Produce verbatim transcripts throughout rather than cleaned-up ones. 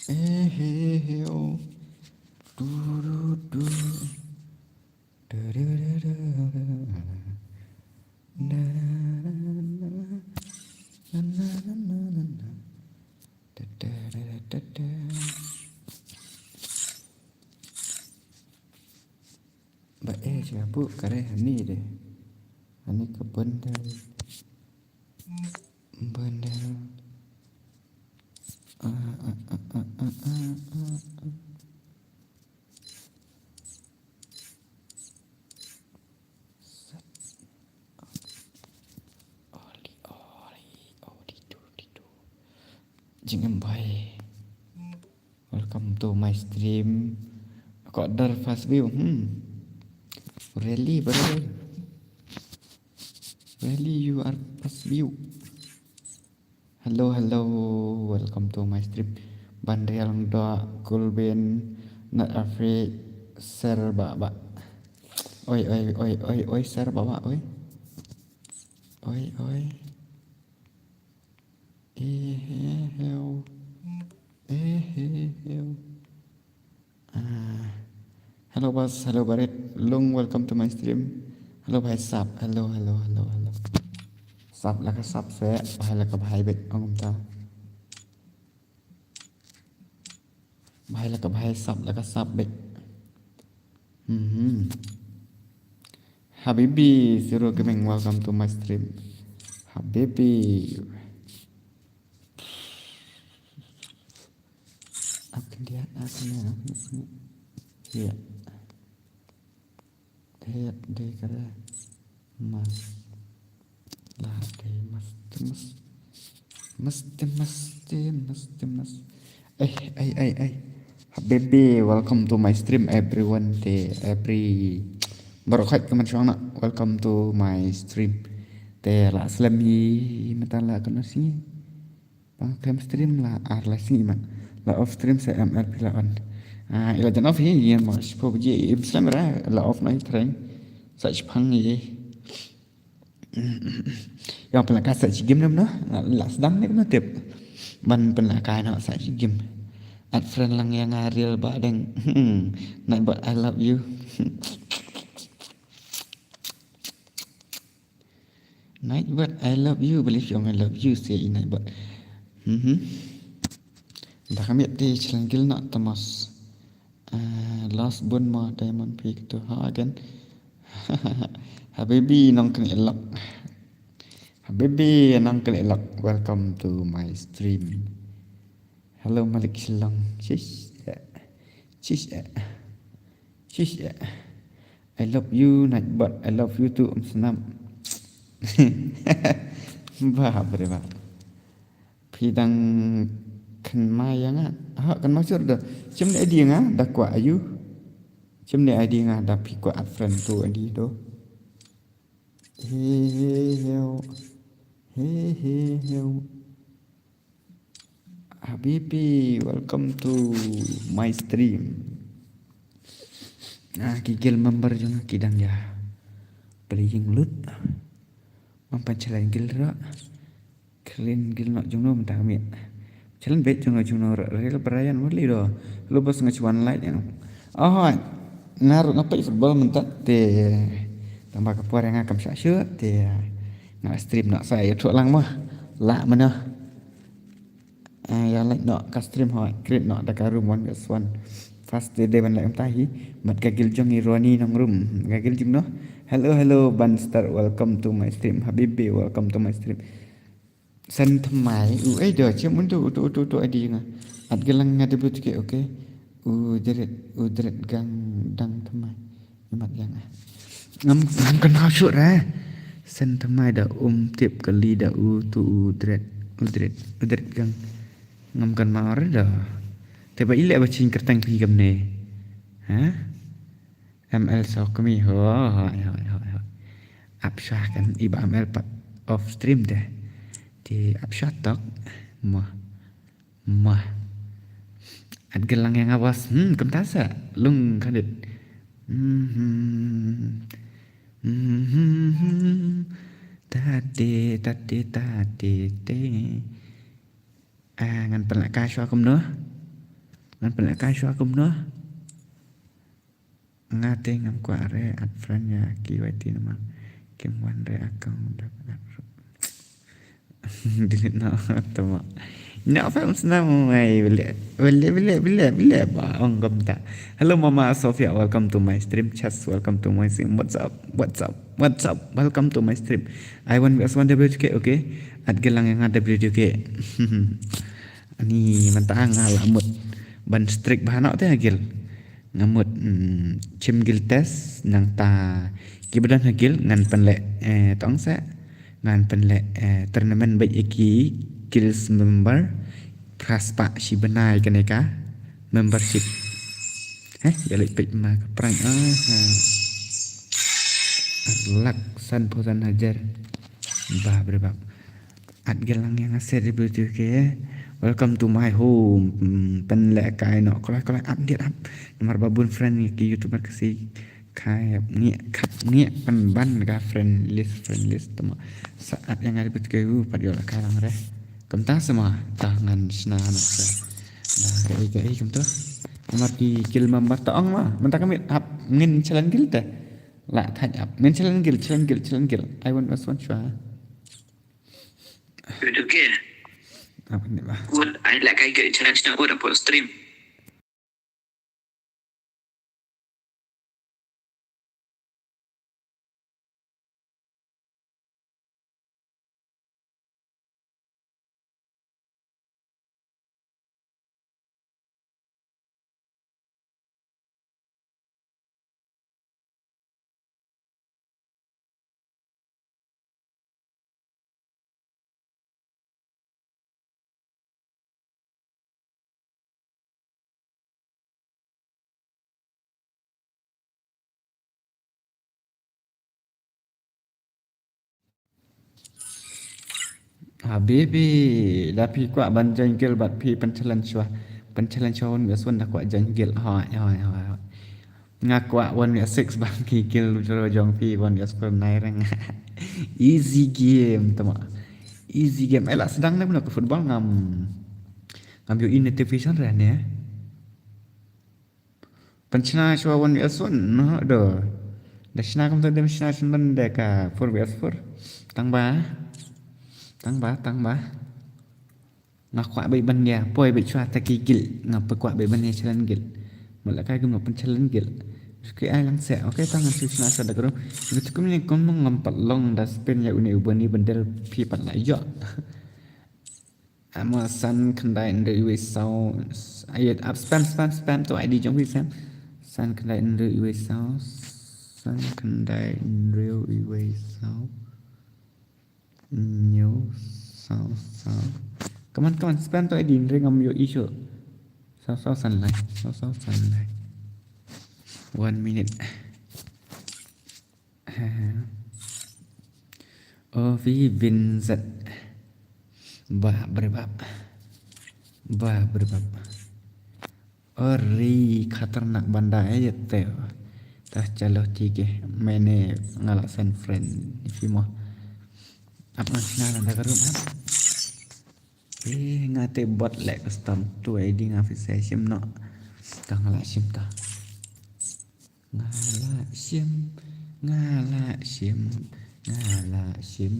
Eh, eh, eh, oh. Du, du, du. Du, du, du, du. Na, na, na, na. Na, na, na, na, na, na. Da, da, da, da, da, da. Ba eh, sha bu kare hani de. Hani ka bundle. Bundle. Ah, ah, ah. Sat. Oli, oli, oli, du, di, du. Jingem bhai. Welcome to my stream. Ko dar first view. Hmm. Really, brother. Really, you are first view. Hello, hello. Welcome to my stream. Ban Rial Ngdo, Kulbin, Not Afraid, Ser Baba. Oi, oi, oi, oi, oi, Ser Baba, oi. Oi, oi. Eh, eh, eh, oh. Eh, eh, eh, oh. Ah. Hello, boss. Hello, Barit. Lung, welcome to my stream. Hello, bhai sap. Hello, hello, hello, hello. Sap la ka sap se, bhai la ka bhai bit. Ong ta. Bhai la ka bhai, sap la ka sap bit. Mhm. Habibi, Zero Gaming, welcome to my stream. Habibi. Ak dia, ak dia, ak dia. Ya. Hep de kare. Mas. La de mas, mas. Mas, mas, mas, mas. Eh, ai, ai, ai. Habibi, welcome to my stream, everyone. Te, every. Baroh khoit ka man shong na. Welcome to my stream. Te, la slem hi, mata la kano si. Ba kem stream la ar la sngi man. La off stream sa M L P la on. Ah, ila jan off hi, ïa mo, shiphew baje im slem ra, la off na hi treng. Sa shipang hi. Ïa pynlaka sa shi game ne no, la, la sdang ne no tip. Ban pynlaka no sa shi game. Add friend lang ïa nga Real Ba Deng. Nightbot, I love you. Nightbot, I love you. Believe you, I love you, say Nightbot. Mhm. Da kami te challenge gil na Thomas. Ah, last bun ma diamond pick to ha again. Habibi nong kene lok. Habibi nong kene lok. Welcome to my stream. Hello Malik Shillong. Shish. Shish. Shish. I love you, Nightbot. I love you too, Om Snap. Ba, bre ba. Phi dang kynmaw ïa nga. Ha, kynmaw shuh da. Shim ne I D nga, da kwah ayu. Shim ne I D nga, da phi kwah add friend to I D do. He, he, he, oh. He, he, he, oh. Habibi, welcome to my stream. Ah, ki guild member jong nga ki dang ïa playing lut. Mam pan challenge guild ra. Clean guild noh jong no mynta mi. Challenge beit jong no jong no ra, Real Brian Wali do. Lo bos nga chuan light ïa. Oh, nga ruh nga peit football mynta te. Tang ba ka por ïa nga kam shah shuh te. Nga stream noh sa ïa thuh lang mo. Lah mano. Ah, ïa like noh ka stream ho, create noh da ka room one versus one. First day, day ban like mynta hi. Mat ka guild jong i Ronnie nong room. Ka guild jong no. Hello, hello, Ban Star, welcome to my stream. Habibi, welcome to my stream. Sen thymmai, u ai do, chem un tu, tu, tu, tu, adi nga. At gelang nga debut ke, okay. U deret, u deret gang dang thymmai. Imat yang ah. Ngam, ngam kan mau syuk ra. Sen thymmai da um tip kali da u tu u deret, u deret, u deret gang. Ngam kan mau ra da. Te ba ilek ba ching kertang phi kam ne. Ha? M L sok mi ho, ho, ho, ho, ho. Ap shah kan i ba M L pat off stream deh. Te ap shah tok. Mo. Mah. At gelang yang awas. Hmm, kumta sa. Lung kandit. Hmm. Hmm. Tate, tate, tate, te. Ah, ngan pynlaka shwa kumno. Ngan pynlehkai shuwa kumno? Nga te ngam kwah re add friend ïa ki Y T namar kim wan re account da. Delete noh, tama. Ina fam snam mai bele bele bele bele bele ba ong kumta. Hello Mama Sophia, welcome to my stream. Chas, welcome to my stream. What's up? What's up? What's up? Welcome to my stream. I want S one W K, okay. Add gel lang ïa nga W K. Ani mynta nga la mut ban streak bha noh te ha gel. Nga mut, mm, chim gel test nangta kiba don ha gel ngan pynleh, eh, tong sa ngan pynleh, eh, tournament bad ïa ki guild member. Phra spah shi bnai kane ka membership. Heh, ïa leh peit ma ka prank. Aha. Ar lak san phew san hajar. Bah, bre bab. Add gel lang ïa nga se W T K. Welcome to my home. Hmm, pynlehkai noh. Kloi kloi add, diet add. Namar ba bun friend ngi ki YouTuber Khasi. Khap ngi, khap ngi pynban ka friend list, friend list tama. Sa add ïa nga W T K u pat ïoh lehkai lang re. Kumta sa ma ta ngan shna noh sa. Da kaei kaei kumta. Namar ki guild member ta ong ma. Mynta ka miet hap ngin challenge guild te. La thait ap. Ngin challenge guild, challenge guild, challenge guild. I want S one shuwa. Itu ke. Apa ni bah? Wut, ai lehkai guild challenge na wut hapoh stream. Habibi, da phi kwah ban join guild bad phi pynchallenge shuwa. Pynchallenge shuwa wan bias wan da kwah join guild. Hoi, hoi, hoi, hoi. Nga kwah wan bias six bang ki guild jong phi wan bias pernai reng. Easy game tama. Easy game. Eh, la sedang na guna ke football ngam. Ngam ïohi notification re ne. Pynshna shuwa one V S one, noh do. Da shna kumta da shna shna da ka four V S four. Tang ba. Tang ba, tang ba. Nga kwah beit ban ïa poi beit shuwa ta ki guild. Nga poi kwah beit ban ïa challenge guild. Mut la kai gum pynchallenge guild. Ki ai lang se. Okay, tang ngan shu shna shuwa da kru. Ngi tukum ni kum ngam pat long da spin ïa une u bani bendel phi pat la ïoh. Ama san khyndai hynriew wei saw. Ayo, ap spam, spam, spam to I D jong phi, spam. San khyndai hynriew wei saw. San khyndai hynriew wei saw. Hynñiew saw saw. Come on, come on, spam to I D, hynrei ngam ïohi shuh. Saw saw san lai. Saw saw san lai. One minute. Ovi Vincent. Bah, bre bab. Bah, bre bab. Ori khatarnak banda eh te. Tah, chalo, thik hai. Maine nga la send friend. If you mo. Ap ngan shna lada ka room ap. Eh, nga te bot leh custom tu I D nga phi sa shim noh. Tah, nga la shim tah. Nga la shim, nga la shim, nga la shim.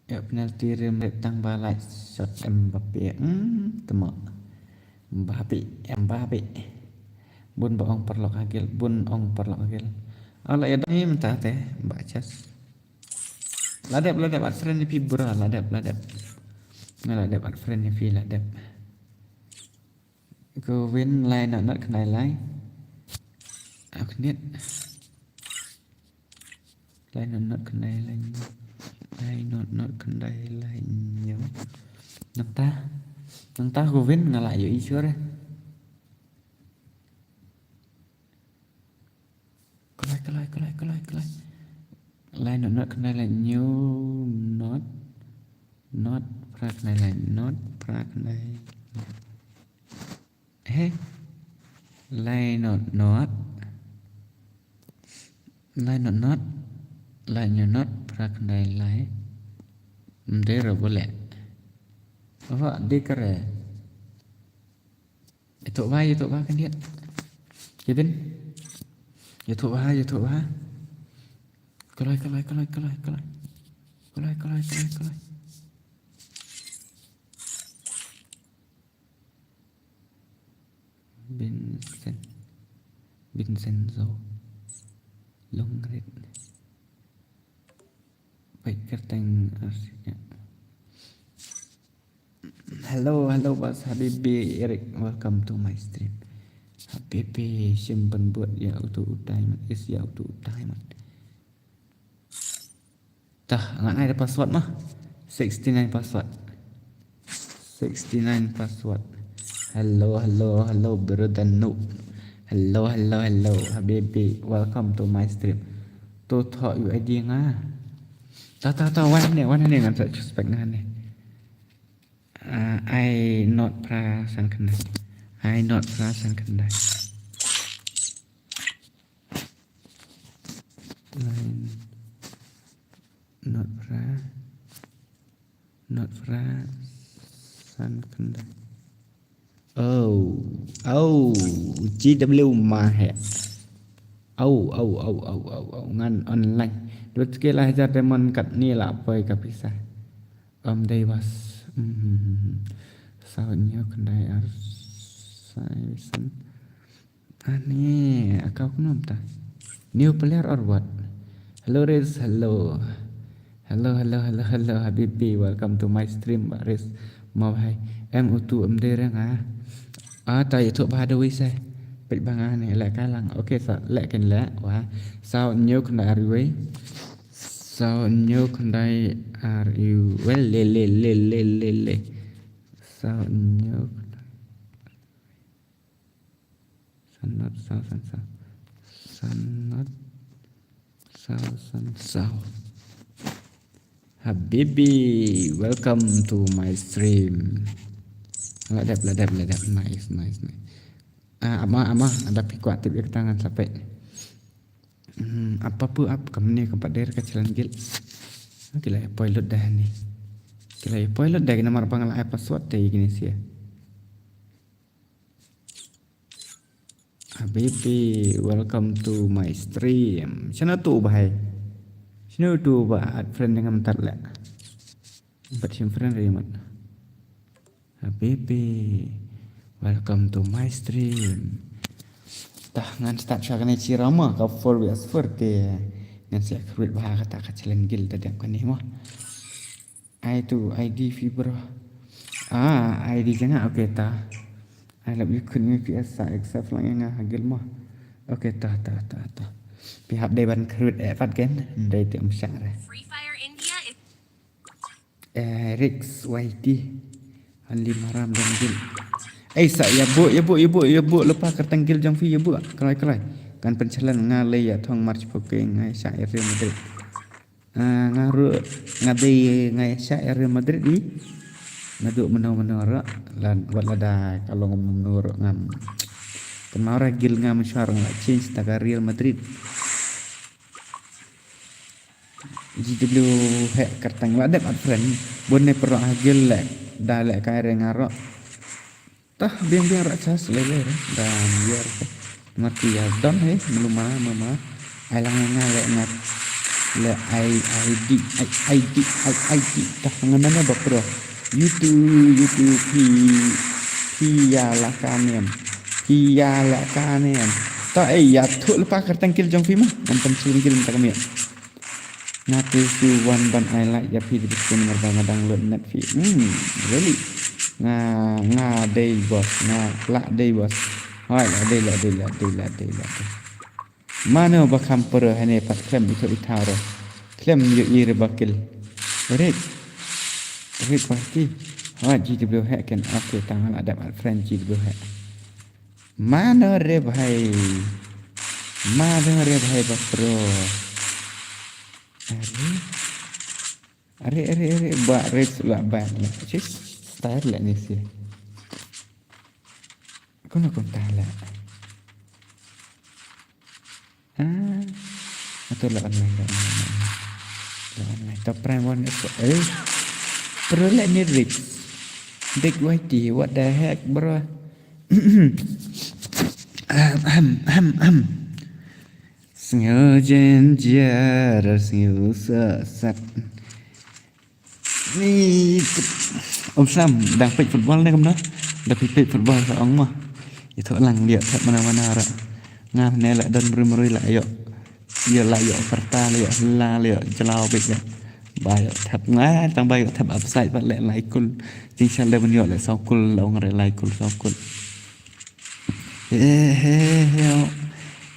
Ïa penalti rim rep tang ba lait shot Mbappe. Hmm, temo. Mbappe, Mbappe. Bun ba ong paralok ha guild, bun ong paralok ha guild. Ala ïa dang mynta te, ba chas. La dep, la dep add friend ïa phi bro, la dep, la dep. Nga la dep add friend ïa phi, la dep. Ko win lai not not khnai lai. Ak nit. Lai not not khnai lai. Lai not not khnai lai nyo. Nangta. Nangta ko win nga la ïohi shuh re. Kalai, kalai, kalai, kalai, kalai. Lai not not khnai lai hynñiew not. Not phra khnai lai not phra khnai. He. Lai not not. Lai not not. Lai hynñiew not phra khnai lai. Mdei ra bole. Ava dei kare. Ïathuh bha, ïathuh bha khyndiat. Kevin. Ïathuh bha, ïathuh bha. Kloi, kloi, kloi, kloi, kloi. Kloi, kloi, kloi, kloi. Vincent. Vincenzo. Longrit. Peit kyrteng arsik. Hello, hello, Bas Habibi Eric. Welcome to my stream. Habibi, shim ban bud ïa utu u diamond, is ïa utu u diamond. Tah, ngan ai da password mah. Sixty-nine password. Sixty-nine password. Hello, hello, hello, brother noob. Hello, hello, hello, Habibi. Welcome to my stream. To thoh U I D nga. Tah, tah, tah, wan ne, wan ne, ngan sa suspect nga ne. Ah, ai not pra san khyndai. Ai not pra san khyndai. Ai not pra, not pra san khyndai. Oh, oh, G W Mahe. Oh, oh, oh, oh, oh, oh, ngan online. Dut ke la hajar diamond kat ni la poi ka pisa. Ym dei bas. Mhm. Saw hynñiew khyndai ar saw san. Ani, account kumno mynta? New player or what? Hello, Riz, hello. Hello, hello, hello, hello, Habibi, welcome to my stream, Bah Riz. Mo bhai, em utu em dei reng ah. Ah, ta ïathuh bha da wi se. Peit ba nga ne, leh kai lang. Okay, sa, leh ken leh, wa. Saw hynñiew khyndai ar wei. Saw hynñiew khyndai ar wei. Well, le, le, le, le, le, le. Saw hynñiew khyndai. Sanot, saw, san, saw. Sanot, saw, san, saw. Habibi, welcome to my stream. La dep, la dep, la dep. Nice, nice, nice. Ah, ama, ama, ada phi kwah tip ïa kata ngan sa peit. Hmm, apa pu ap kam ne kam pat der ka challenge guild. Ki la poi lut dah ni. Ki la poi lut dah ki namar ba nga la ai password te ïa kine sia. Habibi, welcome to my stream. Shano tu bhai? Shano tu ba add friend dengan tat leh? Bat shim friend re mat. Habibi, welcome to my stream. Tah ngan start sha kane chirama ka four versus four te. Ngan sa create bha kata ka challenge guild da dep kane mo. Ai tu I D fi bro. Ah, I D jong nga, okay ta. I love you khun mi P S sa accept lang ïa nga ha guild mo. Okay ta, ta, ta, ta. Phi hap dei ban create eh pat ken. Dei te um shah re. Free Fire India is Eh, Rix Y T. Only Maram don guild. Ei sa ïa buh, ïa buh, ïa buh, ïa buh lypa kyrteng guild jong phi ïa buh. Kloi, kloi. Kan pynchallenge nga lei ïa thong march pokeng nga ïa shah ïa Real Madrid. Ah, nga ruh nga dei nga ïa shah ïa Real Madrid di. Naduh mynno mynno ruh lada, wat lada ka long mynno ruh ngam. Kynmaw re guild nga mynshuwa nga la change ta ka Real Madrid. G W heh kyrteng la dep add friend. Bun ne pyrshah ha guild leh da leh kai re nga ruh. Tah biang biang ruh chas leh leh re da ïar. Marti ïa don he melu ma ma ma. Ai lang nga leh nga leh I D I D I D. Tah ngan ne ba pro. YouTube YouTube phi phi ïa la ka nem. Phi ïa la ka nem. Tah ei ïathuh lypa kyrteng guild jong phi mo. Ngam pynslem guild mynta ka miet. Nga te shu wan ban ai like ïa phi te biskun namar ba nga dang load net phi. Hmm, really? Nga, nga dei boss, nga lah dei boss. Hoi, lah dei, lah dei, lah dei, lah dei, lah dei. Mano ba kham pura hane pat khlem ithuh ithaw re. Khlem ïohi re ba kill. Rit. Rit ba ki. Hoi, G W heh ken. Okay, tang lah dep add friend G W heh. Mano re bhai. Mano re bhai ba pro. Are. Are, are, are, ba, re, la, ba, la. Chis, style la ni si. Kono kon ta la. Ah, atau la online, la online. La online. Top prime one, eh. Pro la ni Rick. Big Y T, what the heck, bro? Ahem, ahem, ahem. Sngew jynjar, sngew sesat. Ni, um, sam, dang peit football ne kumno? Da peit, peit football sa ong mo. Ïathuh lang, ïoh thep mana mana ruh. Nga ne la don mrui mrui la ïoh. Ïoh la ïoh pyrta, la ïoh la, la ïoh jlaw beit ïa. Ba ïoh thep nga, tang ba ïoh thep upside pat leh lai kul. Jingshisha da ban ïoh leh saw kul, la ong re lai kul saw kul. He he he.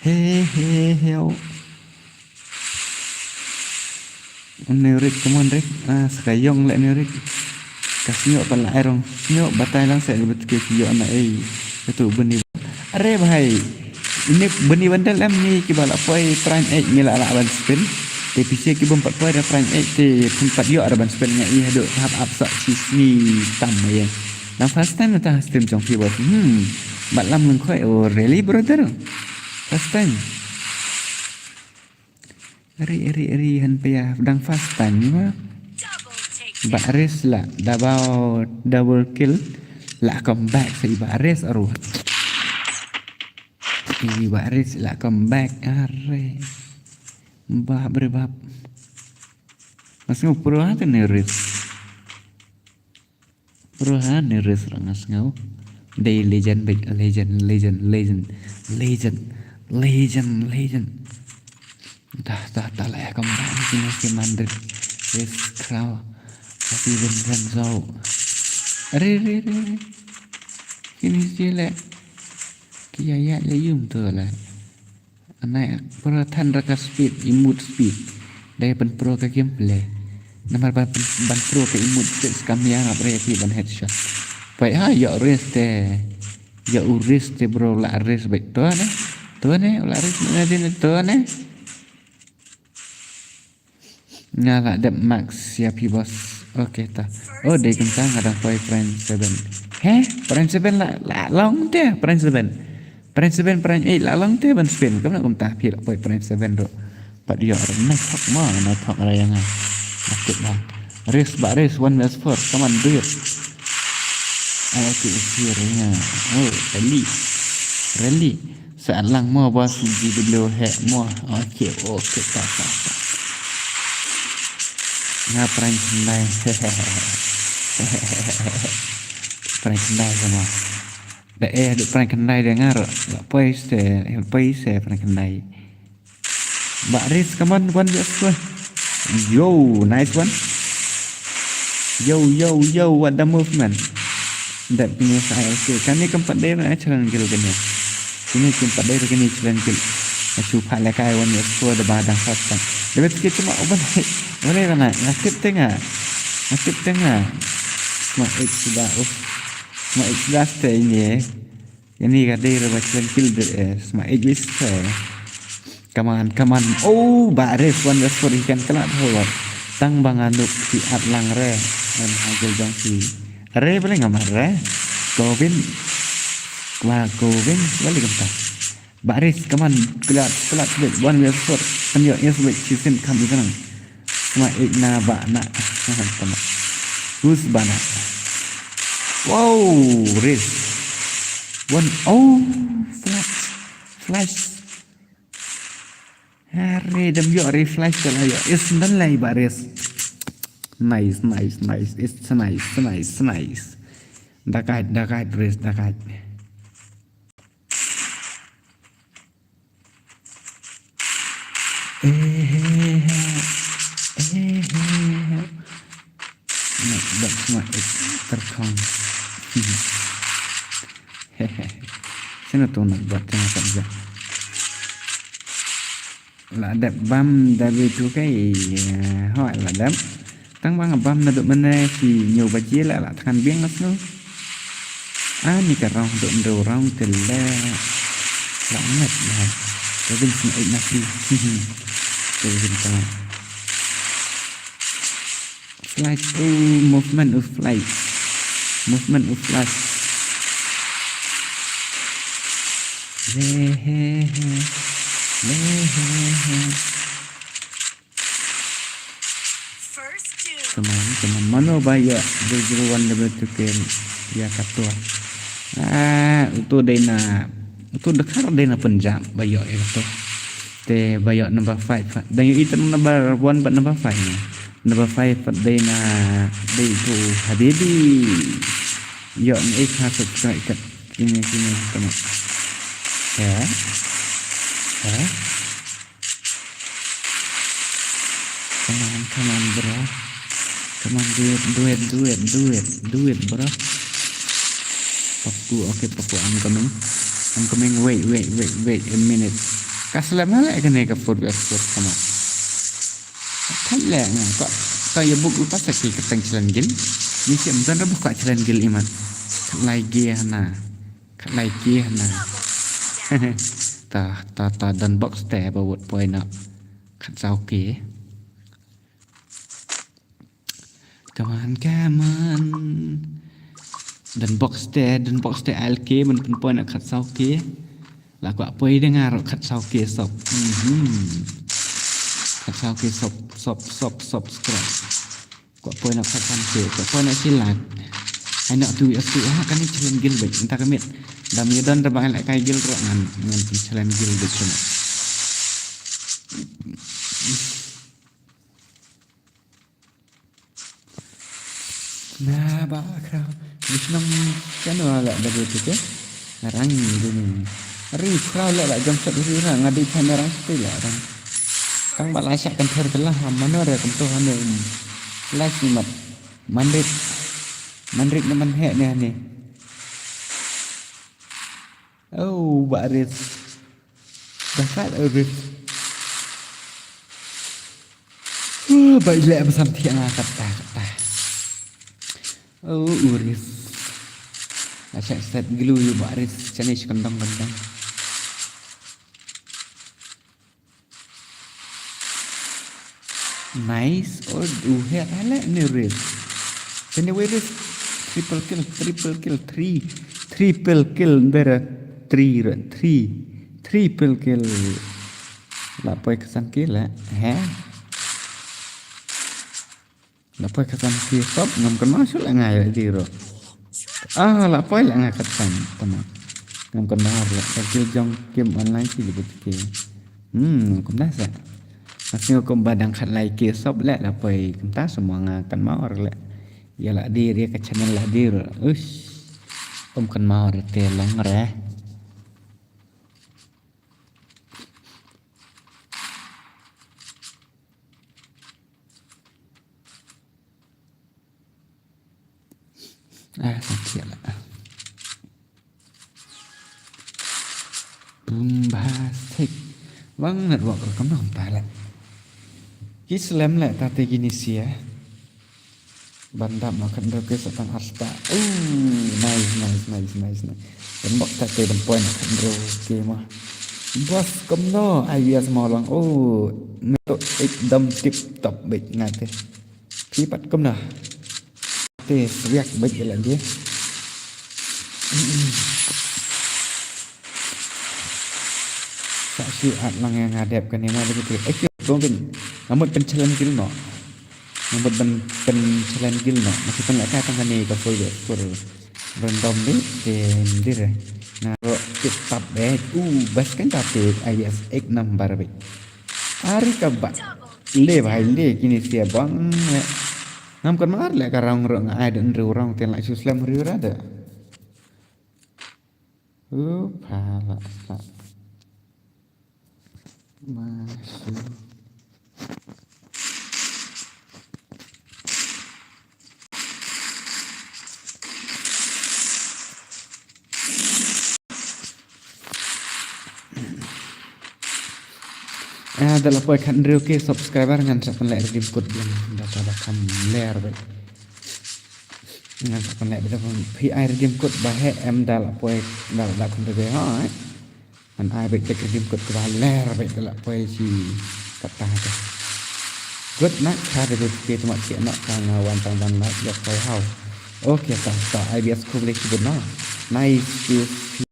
He he he. Une Rick, come on Rick. Ah, sa ka ïong leh une Rick. Ka sñiuh pat la ai rong sñiuh, batai lang sa ka btke ki ïoh na ei. Katu bni. Are bhai. Ini bni bandel em ni kiba la poi prime eight ni la la ban spin. Te phi ki bym pat poi da prime eight te phin pat ïoh da ban spin nga i haduh hap ap sa chi sngi tam ye. Nang first time na ta stream jong phi bos. Hmm. Bat lam lengkhoi, oh really brother. First time. Ri, ri, ri, han pia dang first time ni ma. Ba Ris la double, double kill. La comeback sa i Ba Ris aru. I Ba Ris la comeback are. Bap re bap. Mas ngu pro ha te ne Ris. Pro ha ne Ris rang as ngau. Dei legend big, legend, legend, legend, legend, legend, legend. Dah, dah, dah lah ya kembali sini si Mandrit. Ris Crow. Tapi Vincent Zhou. Re, re, re, re. Sini si le. Kia ya le yum tu lah. Anai pro than ra ka speed, emote speed. Dei pynpro ka gameplay. Namar ban, ban pro ka emote speed skam ïa ngap re phi ban headshot. Pai ha ïoh Ris te. Ïoh u Ris te bro la Ris beit to ne. To ne la Ris ne din to ne. Nga la dep max ïa phi bos. Okay ta. Oh dei kumta nga dang poi prime seven. He? Prime seven la, la long te prime seven. Prime seven, prime eight la long te ban spin. Kumno kumta phi la poi prime seven ruh. Pat ïoh ruh na thok mo, na thok ra ïa nga. Akut ba. Ris Ba Ris one versus four. Come on do it. Ai ki sir ïa nga. Oh, rally. Rally. Sa lang mo bos G W he mo. Okay, okay, ta, ta, ta. Nga prank khyndai. Prank khyndai sama. Da eh, da prank khyndai da nga ruh. La poi se, poi se prank khyndai. Ba Ris, come on, one versus one. Yo, nice one. Yo, yo, yo, what the movement. Dep kine sa ai, okay. Kane kam pat dei na challenge guild kane. Kine kam pat dei kine challenge guild. Nga shu phah lehkai one versus four da ba dang fast kan. Da bet ke cuma oban. Boleh kan? Nga tip te nga. Nga tip te nga. Sma X da, oh. Sma X da stay ni eh. Ini ka dei ra ba challenge guild eh. Sma X da stay. Come on, come on. Oh, Ba Ris one versus four ikan kelak tu. Tang ba nga nuk si at lang re. Em ha jong si. Re boleh ngamar re. Govin. Wah, Govin boleh kemta. Ba Ris, come on. Kelak, kelak sebit. One versus four. Kan yo, yo sebit. Chisin kam ikan. Sma X na ba na. Tama. Who's ba na? Wow, Ris. One, oh, flash. Flash. Are dam yo refresh ka la yo. Is nan lai Ba Ris. Nice, nice, nice. It's nice, nice, nice. Dakat, dakat, Ris, dakat. Eh, eh, eh. Eh, eh, eh. Nak buat semua terkong. Sino tu nak buat tengah kerja. La dep bam da bi tu kai, eh, hoi la dep. Tang bang bam na duk mene si nyu baji la la tangan biang as nu. Ani ka rong duk ndu rong tele. La met la. Kevin sini ai nasi. Kevin tangan. Flash, oh, movement of flash. Movement of flash. Lehehe. Lehehe. First doom. Come on, come on. Mano ba ya zero zero one level two kill ya katua. Ah, uto dei na, uto dkhar dei na Punjab, ba ïoh ïa uto. Te ba ïoh number five, dang ïoh ïa number one bad number five na. Number five pat dei na, dei uto Habibi. Ïoh na ek ha subscribe kat. Kine, kine, tama. Ya. Ya. Come on, come on, bro. Come on, do it, do it, do it, do it, do it, bro. Paku, okay, Paku, I'm coming. I'm coming. Wait, wait, wait, wait a minute. Ka slem ha leh kane ka four by four, come on. Khat leh nga, ka, ka ïa buk u pas ki ka tang challenge gil. Ni siam don rabo ka challenge gil imat. Khat lai gi hana. Khat lai ki hana. Ta, ta, ta don box te ba wot poi na. Khat saw ki. Come on, come on. Don box te, don box te al ki, ban pynpoi na khat saw ki. La kwah poi de nga ruh khat saw ki sop. Mhm. Khat saw ki sop, sop, sop, subscribe. Kwah poi na khat san ki, kwah poi na shi lak. Ai na tu ïa tu ha kane challenge gil bek, ynta ka miet. Dam ïa don da ba ngan leh kai gil ruh ngan, ngan challenge gil bek kane. Na ba khraw. Bishnong channel la da tu ke. Ngarang duni. Ri khraw la la jam sat ri ra ngadi chan ngarang tu la rang. Tang ba la syak kan ther telah mano re kumto hanu. Flash ni mat. Manrit. Manrit na man he ne ne. Oh, ba rit. Dah kat rit. Uh, ba ilek ba sam thiang ah, kata, kata. Oh, uris. Asak set gelu yu ba ris. Chani shi kandang kandang. Nice. Oh, uh, he, ale ni ris. Chani we ris. Triple kill, triple kill, three. Triple kill, there are three, three. Triple kill. La poi ksan kill, eh? He? La poi katan ki sop ngam kynmaw shuh la ngai la di ruh. Ah, la poi la ngai katan tama. Ngam kynmaw ruh la ki jong kim online ki jibut ki. Hmm, kumta sa. Masih kum badang khat lai ki sop le la poi kumta semua nga kynmaw ruh le. Ya la di ri ka channel la di ruh. Ush. Kum kynmaw ruh te long re. Ah, sakit lah. Bombastic. Bang network ko kam nong ta leh. Ki slem leh ta te kini sia. Ban dap ma khandro ke sa tang asta. Oh, nice, nice, nice, nice, nice. Ban bok ta te ban point khandro ke ma. Bos kumno, I B S mo lang. Oh, me to ekdam tip top bek ngate. Ki pat kumno. Te swiak bek la dia. Sa shu at lang ïa nga dep kane ma lagi tu. Eh, ki bong bin. Ngamut pen challenge gil no. Ngamut pen, pen challenge gil no. Masih pen laka tang kane ka full, full random ni. Te ndir. Na ro tip tap eh. Uh, bas kan tap te. I B S ek number bek. Ari ka ba. Le bhai le kini sia bang. Ngam kan mar le ka rong ro nga ai den ru rong ten la shu slem ru ra de. Upala sa. Masuk. Ah, da la poi khat hynriew K subscriber ngan sa pynleh redeem code biang da ka da kam ler bad. Ngan sa pynleh bad da phi ai redeem code ba heh em da la poi da la da khun da be ha. Ngan ai bad da redeem code kaba ler bad da la poi shi kata ka. Good night kha da be ke tuma ke na ka nga wan tang wan la ya poi hau. Okay, ta ta I B S khublei shibun na. Nice to see.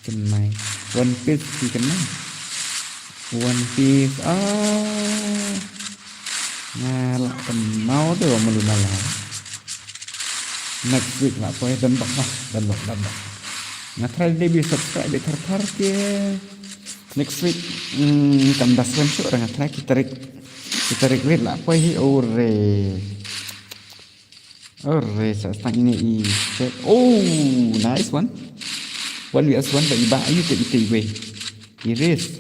Kynmaw. One piece ki kynmaw. One piece. Ah. Nga la kynmaw de wa malu mala. Next week la poi don bok bah. Don bok, don bok. Nga try dei bi subscribe bi thar thar ke. Next week, hmm, kam da slem shuh ra nga try ki tarik. Ki tarik rit la poi hi ore. Ore, sa stang ini i check. Oh, nice one. One vs one ba i ba ayu te ite iwe. Iris.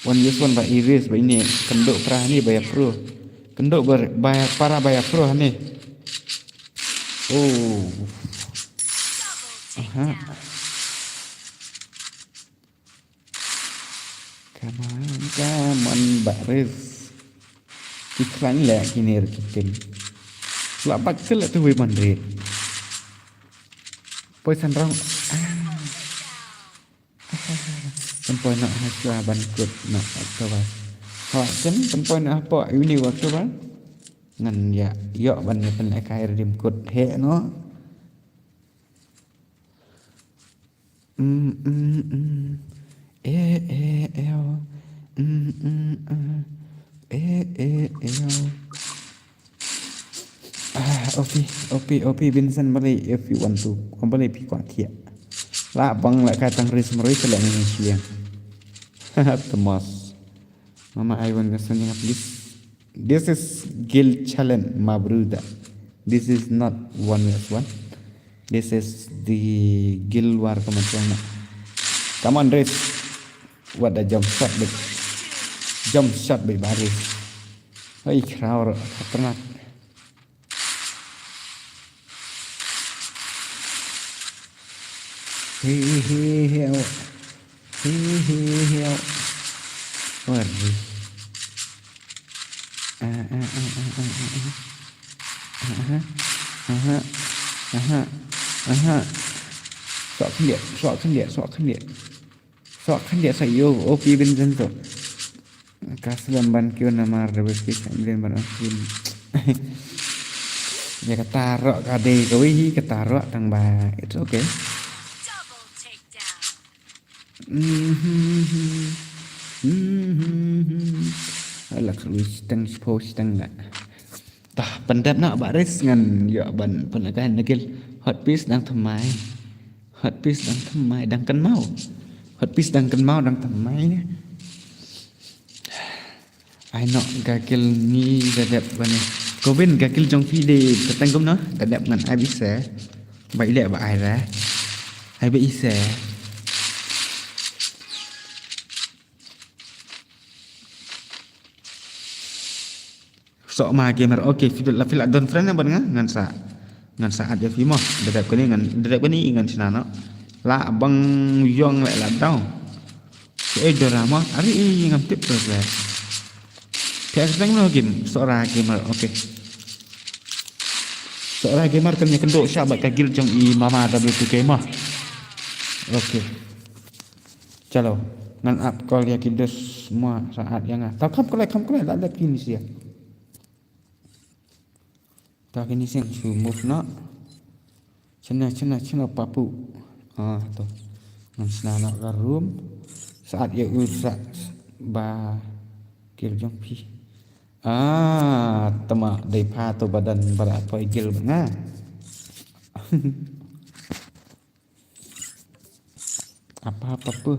One vs one ba Iris ba ini kendo pra ni ba ya pro. Kendo ba, ba ya para ba ya pro ni. Oh. Aha. Come on, come on, Baris. Ki khlaiñ leh kine ki tim. La bat kle tu wi ban rit. Poi san rong. Ah. Kan poi na ha sua ban kut na October. Ha kan kan poi na ha po uni October. Ngan ya yo ban ya pen ekai rim kut he no. Mm, mm, mm. Eh, eh, eh, oh. Mm, mm, mm. Eh, eh, eh, oh. Ah, opi, opi, opi, Vincent, bali, if you want to, bali, pi kwa kia. La bang la ka tang ris meri sele ngi siang. Thomas. Mama, I want to send you, please. This is guild challenge, my brother. This is not one versus one. This is the guild war, come on, come on. Come on, Riz. What a jump shot, big. Jump shot, big, Riz. Hey, crowd, khatarnak. He, he, he, oh. He, he, he, oh. Worry. Ah, ah, ah, ah, ah, ah, ah. Aha, aha, aha, aha, aha. Sok khyndiat, sok khyndiat, sok khyndiat. Sok khyndiat sa yo, O P Vincent to. Ka slem ban kiew namar da bes ki sa mlien ban asin. Ya kata rok ka dei kawei hi kata rok tang ba. It's okay. Double takedown. Mhm, mhm, mhm. Ala kru siteng sipo siteng la. Tah, pyndep na ba ris ngan yo ban pynlaka nagil. Hot piece dang thymmai. Hot piece dang thymmai, dang kynmaw. Hot piece dang kynmaw, dang thymmai ne. Ai no, ka guild ngi da dep bane. Kovin, ka guild jong phi de, ka tang kumno, da dep ngan ai bise. Ba ile ba ai ra. Ai ba ise. Sok ma gamer. Okay, phi la, phi la don friend bad nga, ngan sa, ngan sa add ïa phi mo. Da dep kane ngan, da dep kane ngan shna noh. La bang yong le la daw. Ka e dora mo, ari i ngam tip to le. Phi kyrteng no game, Sora Gamer, okay. Sora Gamer kan ïa kynduh shah bad ka guild jong i Mama W two K mo. Okay. Chalo, ngan ap call ïa ki dos mo sa add ïa nga. Tau kham khlem, kham khlem, la lep kine sia. Tau kine sia shu move noh. Chena, chena, chena papu. Ah, to. Ngan shna noh ka room. Sa add ïa u sa ba guild jong phi. Ah, tama dei pha to ba don ba la poi guild nga. Apa, apa, apa?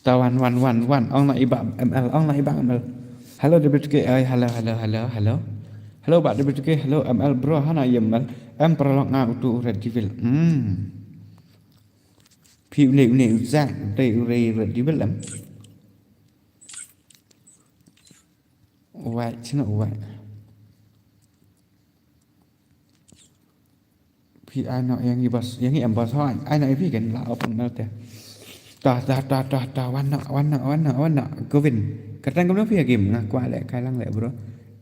Ta wan, wan, wan, wan. Ong na i Bah M L, ong na i Bah M L. Hello, W two K, ai, hello, hello, hello, hello. Hello, Bah W two K, hello, M L, bro, hana i M L. Em paralok nga utu u Red Devil. Hmm. Phi une, une u Zak, u dei u rei Red Devil em. Uwai, chino uwai. Phi ai no ïa ngi boss, ïa ngi em boss ho, ai no ïa phi kan la open mel te. Ta, ta, ta, ta, ta, wan no, wan no, wan no, wan no, Govin. Kata ngam no phi ïa game, nga kwah leh kai lang leh bro.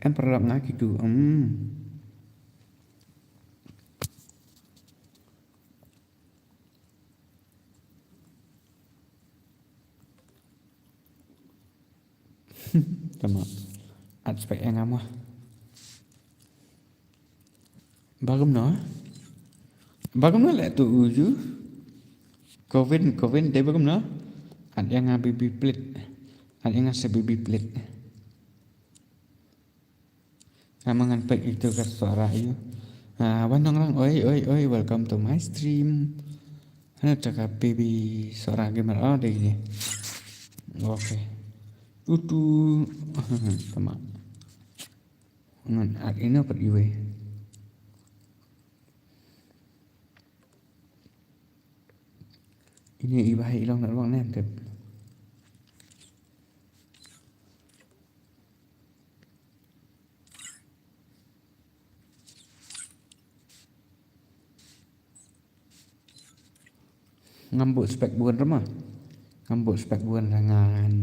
Em paralok nga kitu, hmm. Tama. At spek ïa nga mo. Ba kumno? Ba kumno leh tu uju? Kovin, Kovin, dei ba kumno? At ïa nga B B Plit. At ïa nga sa B B Plit. Ka ma ngan peit ito ka Sohra ïa u. Ah, wan nongrang, oi, oi, oi, welcome to my stream. Hana ta ka P B Sohra Gamer, oh, dei ne. Okay. Utu. Tama. Ngan at ino pat iwei. Ini iba hai ilong na ruang nem tep. Ngam buh spek bun rama. Ngam buh spek bun ra ngan.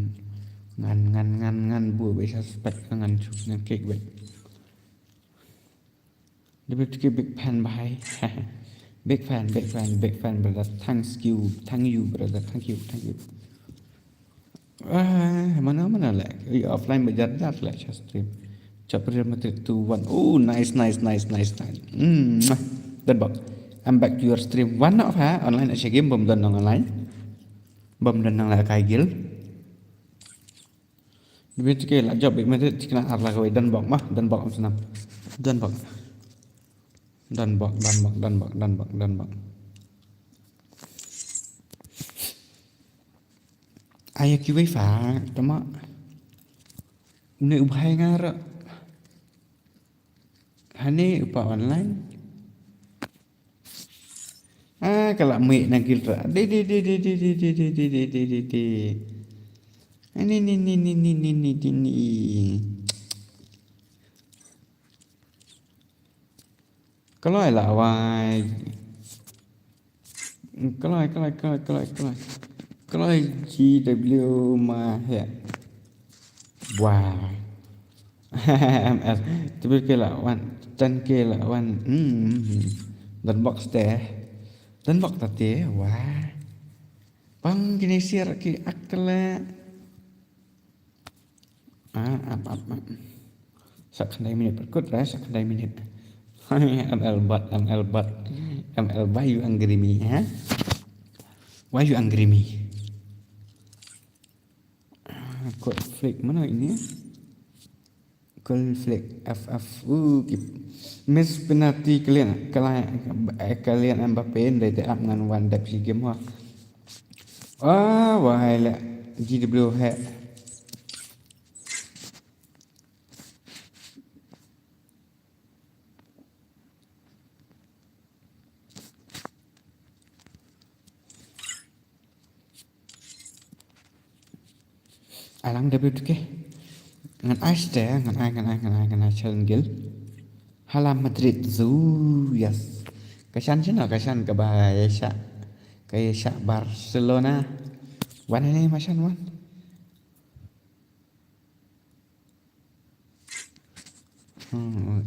Ngan, ngan, ngan, ngan buh beh sa spek ngan chuk ngan kek beh. Dia tu ke big fan bahai. Big fan, big fan, big fan, brother. Thanks you, thank you, brother. Thank you, thank you. Ah, mana, mana leh. Eh, offline ba jar jar leh sha stream. Chap Real Madrid two one. Oh, nice, nice, nice, nice, nice. Mm. Don bok. I'm back to your stream. Wan noh ha online Asia Game, bym don nang online. Bym don nang leh kai guild. Debit ke la job bik mete tikna ar la kawei, don bok mah, don bok am senam. Don bok. Don bok, don bok, don bok, don bok, don bok. Ayo kiwei fa, tama. Une u bhai nga ruh. Hane u pa online. Ah, ka la mih na guild ra. Di, di, di. Ah, ni, ni, ni. Kloi la wai. Kloi, kloi, kloi, kloi, kloi. Kloi G W ma he. Wah. M L. Tebel ke la wan. Tan ke la wan. Hmm. Dan box teh. Dan box teh. Wah. Pang kini siar ki akla. Ah, ap, ap, ap. Sa khyndai minit perkut, eh, sa khyndai minit. M L bot, M L bot. M L, why you angry me, ha? Why you angry me? Ah, kut flick mana ini? Kul flick F F. Uh, kip. Miss penalty kalian, kalian, eh, kalian Mbappe ndai te ap ngan wan dep shi game ha. Ah, wahai le G W he. Alang debut ke. Ngan ai ste, ngan ai, ngan ai, ngan ai, ngan ai challenge guild. Hala Madrid zu, yes. Ka shan shano, ka shan kaba ïa sha. Ka ïa sha Barcelona. Wan ne ma shan wan. Hmm.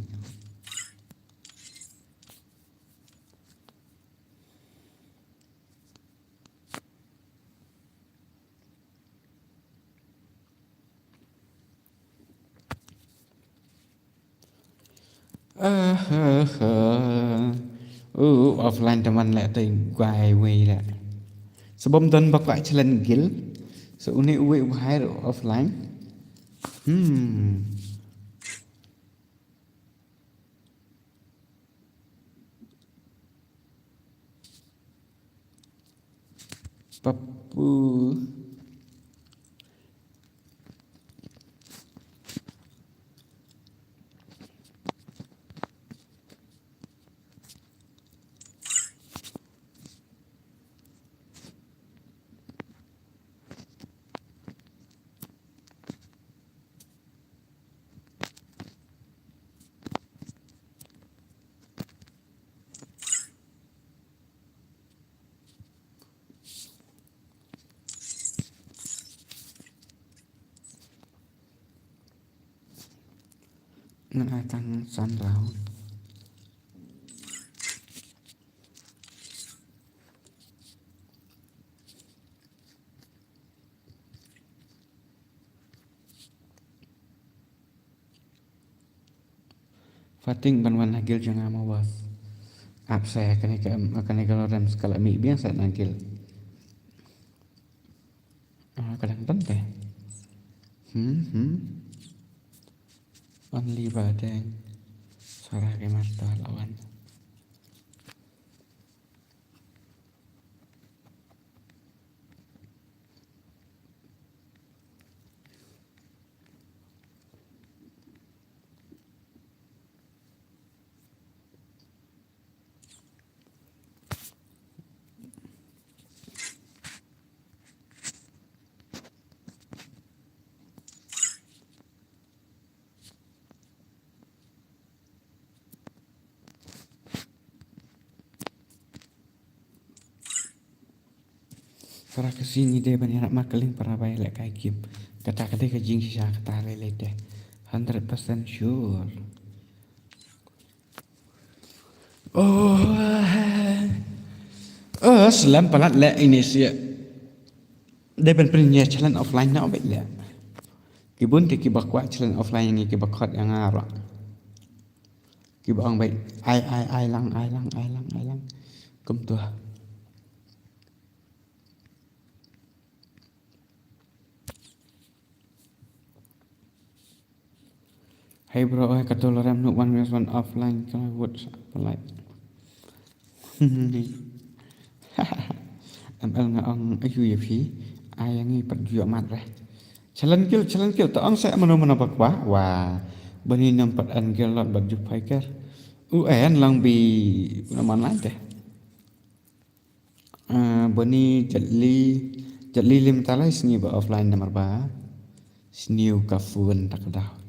Ah, ah, ah. Uh, offline teman leh te guai wei leh. Sebab don bak challenge guild. So une uwei u hire offline. Hmm. Papu. Ngan ai tang san round. Fating ban wan ha guild jong nga ma was. Ap sa kane ka, kane ka Lawrence ka la mih biang sa na guild. Ka dang don te. Hmm, hmm. Only ba dang. Suara ka mar to la wan. Para ka sien ngi dei ban ïarap mark ka link para ba ïalehkai game. Kata ka dei ka jingshisha kata lei lei te. Hundred percent sure. Oh, oh, slem palat leh ini sih. Dei ban pynïa challenge offline na bad leh. Ki bun te kiba kwah challenge offline ngi kiba khot ïa nga ruh. Kiba ong bad ai ai ai lang ai lang ai lang ai lang. Kumta. Hey bro, oi, kato lorem nuk wan wes wan offline ka wut sa palai. M L nga ong ayu ïa phi, ai ïa ngi pat ju ïa mat re. Challenge kill, challenge kill, to ong sa mano mano ba kwah, wa. Bani nam pat an gel lot bad ju pai ker. U en lang bi na man lai te. Ah, bani jatli, jatli lim talai sngi ba offline namar ba sniew ka phone tak daw.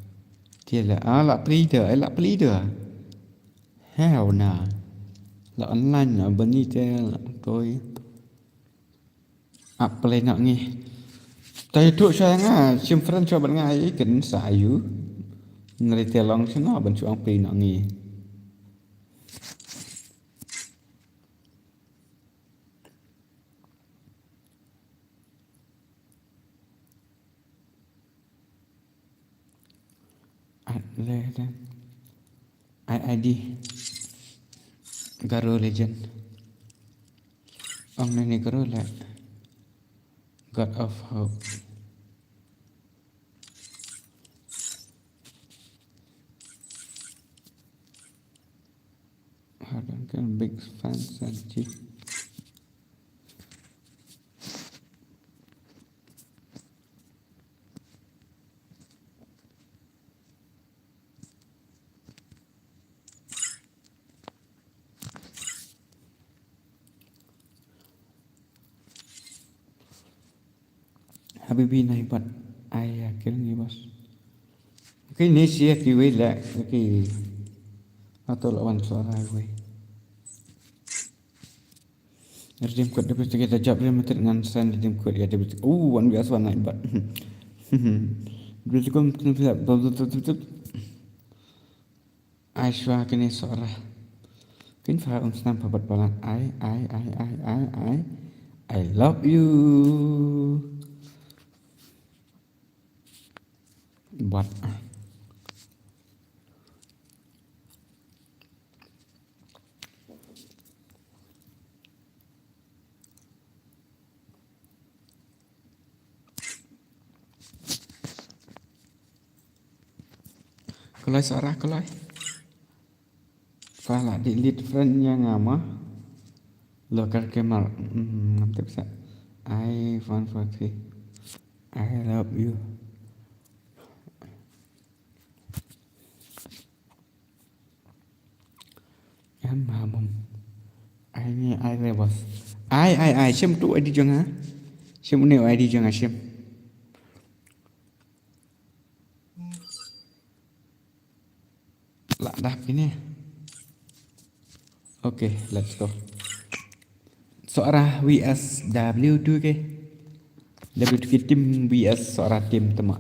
Te la, ah, la pli da, eh, la pli da. Heo na. La online na bani te la toi. Ap play na ngi. Tai tu sha nga, sim friend sha ban nga ai ken sa ayu. Nari te long sha na ban chuang play na ngi. Ai, ai, ai, ai di. Garo Legend. Ong nani Garo le. God of Hope. Hadan kan big fan Sanji. Habibi nai bat ai ya kil ngi bas. Okay, ni sia ki wei la ki atol awan suara wei. Redeem code W T K ta jab Real Madrid ngan send redeem code ya W T K. Oh, one V S one nai bat. W T K kum kum sila. Ai shwa kine sora. Kin fa um snam pa bat balat. I, I, I, I, I, I, I love you. Bat. Kulai sora kulai. Fa la delete friend ïa nga ma. Local gamer. Hmm, ngam tip sa. I one four three. I love you. Em ha mum. Ai ni ai re boss. Ai ai ai shim tu I D jong nga. Shim ni I D jong nga shim. La dap ini. Okay, let's go. Sora V S W two K. W two K team V S Sora team tema.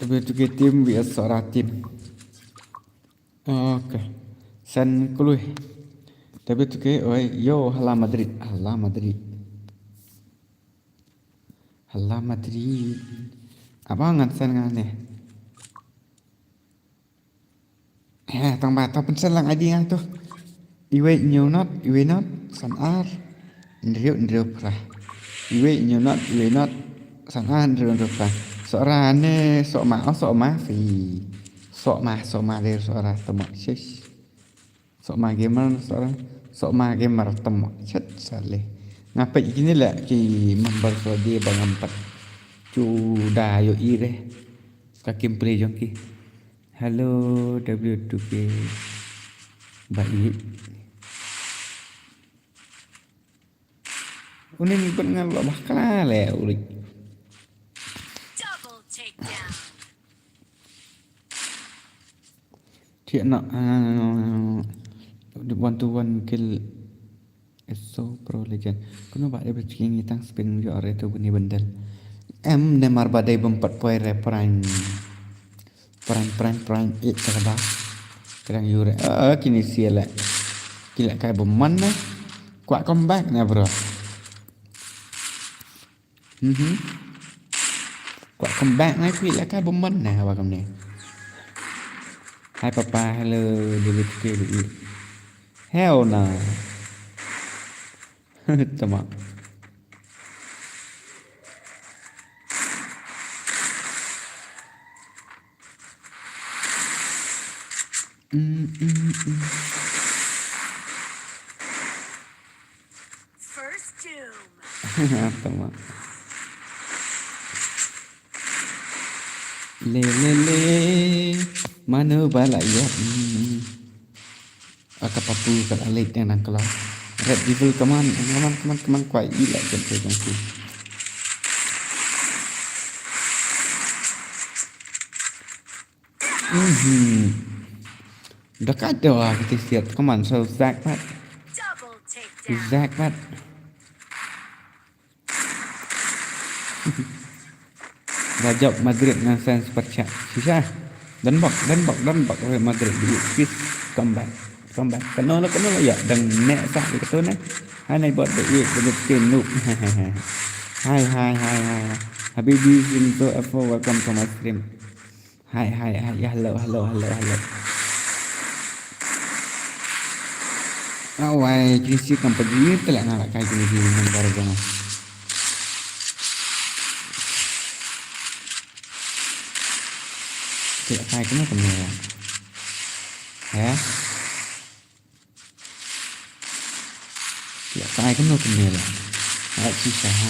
W two K team V S Sora team. Okay. Sen klui. W two K, oi, yo, hala Madrid, hala Madrid. Hala Madrid. Abang ngan sen ngan ne. Eh, tang ba, to pynsen lang I D nga tu. Iwei hynñiew not, iwei not, san ar, hynriew, hynriew phra. Iwei hynñiew not, iwei not, san ar, hynriew, hynriew phra. Sohra ne, soh ma, oh, soh ma, phi. Soh ma, soh ma, der sohra, tama, shish. Soh ma gamer, sohra, soh ma gamer, tama, chet, sale. Nga peit kine leh ki member soh de ba ngam pat. Chu da ïohi re. Ka gameplay jong ki. Hello, W two K. Ba i. Une ni ban ngan lo bakla le uri. Double takedown. Thiah na, ah, one to one kill. It's so pro legend. Kano ba dei ba checking ni tang spin yo are to buni bendel. Em ne mar ba dei bym pat poi re prime. Prime, prime, prime. Eh, ta ka ba. Ka dang ïu re. Ah, kine sia leh. Ki leh kai bymman na. Kwah comeback na, bro. Mhm. Kwah comeback na, ki leh kai bymman na, ba kamne. Hi, Papa. Hello, David K. Hell no. Tama. Mm, mm, mm. First doom. Tama. Le, le, le. Mano ba la ïap. Mm. Aka papu ka la leit dang dang kala. Red Devil, come on, come on, come on, come on, kwah i leh kem kem kem. Mhm. Dekat dah kita siap. Come on, so Zack pat. Double takedown. Zack pat. Rajab Madrid ngan send super chat. Shisha. Don bok, don bok, don bok Real Madrid. Please come back. Come back. Kano la, kano la ya. Dang ne sa di katu ne. Hai nai bot de ye, de ke noob. Hi, hi, hi, hi. Habibi Zinzo F O, welcome to my stream. Hi, hi, hi. Ya, hello, hello, hello, hello. Awai, kini si kam pagi ni telek ngalak kai kini di member jong. Telek kai kena kena ya. Ya. Telek kai kena kena ya. Alright, shisha ha.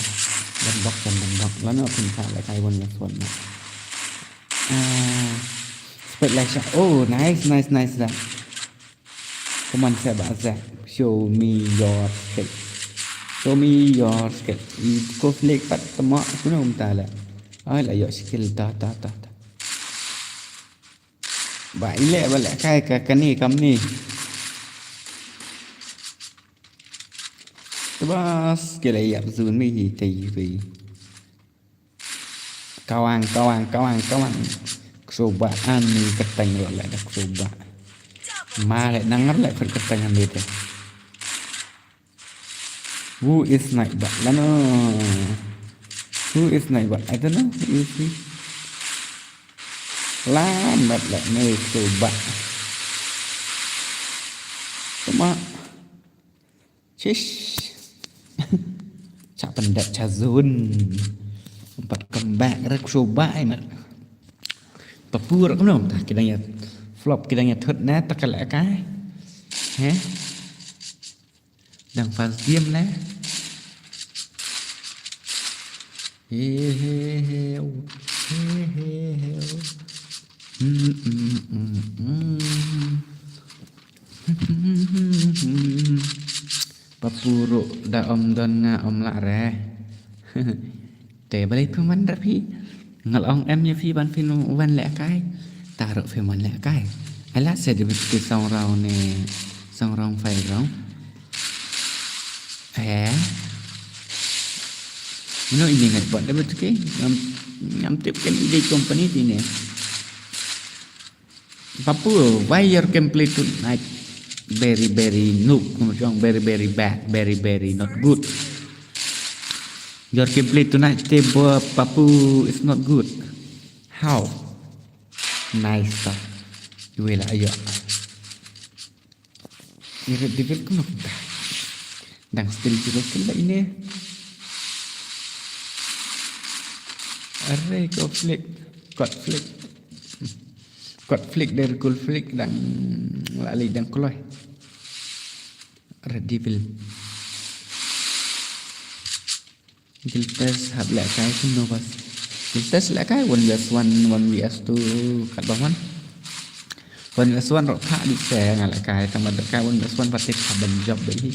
Dan bok, dan, dan bok. Lano pun ka lek kai one last one na. Ah, spotlight shot. Oh, nice, nice, nice da. Come on, Seba Zack. Show me your skill. Show me your skill. I ko flick pat tama kuno kumta la. Ai la yo skill ta ta ta ta. Ba ile ba le kai ka kani kam ni. Tebas ke le yak zun mi hi te yi. Kawang, kawang, kawang, kawang. Ksoba ani katang lo le da ksoba. Ma le nangar le khut katang ani te. Who is Nightbot? Lano. Who is Nightbot? I don't know. Who is he? Lamat le me ksoba. Tama. Shish. Cha pendat cha zun. Empat comeback rek suba ai mat. Papur kumno ta kidang ya flop kidang ya thut na ta kala kai. He? Dang first game le. He he he. He he he. Mm, mm, mm, mm. Papuruk da om don nga om lak re. Te balei phi man da phi. Ngal ong em ïa phi ban phi wan lehkai. Taruk phi man lehkai. Ala se de phi song rau ne song rong fai rong. Eh. Mano ini ngai buat da betul ke. Ngam ngam tip kan ide company ti ne. Papu, why your gameplay tonight very, very noob? Kung song very, very bad, very, very not good. Your gameplay tonight, te bo Papu is not good. How? Nice stuff. Iwe la ayo. Red Devil kumno kumta. Dang still zero kill la ine. Are ko flick. Kot flick. Kot flick dari cool flick dang la li dang kloi. Red Devil. Guild Test hap lehkai kumno bas. Guild Test lehkai one versus one, one versus two katba man. One versus one ruh phah di se nga lehkai, tang ba lehkai one versus one pat te phah ban jop beit hi.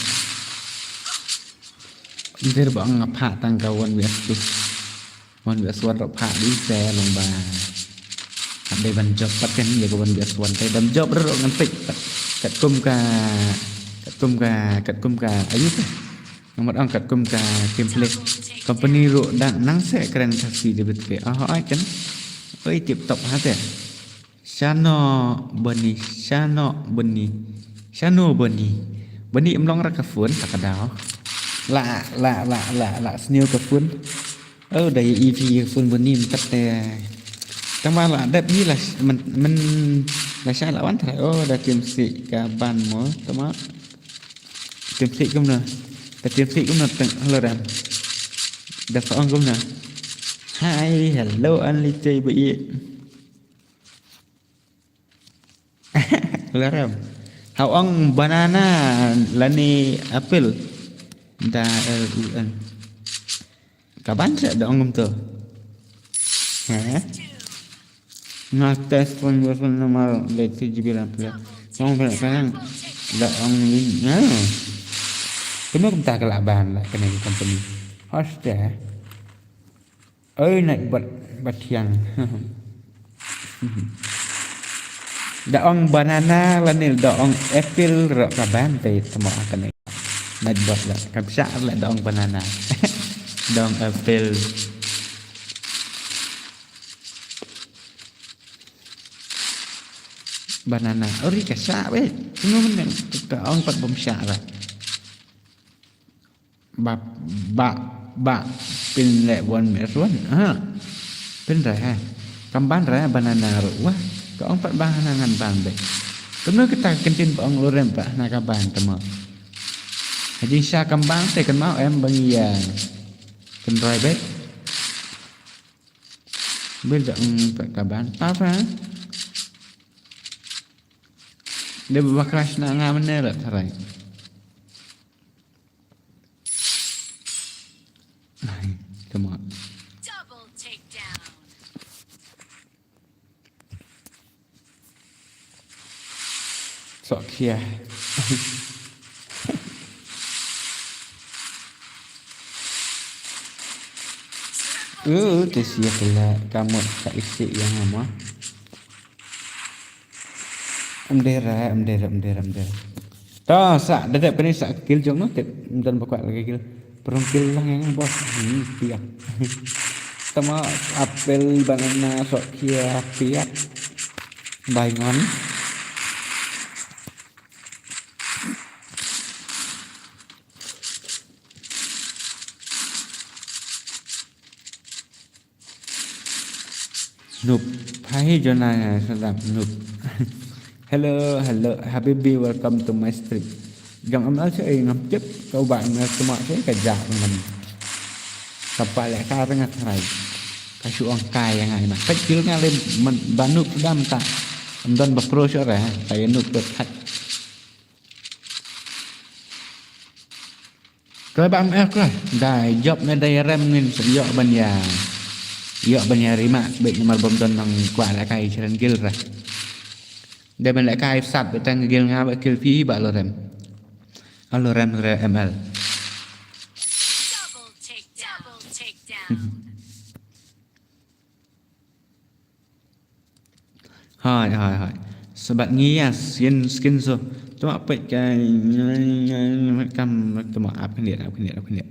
Ntir ba nga phah tang ka one versus two. One versus one ruh phah di se long ba. Hap dei ban jop pat kan ïa ka one versus one te ban jop ruh ngan peit pat. Katkum ka, katkum ka, katkum ka ayu ka. Namar ong katkum ka Team Flake company ruh dang nang seh kren Khasi debit ke. Ah, ai kan. Oi, tip top ha te. Shano Boni, Shano Boni, Shano Boni. Boni em long ra ka phone ta ka daw. La, la, la, la, la sniew ka phone. Oh, da E V ka phone Boni em tat te. Tang ba la dep hi la men, men la sha la wan trai. Oh, da Team Sik ka ban mo. Tama. Team Sik kumno? Ka Team Sik kumno teng hello ram. Da ka ong kumno? Hi, hello, only tei ba i. Hello ram. Hau ong banana lane apple. Da L U N. Kaban seh da ong kumto. He? Nga test phone ba phone namar le three G B ram pula. Ong pula kanyang da ong lin. Ha. Kumno kumta ka la ban la kane ka company. Hoste. Oi, naik bat batiang. Da ong banana lane da ong apple ruh kaban te tamo kane. Naik bat la. Kam sha la da ong banana. Da ong apple. Banana. Ori ka sha we. Kumno men ka ong pat bom sha la. Ba, ba, ba, pynleh wan me ruan. Ha. Pynrai ha. Kam ban ra banana ruh. Wah. Ka ong pat ba hana ngan ban be. Kumno kita ka ktien ba ong lorem ba hana ka ban tamo. Ha jingshisha kam ban te kan mau em ba ngi ïa kynrai be. Bil da ong pat ka ban. Pa pa. Dei ba crash na nga mynne la tharai. Ai, tama. Double takedown. Sok khia. Uh, te sia kela kamut ka isi yang ama. Em dera, em dera, em dera, em dera. To, sa, da dep kane sa kill jong no, tip, em don ba kwah lagi kill. Prong kill lang yang bos. Hmm, piat. Tama apple, banana, sok khia, piat. Baingon. Noob. Hai Jonah, salam noob. Hello, hello, habibi, welcome to my stream. Jong M L sa ngam tip, ka u ba M L tama sa ka ja ngam. Ka pa le ka rengat rai. Ka shu ong kai yang ai ma. Ka jil nga le man ba noob dam ta. Em don ba pro sha ra, ka ya noob ba thak. Kloi ba am eh kloi. Da jop ne da ïa rem ngin sa ïoh ban ïa. Ïoh ban ïa rima bad namar bom don nang kwah la kai cheren gil ra. Da ban la kai sat ba tang gil nga ba kil pi ba lo rem. Alo rem re M L. Double take down. Double take down. Hai, hai, hai. Sebab ngi ya skin, skin so. Tuma pek kai kam tuma ap khnit, ap khnit, ap khnit.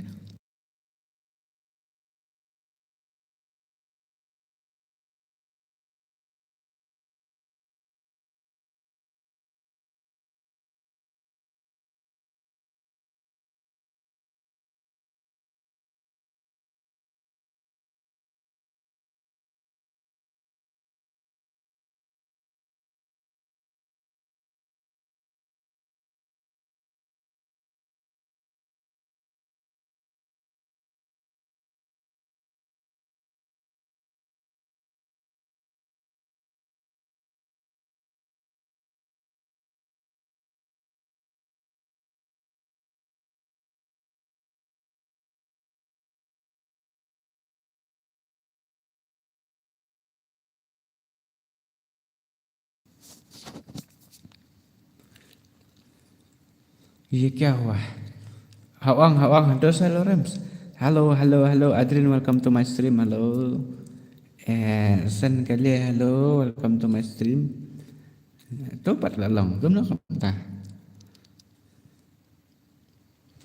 Ye kya hua? Hawang, hawang, hello, hello, Rems. Hello, hello, hello, Adrian, welcome to my stream, hello. Eh, Sen Kale, hello, welcome to my stream. To pat la long, gum no kam ta.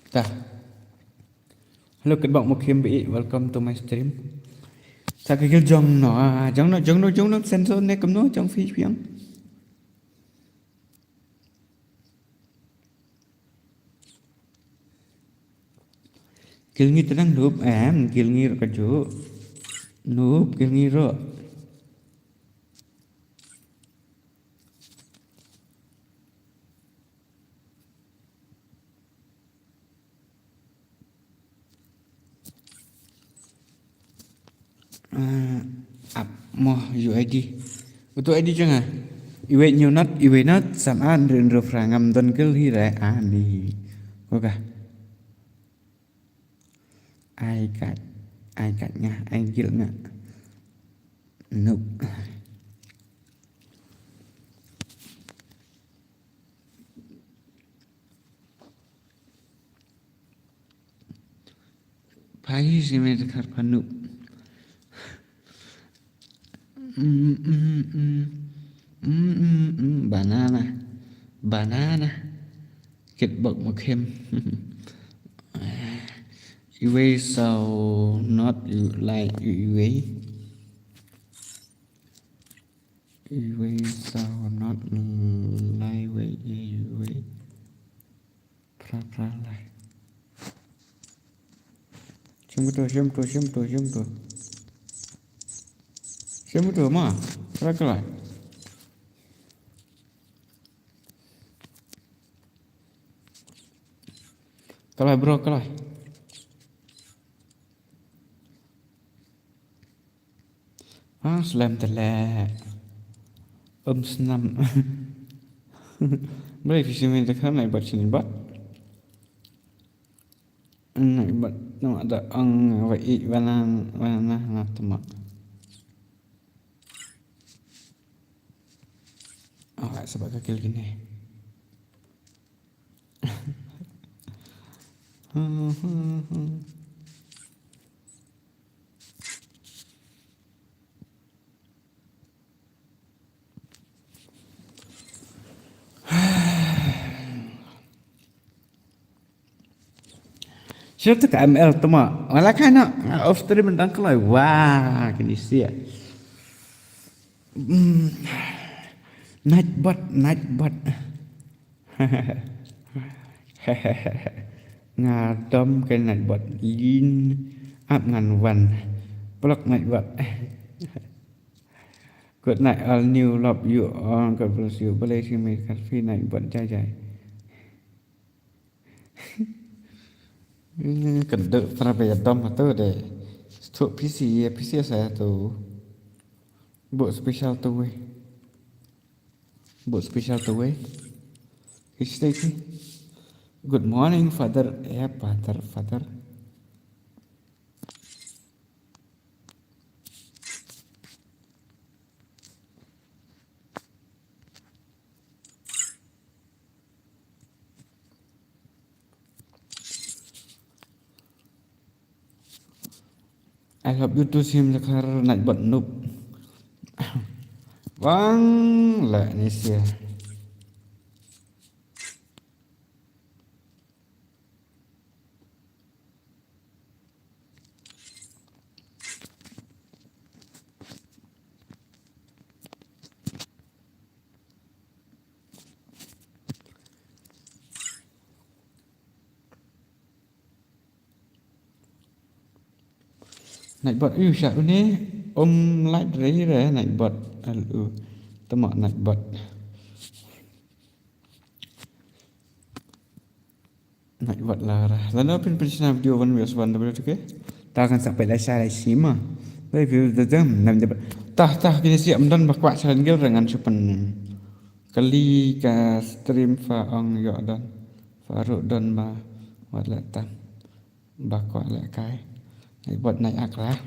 Ta. Hello, Kitbok Mukhim Bi, welcome to my stream. Sa ka gil jong no, ah, jong no, jong no, jong no, Sen so ne kam no, jong fi piang. Gil ngi tnang nup em, gil ngi ro ka ju. Nup, gil ngi ro. Ah, ap mo U I D. Utu I D jong nga. Iwei new not, iwei not, sam an rin ro fra ngam don gil hi re ani. Ko ka. Ai kat, ai kat nga, ai gil nga. Nope. Phai hi si me khar pha nope. Mm, mm, mm. Mm, mm, mm. Banana. Banana. Kitbok Mukhim. Iwei saw not you like you iwei. Iwei saw not lai wei iwei. Pra, pra, lai. Shim to, shim to, shim to, shim to. Shim to, ma. Pra, pra, lai. Kalai, bro, kalai. Ah, slem tele. Um, snam. Bro, if you see me, the car, I bought, I bought. Nai bad, no, ada ang wa i wa na, wa na, na tama. Oh, sebab ka kil kini. Sure to ka M L tama. Wala ka na, off stream dang kalai. Wah, kini sia. Hmm. Nightbot, nightbot. Nga dom ka nightbot. Yin up ngan wan. Block nightbot. Good night, all new, love you all, God bless you. Balei sing me kan free nightbot jai jai. Kan duk para ba ya dom tu de. Stuk P C, ya P C saya tu. Buat special tu weh. Buat special tu weh. Stay sih. Good morning, Father. Ya, Father, Father. I love you too, sim jakar nightbot noob. Bang la ni sia. Nightbot, u sha une, um, light re re, nightbot, al u, tama nightbot. Nightbot la ra. Lano phin pynshna video wan viewers wan da video, okay? Ta kan sa pela sha la shima. Bai view da jam nam da. Tah, tah, kini si am don ba kwah sha ngil rangan shupan. Kali ka stream fa ong yo don. Fa ru don ba wat la tam. Ba kwah la kai. Nightbot night ak la.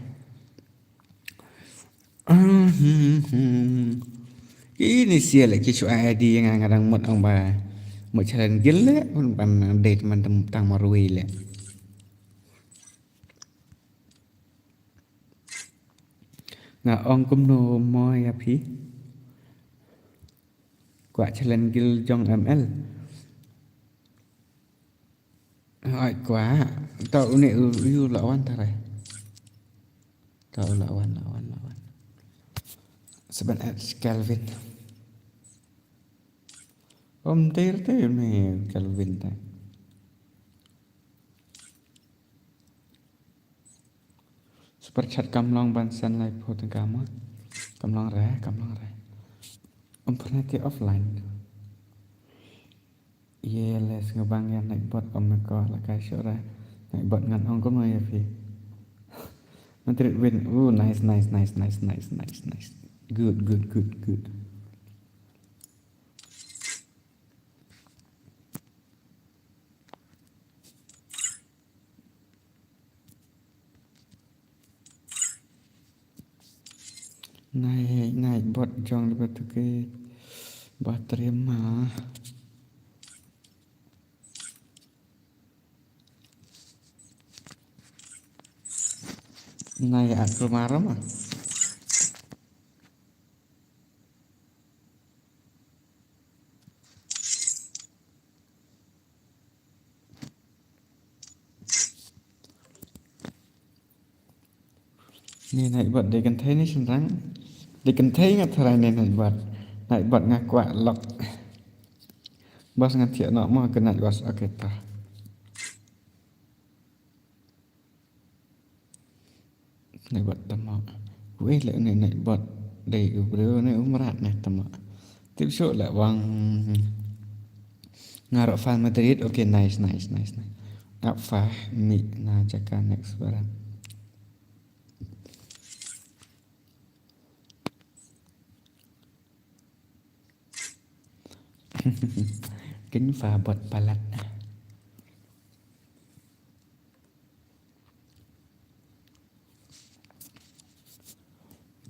Kini sia la ki shu I D nga nga dang mut ong ba. Mo challenge guild le, ban dei man tang marwei le. Nga ong kumno mo ïa phi. Kwah challenge guild jong M L. Ai kwah. To une u, u la wan tare. To la wan, la wan, la wan. Seven H Kelvin. Om dir te me Kelvin te. Super chat kam long ban send laiphew tyngka mo. Kam long re, kam long re. Om pernah te offline. Ye les ngebang ïa Nightbot om ko la kai shuh re. Nightbot ngan ong kumno ïa phi. Madrid win. Oh, nice, nice, nice. Good, good, good, good. Nai, Nightbot jong le batu ke battery ma. Nai aku marah ma. Ni Nightbot dei kynthei ne shynrang. Dei kynthei nga tharai ni Nightbot. Nightbot nga kwah lok. Bas nga thiah noh mo ka Nightbot. Okay ta. Nightbot tama. Wei le ni Nightbot dei u briew ne u mrad ne tama. Tip shuh le bang. Nga roh fan Madrid. Okay, nice, nice, nice, nice. Ap fa mi na jaka next barang. Kin fa bot palat.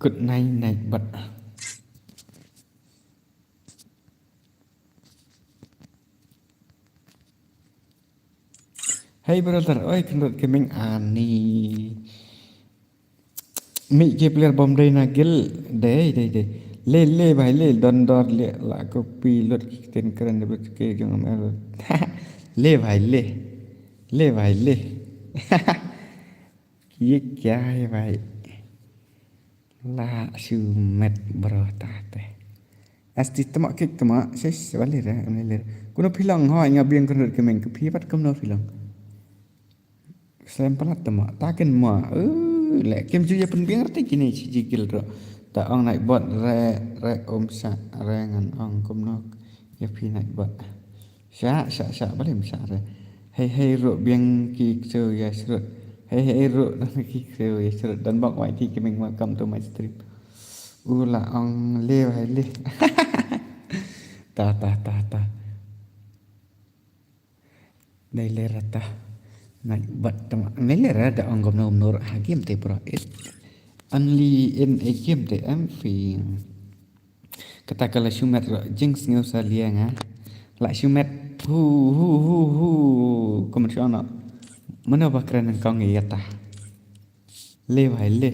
Good night, Nightbot. Hey brother, oi kynrut kemeng ani. Mi ki player bom dei na guild dei dei dei. Le le bhai le don dor le la ko pi lut ki ten kren de ke jong am. Le bhai le. Le bhai le. Ye kya hai bhai? La shu met bro ta te. Asti tama kik tama ses bale ra amle le. Kuno phi long ho nga biang kynrut kemeng ke phi pat kumno phi long. Slem palat tama ta ken ma. Eh, le kem ju ya pynbiang rti kini chi jigil ro. Ta ong Nightbot re re om sa re ngan ong kumno ya phi Nightbot. Sha sha sha bale em sha re. Hei hei ruh biang ki ksew ya srut. Hei hei ruh dan ki ksew ya srut. Dan bok wai ti kemeng welcome to my stream. U la ong le hai le. Ta ta ta ta. Dei le rata. Nightbot tama. Dei le rata ong gom na um nur ha game te bro. It only in a game te em fi. Kata ka la shu met ro jing sngew sa liang ha. La shu met hu hu hu hu. Kumno shono. Mano ba kren kong ya ta. Le bhai le.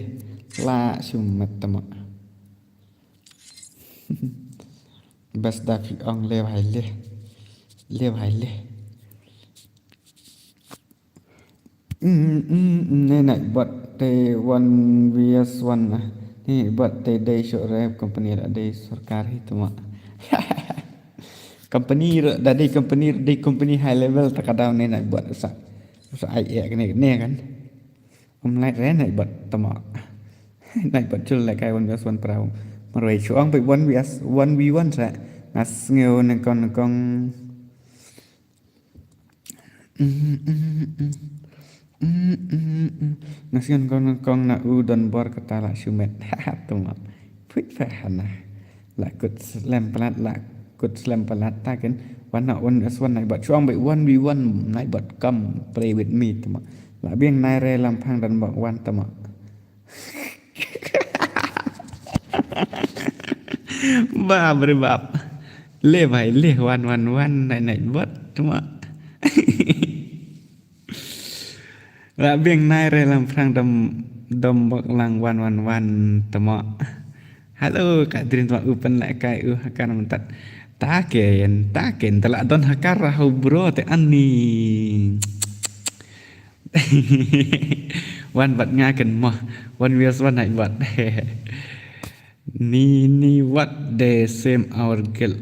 La shu met tama. Bas da phi ong le bhai le. Le bhai le. Mm, mm, mm, ne Nightbot te one vs one na. Ne Nightbot te dei shuh re company la dei sorkar hi tama. Company re da dei company re dei company high level ta ka daw ne Nightbot sa. Sa ai e ne ne kan. Um lai re Nightbot tama. Nightbot chul lai kai one vs one pra. Marwei chuang bai one vs one v one sa. Nga sngew nengkong nengkong. Nga sngew nengkong nengkong na u don bor kata la shu met. Haha tama. Phuit fa hana. La kut slem palat la kut slem palat ta ken. Wan na one vs one Nightbot chuang bai one v one Nightbot come play with me tama. La biang nai re lam phang dan bok wan tama. Bap re bap. Le bhai le, wan wan wan, nai nai bot tuma. La biang nai re lam phrang dom dom bok lang, wan wan wan tuma. Hello ka drin tuma, u pen la kai u hakar mentat. Ta ken ta ken ta la don hakar ra hau bro te ani. Wan bat nga ken moh. Wan wias wan nai bat. Ni ni wat de same our girl.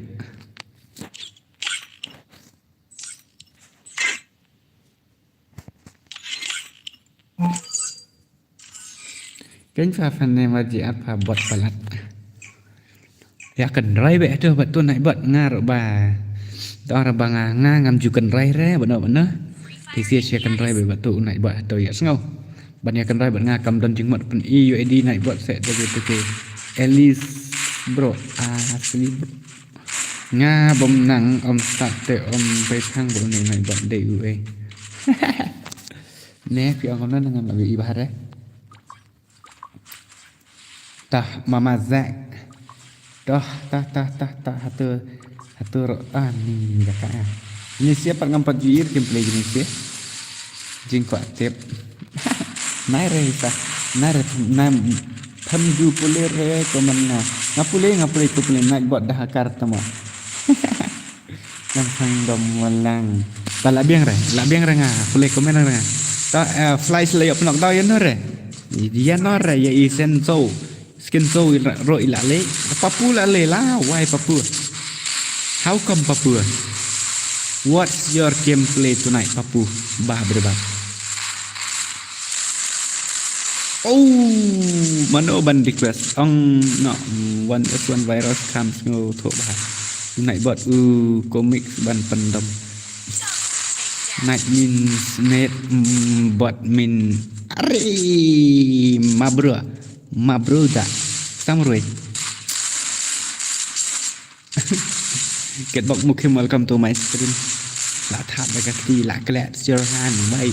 Ken fa fan ne ma ji at pha bot palat. Ya kan rai be tu bat tu nai bat ngar ba. Dor ba nga nga ngam ju kan rai re bano bano. Ti sia sia kan rai be bat tu nai bat tu ya sngau. Ban ya kan rai bat nga kam don jingmot pen i U A D nai bat se de tu ke. Elis bro asli bro. Nga bom nang om start te om pe thang bo ne nai bat de u e. Ne pi ong na ngam abi i bahare. Tah mama Zack. Tah tah tah tah tah hatu hatu ro ani da ka. Ni siapa ngam pat juir gameplay ni sia. Jing kwah tip. Nai re sa. Nai re nam tham ju pule re ko man nga. Nga pule nga pule ko pule nai bot dah akar tamo. Nang thang dom walang. Ba la biang re, la biang re nga. Pule komen re nga. Ta flash le yok nok dau yan re. Yan re ya isen so. Skin so ro ila le. Papu la le la, why papu? How come papu? What's your gameplay tonight papu? Bah brebah. Oh, mano ban request. Ong no, one S one virus comes ngo tho bah. Night bot u comics ban pendam. Night means net mm, bot min are ma bro. Ma bro da. Samroi. Get back Mukim, welcome to my stream. La thap da ka kti la clap your hand, wai.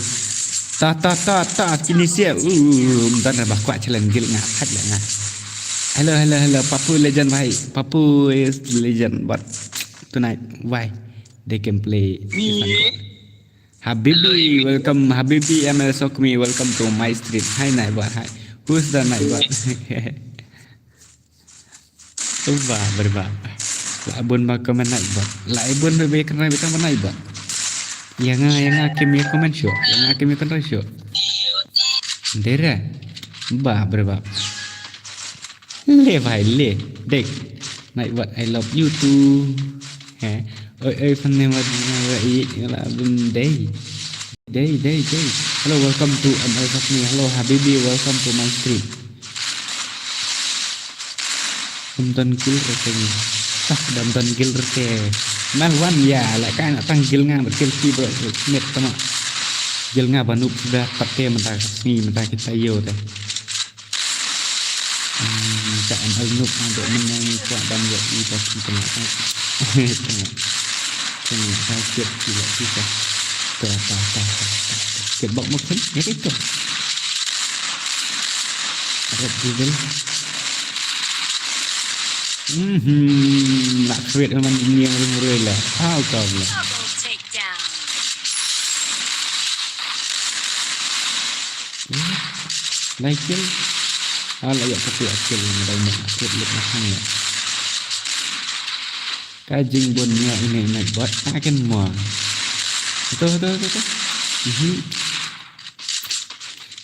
Ta ta ta ta kini sia. Um dan ba kwah challenge gil nga thak le nga. Hello hello hello Papu legend bhai. Papu is legend but tonight why they can play. Habibi welcome Habibi M L Sokmi welcome to my stream. Hi night bot hi. Who's the night bot? Uba berba. La bun ba komen naik bot. La bun ba be kena be tang naik bot. Ya nga ya nga kim ya komen syo. Ya nga kim ya kena syo. Dera. Ba berba. Le bhai le. Dek. Naik bot I love you too. He. Oi oi fan ne mat na wa i la bun dei. Day, day, day. Hello, welcome to M L Safni. Hello, Habibi, welcome to my stream. Dam don gil rete ni. Tak dam don gil rete. Mal wan ya, la ka na tang gil nga bergil ki bro. Met tama. Gil nga banuk sudah pate menta sni menta kita yo teh. Ka M L Noob ada menang kuat dan buat ni pasti kena. Kena. Kena sakit gila kita. Tuh, tuh, tuh, tuh, tuh. Kita bak makan, ya itu. Red Devil. Mhm, nak sweet memang ini yang rumah lah. How come lah? Lai kill. Ah, la ïa ka tu akil nga dai mut akil lut na hang ïa. Ka jingbun ïa ine ine bot akin mo. Tu tu tu tu. Mhm.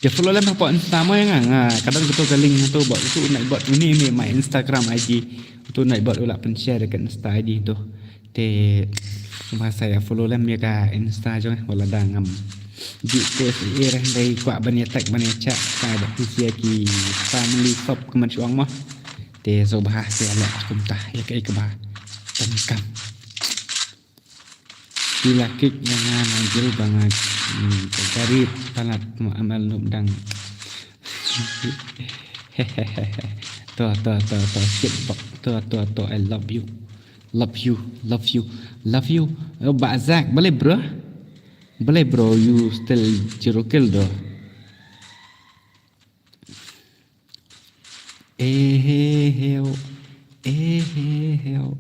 Ya follow lem hapoh Insta mo ïa nga nga. Kadang kutu ka link tu bot tu ine bot ine ine my Instagram I D. Tu ine bot u la pynshare ka Insta I D tu. Te masa ïa follow lem ïa ka Insta jong eh wala da ngam. Ju post ïa reh dei kwah ban ïa tag ban ïa chat ka da phi sia ki family top ka man shuang mo. Te so bah te la kumta ïa ka ïa ka ba. Tang kam. Ila kik ïa nga na jil ba nga ka gari palat mo amal nup dang. To to to to shit bok to to to I love you. Love you, love you, love you. Oh, Bazak, balai bro? Balai bro, you still zero kill though. Eh, eh, eh, eh, eh.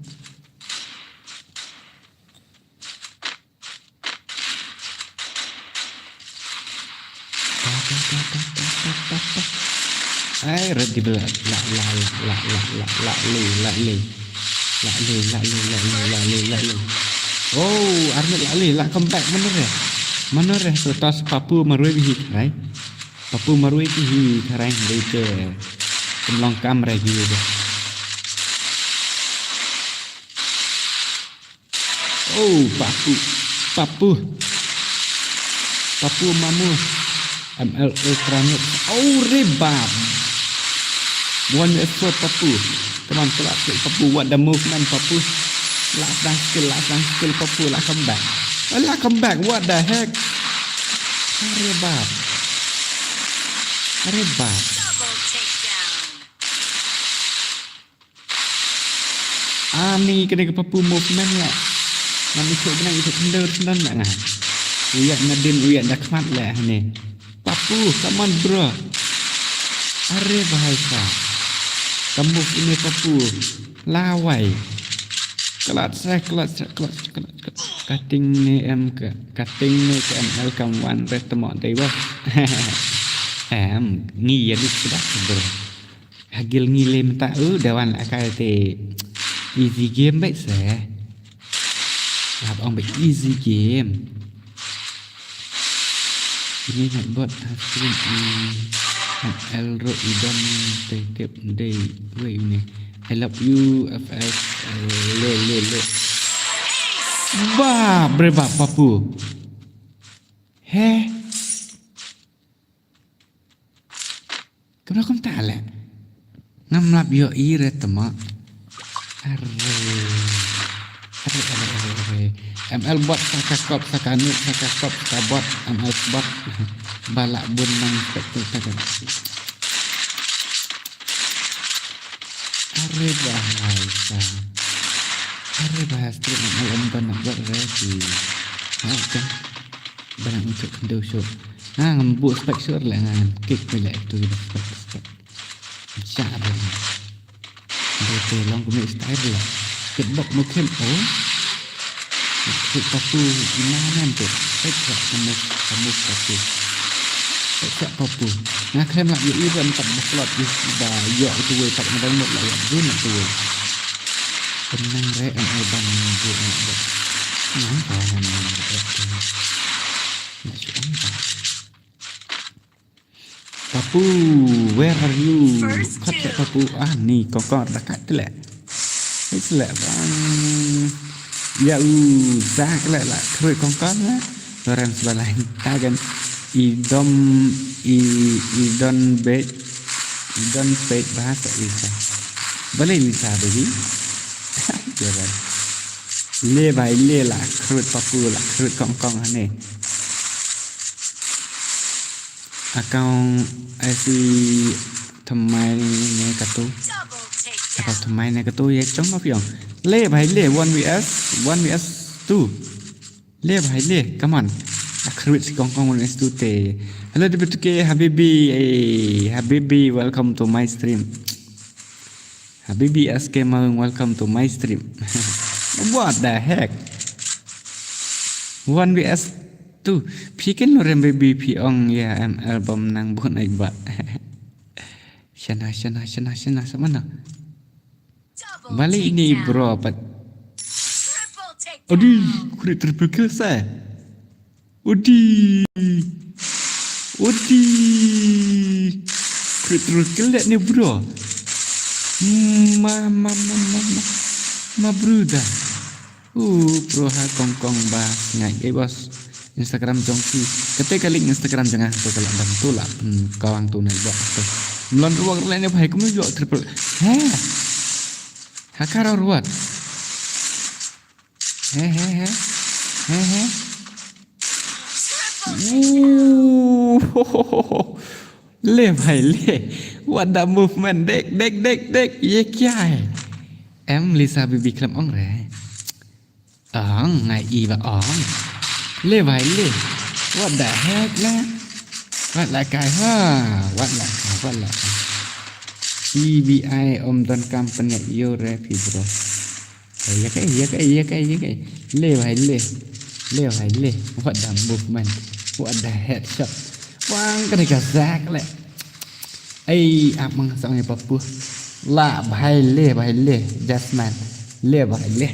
Ai, red di bela. La, la, la, la, la, la, la, le, la, le. La, le, la, le, la, le, la, le, la, le. Oh, armet la, le, la, comeback, mana re. Mana re, so tos Papu marwei hi, right? Papu marwei hi, right? Dei te. Kum long kam re, gitu. Oh, Papu. Papu. Papu mamu. M L Ultra Noob. Oh, rebab. One effort, Papu. Come on, kelat sikit, Papu. What the movement, Papu. Last dance skill, last dance skill, Papu. La comeback. Oh, la comeback. What the heck? Rebab. Rebab. Ani kene ka Papu movement la. Ngan ïa bnai ïa khyndew khyndew la nga. Uya nadin uya da khmat la ni. Papu, come on, bro. Are bahai sa. Ka move ini Papu. Lawai. Kelat sa, kelat sa, kelat sa, kelat sa. Cutting ne em ka. Cutting ne ka M L kam wan re temo dei ba. Em, ngi ya dik sudah, bro. Hagil ngi le mynta u da wan la kai te easy game bait se. Lap ong bait easy game. Ini nak bot hastring i L ro idam te tip dei wei ini. I love you F S le le le. Ba bre ba Papu. He. Kumno kumta le? Ngam lap ïohi re temo. Are. Are, are, are, are. M L bot sa ka kop, sa ka nuk, sa ka kop, sa ka bot, M L bot. Ba lah bun nang spek tu sa ka. Are bahai sa. Are bahai stream M L em ban nak bot re ki. Ha, kan. Ba nak untuk kendu show. Nga ngam buh spek shuh leh nga ngam kick phi leh tu da spek, spek. Sha ba. Dei te long kumne style leh. Kickbox mu khim oh. Kick Papu ina nan tu. Kick Papu mu, Papu Papu. Kick Papu. Nga khlem lah ïohi ban pat ba slot ïa ba ïoh tu wei pat nga dang mut lah ïoh jun tu wei. Kynang re em ai ban jun ba. Nang ka nang. Nga shu ong ba. Papu, where are you? First kill. Papu, ah, ni kongkong da kat le. It's le bang. Ya u zak le la khrui kongkong le. Loren sebalang tagan idom i idon bet idon bet bahasa Isa. Balik Isa baby. Ya bang. Le bai le la khrui Papu la khrui kongkong hane. Account I C thymmai ne katu. Account thymmai ne katu ïa chong ma phi ong. Le bhai le one V S, one V S two. Le bhai le, come on. Akhruit si kong kong one V S two te. Hello D B two K Habibi, eh, Habibi, welcome to my stream. Habibi S K Maung, welcome to my stream. What the heck? One V S two. Phi ken lorem baby phi ong ya em album nang bun ai ba. Shana, shana, shana, shana, samana. Balik ini bro, pat. Odi, kuri triple kill sa. Odi. Odi. Kuri triple kill ni bro. Ma, ma, ma, ma, ma. Ma bruda. Uh, bro ha kong kong ba ngai eh boss. Instagram jong ki. Kate ka link Instagram jong nga to ka la dam to la. Hmm, kawang to nai ba to. Mlon ruak le ne bhai kum yo triple. He. Ha ka ruat. He he he. He he. Uh. Le bhai le. What the movement dek dek dek dek. Ye kya hai? Em Lisa bibi klem ong re. Ong ngai i ba ong. Le bhai le. What the heck la? Wat la kai ha. Wat la kai, wat la kai. C B I om don kam pen ngai yo re phi bro. Ya kai, ya kai, ya kai, ya kai. Le bhai le. Le bhai le. What the movement. What the headshot. Wang kane ka Zak le. Ai, ap mang sang ni papu. La bhai le, bhai le. Jasman. Le bhai le.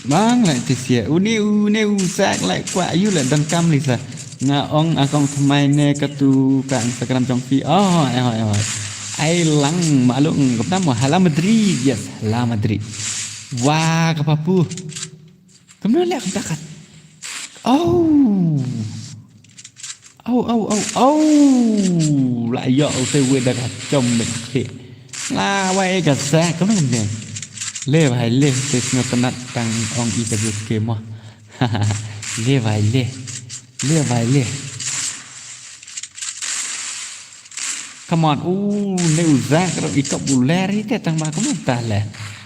Bang le ti sia. Uni, uni u Zak le kwah ïu le donkam Lisa. Nga ong akong thymmai ne katu ka Instagram jong phi. Oh, eh, eh, eh. Ai lang malu ngam mo hala Madrid. Yes, hala Madrid. Wah, ka papu. Kumno leh kumta kat. Oh. Au, au, au, au. La ïoh u te wei da ka chom bek te. La wai ka Zak kumno kumne. Le bhai le te sngewtynnat tang ong i ka jut ke mo. Le bhai le. Le bhai le. Come on. Ooh, ne u Zak ro i kop u ler i te tang ba kumta le.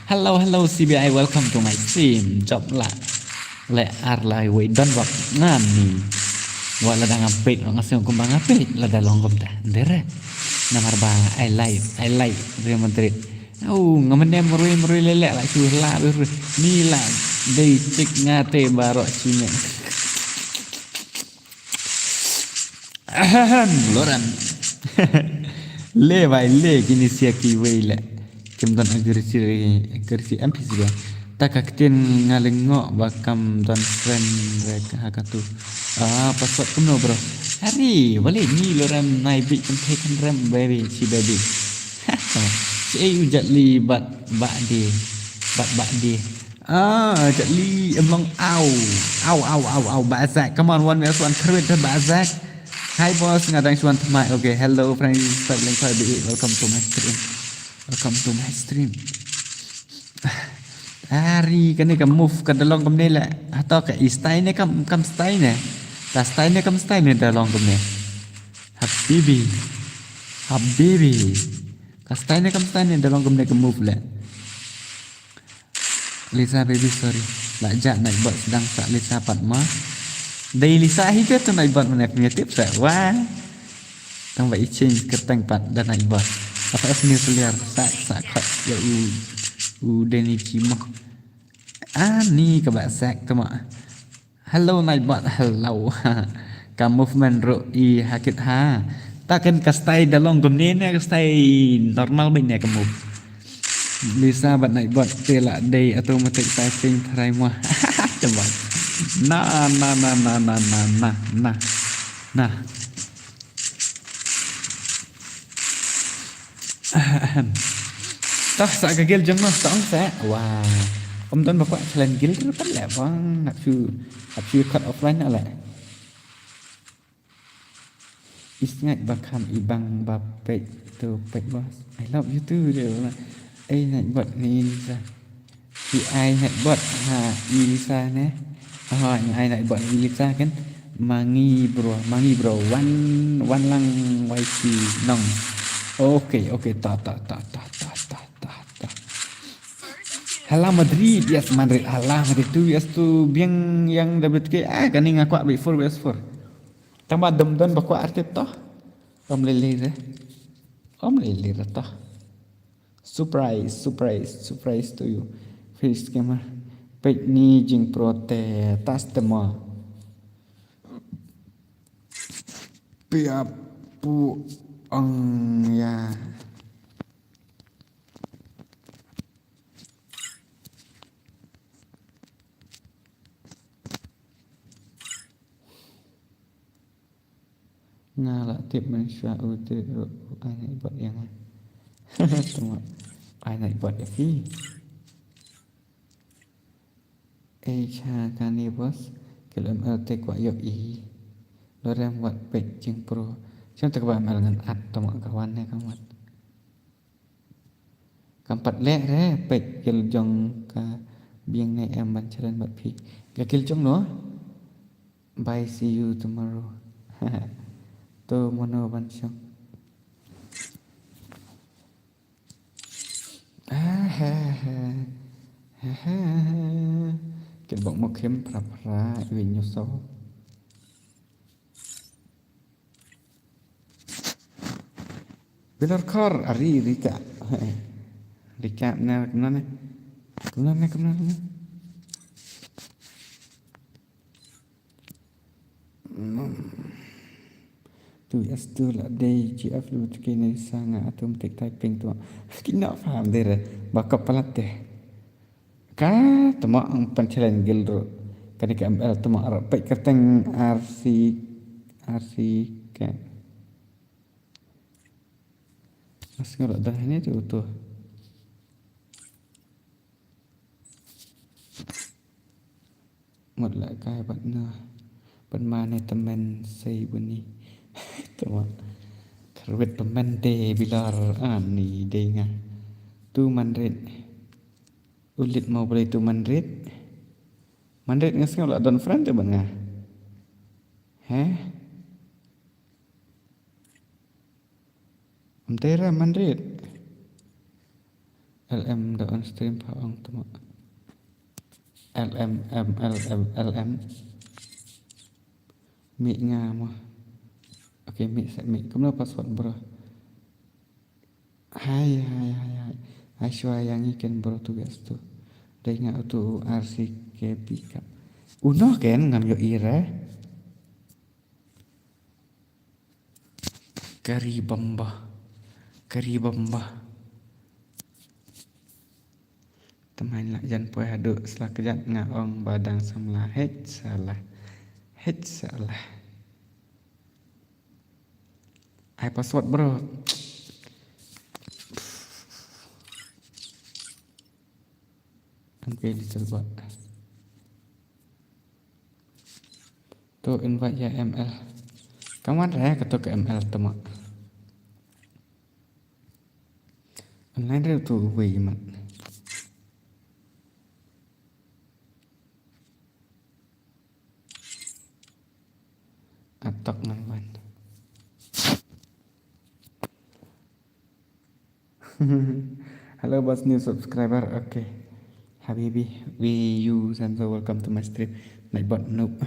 Hello, hello, C B I, welcome to my stream. Jop la. Le ar la wei don bak ngan ni. Wa la dang update, nga sngewbha kumba nga update la da long kumta. Dere. Namar ba I like, I like Real Madrid. Oh, nga mendem rui, rui le le la shu la rui. Ni la dei tik nga te baro sine. Ahem, Loran. Le bhai le kini sia ki wei le. Kim don agresi agresi M P C ba. Ta ka ktien nga le ngok ba kam don friend re ka ha ka tu. Ah, password kumno bro. Hari, balik ni Loran nai bit kan te kan rem baby si baby. Si ei u jat li bat bak de. Bat bak de. Ah, jat li em long au. Au, au, au, au, Bazak. Come on, one versus one. Kharit Bazak. Hi boss, nga dang shuan thymmai. Okay, hello friends. Start link five B. Welcome to my stream. Welcome to my stream. Hari kane ka move ka da long kumne le. Hato ka i style ne kam, kam style ne. Ka style ne kam style ne da long kumne. Habibi. Habibi. Ka style ne kam style ne da long kumne ka move le. Lisa baby sorry. La ja Nightbot sdang sa Lisa pat ma. Dei Lisa hi te tu Nightbot mane pynïatip sa. Wah. Tang ba i change kyrteng pat da Nightbot. Apa as ni clear sa sa khot ya u u Denny Chimo. Ani ka ba sak tama. Hello Nightbot, hello. Ka movement ruh i hakit ha. Ta kan ka style da long kumne ne ka style normal bad ne ka move. Lisa bad Nightbot te la dei automatic typing try mo. Tama. Na na na na na na na na. Na. Ahem. Tah sa ka guild jong no sa ong sa. Wah. Ym don ba kwah challenge guild ruh pat leh bang. Hap shu, hap shu cut offline na leh. Is ngat ba kham i bang ba pek tu pek boss. I love you too. Ei Nightbot ni sa. Ki ai Nightbot ha i Lisa ne. Aha, ngi ai Nightbot i Lisa kan. Mangi bro, mangi bro. Wan, wan lang Y T nong. Okay, okay, ta, ta, ta. Hala Madrid, yes, Madrid. Hala Madrid, two yes to biang yang W T K. Ah, kani nga kwah bi four yes four. Tang ba dum don ba kwah artip toh. Om lele re. Om lele re toh. Surprise, surprise, surprise to you. Face scammer. Pek ni jingpro te tas te mo. Pia pu ang ya. Nga la tip mynshuwa u te u ai Nightbot ïa nga. Tuma ai Nightbot ïa phi. Ei cha kani boss kil M L te kwah ïoh i. Lorem wat pek jingpro. Shem te kaba M L ngan at tuma ka wan ne ka wan. Kam pat leh re pek kil jong ka biang ne em ban challenge bad phi. Ka kil jong no. Bye, see you tomorrow. To mono ban shong. Ah, ha, ha. Ha, ha, ha. Kil bok mo khim phra phra iwi nyu so. Bilor khor ari rika. Rika na kumno ne. Kumno ne, kumno ne. Hmm. Tu as tu la dei G F lu tu ki ni sa nga automatic typing tu. Ki na faham dei re. Backup palat deh. Ka tama ang pan challenge gil ro. Kani ka M L tama ro. Pek kerteng R C, R C ke. Mas ngala dah ni tu tu. Mut la kai bad na. Ban ma ne temen sei buni. Tama. Kerwit temen de bilar ani de nga. Tu manrit. Ulit mau beli tu manrit. Manrit ngas ngala don friend tu ban nga. Heh? Am tera manrit. L M da on stream pa ong tama. L M, M L M, L M. Mi nga mo. Okay, mi sa mi. Kumno password bro. Hai, hai, hai, hai. Hai shwa yang iken bro tu gas tu. Dai nga tu R C K pickup. Uno ken ngam yo ira. Kari bamba. Kari bamba. Tamain la jan poi hadu sla kejat nga ong badang samla hej salah. Hej salah. Ai password bro. Okay, little bot. To invite ya M L. Kawan re ka to ke M L tama. Online re tu wei mat. Atok ngan wan. Hello, boss, new subscriber. Okay. Habibi, we you Sanzo, welcome to my stream. Nightbot noob.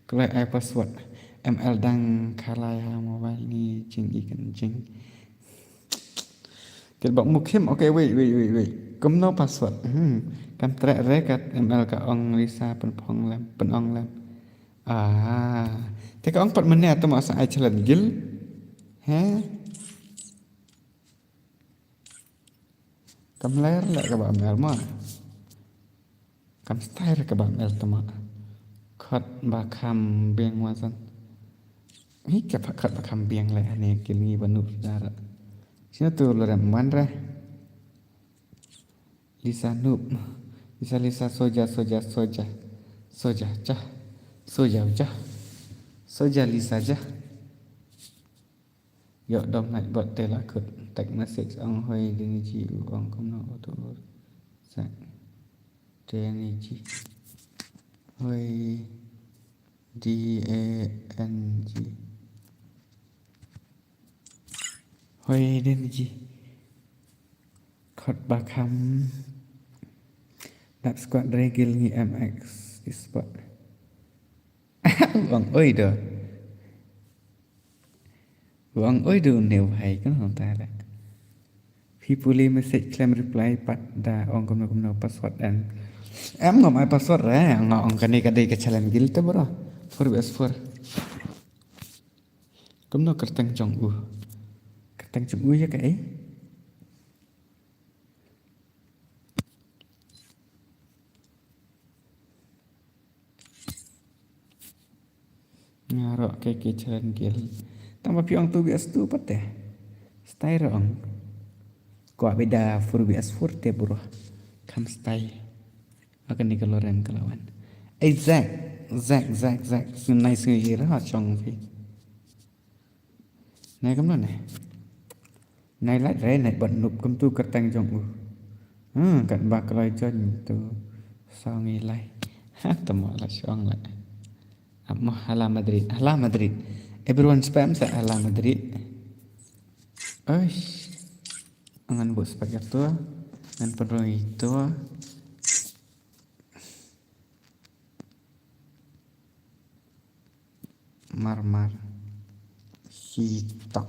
Kloi ai password. M L dang khalai ha mobile ni jing ikan jing. Kit bak mukhim. Okay, wait, wait, wait, wait. Kumno password. Hmm. Kam trek re kat M L ka ong Lisa pen phong lem, pen ong lem. Ah. Te ka ong pat mene atau masa ai challenge gil. He? Kam ler le ka ba M L ma. Kam style ka ba M L tama. Khot ba kham biang wasan. Hi ka pa khot ba kham biang le ane kil ngi ba nup dara. Sino tu lo rem wan re. Lisa nup. Lisa, Lisa, soja, soja, soja. Soja, jah. Soja, jah. Soja, Lisa, jah. Yo dom nai bot te la kut. Text message ong hoi ding ji u ong kumno o tu. Sa. Deng ji. Hoi. D A N G. Hoi deng ji. Khot ba kham. Dap squad regil ngi M X Esport. Wang oi do. Wang oi do ne wahai kan hong ta da. Phi pule message khlem reply pat da ong kumno kumno password em. Em ngam ai password re, nga ong kane ka dei ka challenge gil te bro. Four versus four. Kumno kyrteng jong u. Kyrteng jong u ya ka ei? Nga ro ke ke challenge gil. Tang ba phi ong two V S two pat te. Stai ro ong. Ko abeda four V S four te bro. Kam stai. Akan ni kalau rem kalau wan. Eh, Zack. Zack, Zack, Zack. Nice ngi ira chong phi. Nai kumno nai. Nai lait re nai bot nup kumtu kyrteng jong u. Hmm, kat ba kloi jon tu. Song i lai. Ha, tamo la shong la. Amo hala Madrid. Hala Madrid. Everyone spam sa hala Madrid. Oish. Ngan bu spek tu. Ngan pynroi tu. Mar mar. Hitok.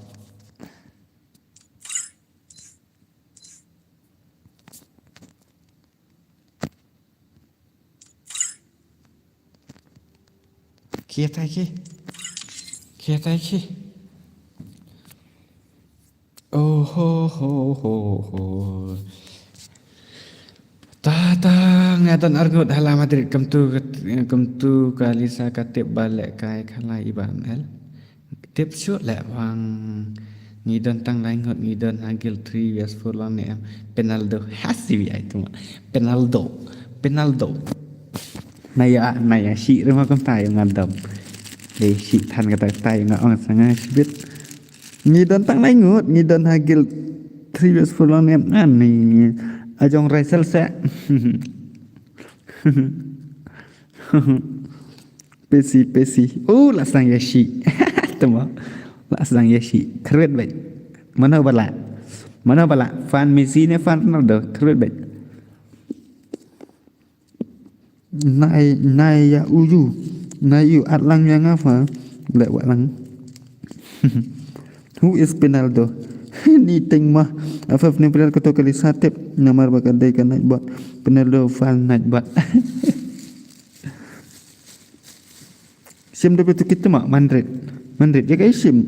Khie tai khie. Khie tai khie. Oh ho ho ho ho. Ta ta nga don arngut ha la Madrid, kumtu, kumtu ka Lisa ka tip ba leh kai khalai iban el. Tip shuh leh bang. Ngi don tang lai ngut, ngi don ha guild three vs four long ne em. Penaldo. Ha C B I tu ma. Penaldo. Penaldo. Na ya, na ya shi rima kumta ya nga dom. Dei shi than kata kata ya nga ong sa nga shibit. Ngi don tang lai ngut, ngi don ha guild three vs four long ne em. Ani. Ajong Raisel se. Pesi, pesi. Oh, la sdang ya shi. Tama. La sdang ya shi. Kyrwet bait. Mano bala. Mano bala. Fan Messi ne fan Ronaldo. Kyrwet bait. Nai, nai ya uyu. Nai yu at lang ya nga fa. Leh wa lang. Who is Penaldo? Ni teng mah. Afaf ni player kato kali sa tip. Namar ba ka dei ka Nightbot. Penaldo fan Nightbot. Shim da betu kita ma Madrid. Madrid ya kai shim.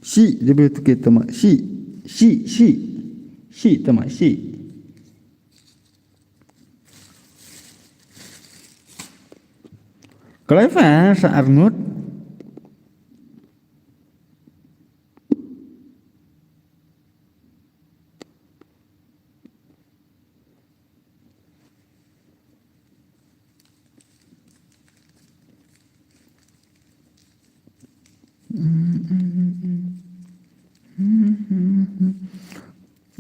Shi da betu kita ma. Shi. Shi, shi. Shi tama shi. Kalau fa sa arngut.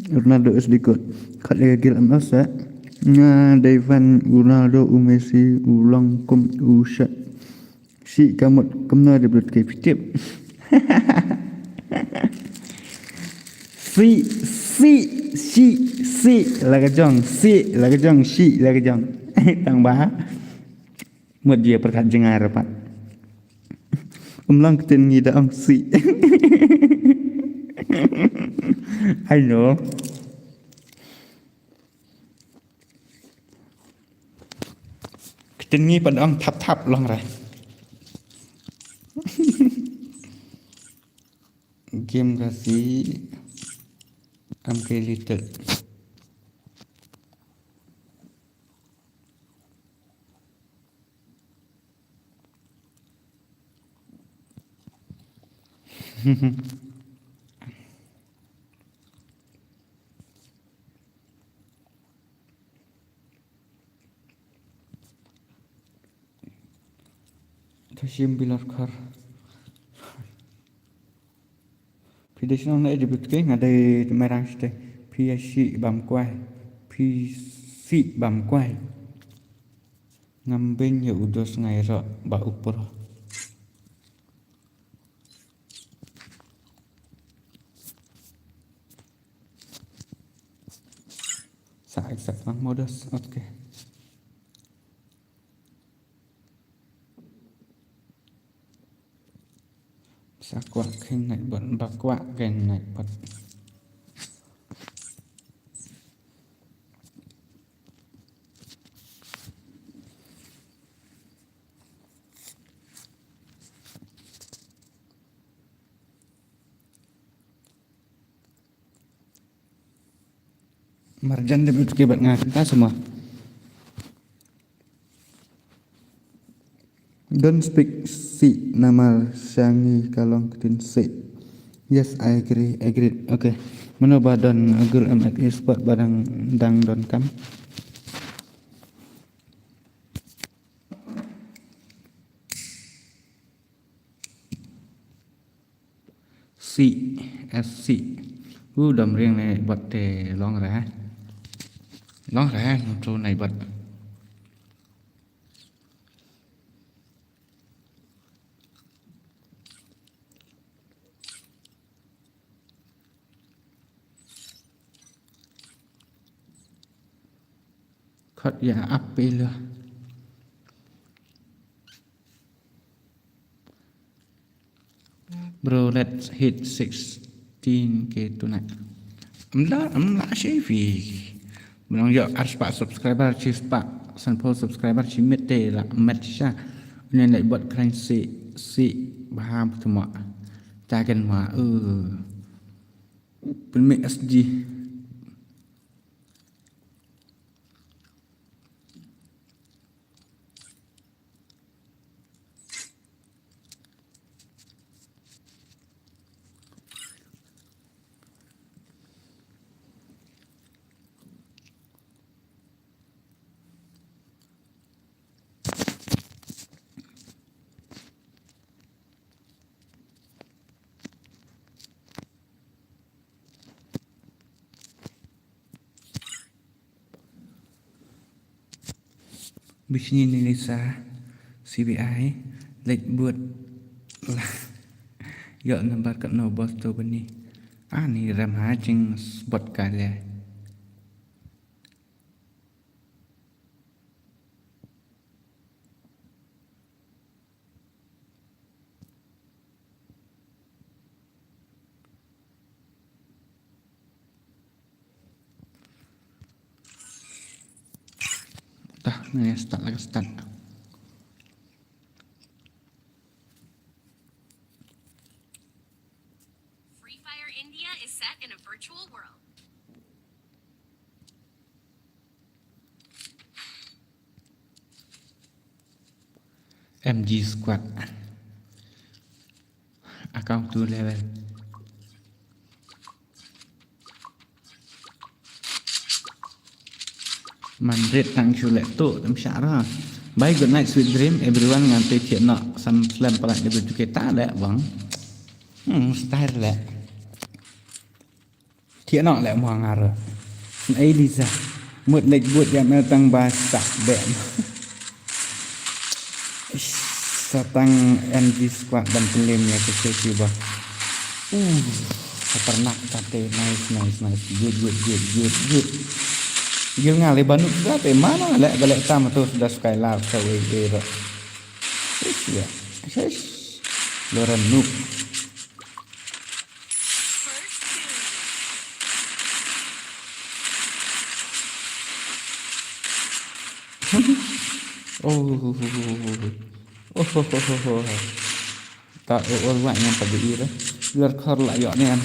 Ronaldo is the goat. Khat ïa ka guild M S eh. Nga dei fan Ronaldo, u Messi, u long kum u shet. Shi ka mut kumno dei blut ke pitip. Si, si, si, si la ka jong, si la ka jong, shi la ka jong. Tang ba mut jia pyrkhat jngai rapat. Um lang ktien ngi da ong si. I know. Ktien ngi pat ong thap thap long re. Game ka si am ke little. Thashim bilor khar. Phi dei shnong na edibut ke nga dei Merang site. Phi ya shi bam kwai. Phi si bam kwai. Ngam beiñ ïa u dos ngai roh ba u pro. Sa accept lang modus. Okay. Sa kwah kein Nightbot, ba kwah kein Nightbot. Marjan de blut ke bat nga ta semua. Don't speak si namar shangi kalong ketin si. Yes, I agree, agreed. Okay. Mano ba don gul M X sport ba dang, dang don kam. Si, S C. U dam riang ne bat te long re. Long re, tu nai bat. Khot ïa ap phi la. Bro, let's hit sixteen K tonight. Amla, amla shi phi. Mlong ïoh ar spah subscriber, shi spah sanphew subscriber shi miet te la met sha. Une Nightbot kren si, si bha tuma. Taken ma, uh. Pynmih S G. Bishni ni Lisa, C B I, leit bud. Ïoh number katno boss to bani. Ani rem ha jingspot ka leh. Tah, ngan start lagi, start. Free Fire India is set in a virtual world. M G Squad. Account two level. Man rit tang shu leh tu tam sha ra. Bye, good night, sweet dream everyone. Ngan te thiah noh san slem palat ni bad tu kita leh bang. Hmm, style leh. Thiah noh leh mo ngar. Ei Lisa. Mut leit bud ïa me tang ba sak beh. Ish, sa tang M G Squad ban pynlem ïa ka sesi ba. Uh, khatarnak kate. Nice, nice, nice. Good, good, good, good, good. Gil nga leh ba nuk da te mana leh ba leh tam tu suda Skylar ka wei wei ro. Ish, ya. Ish, ish. Loran nuk. Oh. Oh, oh, oh, oh, oh. Ta o ol wa ngan ta bi ira. Lar khar la yo ne an.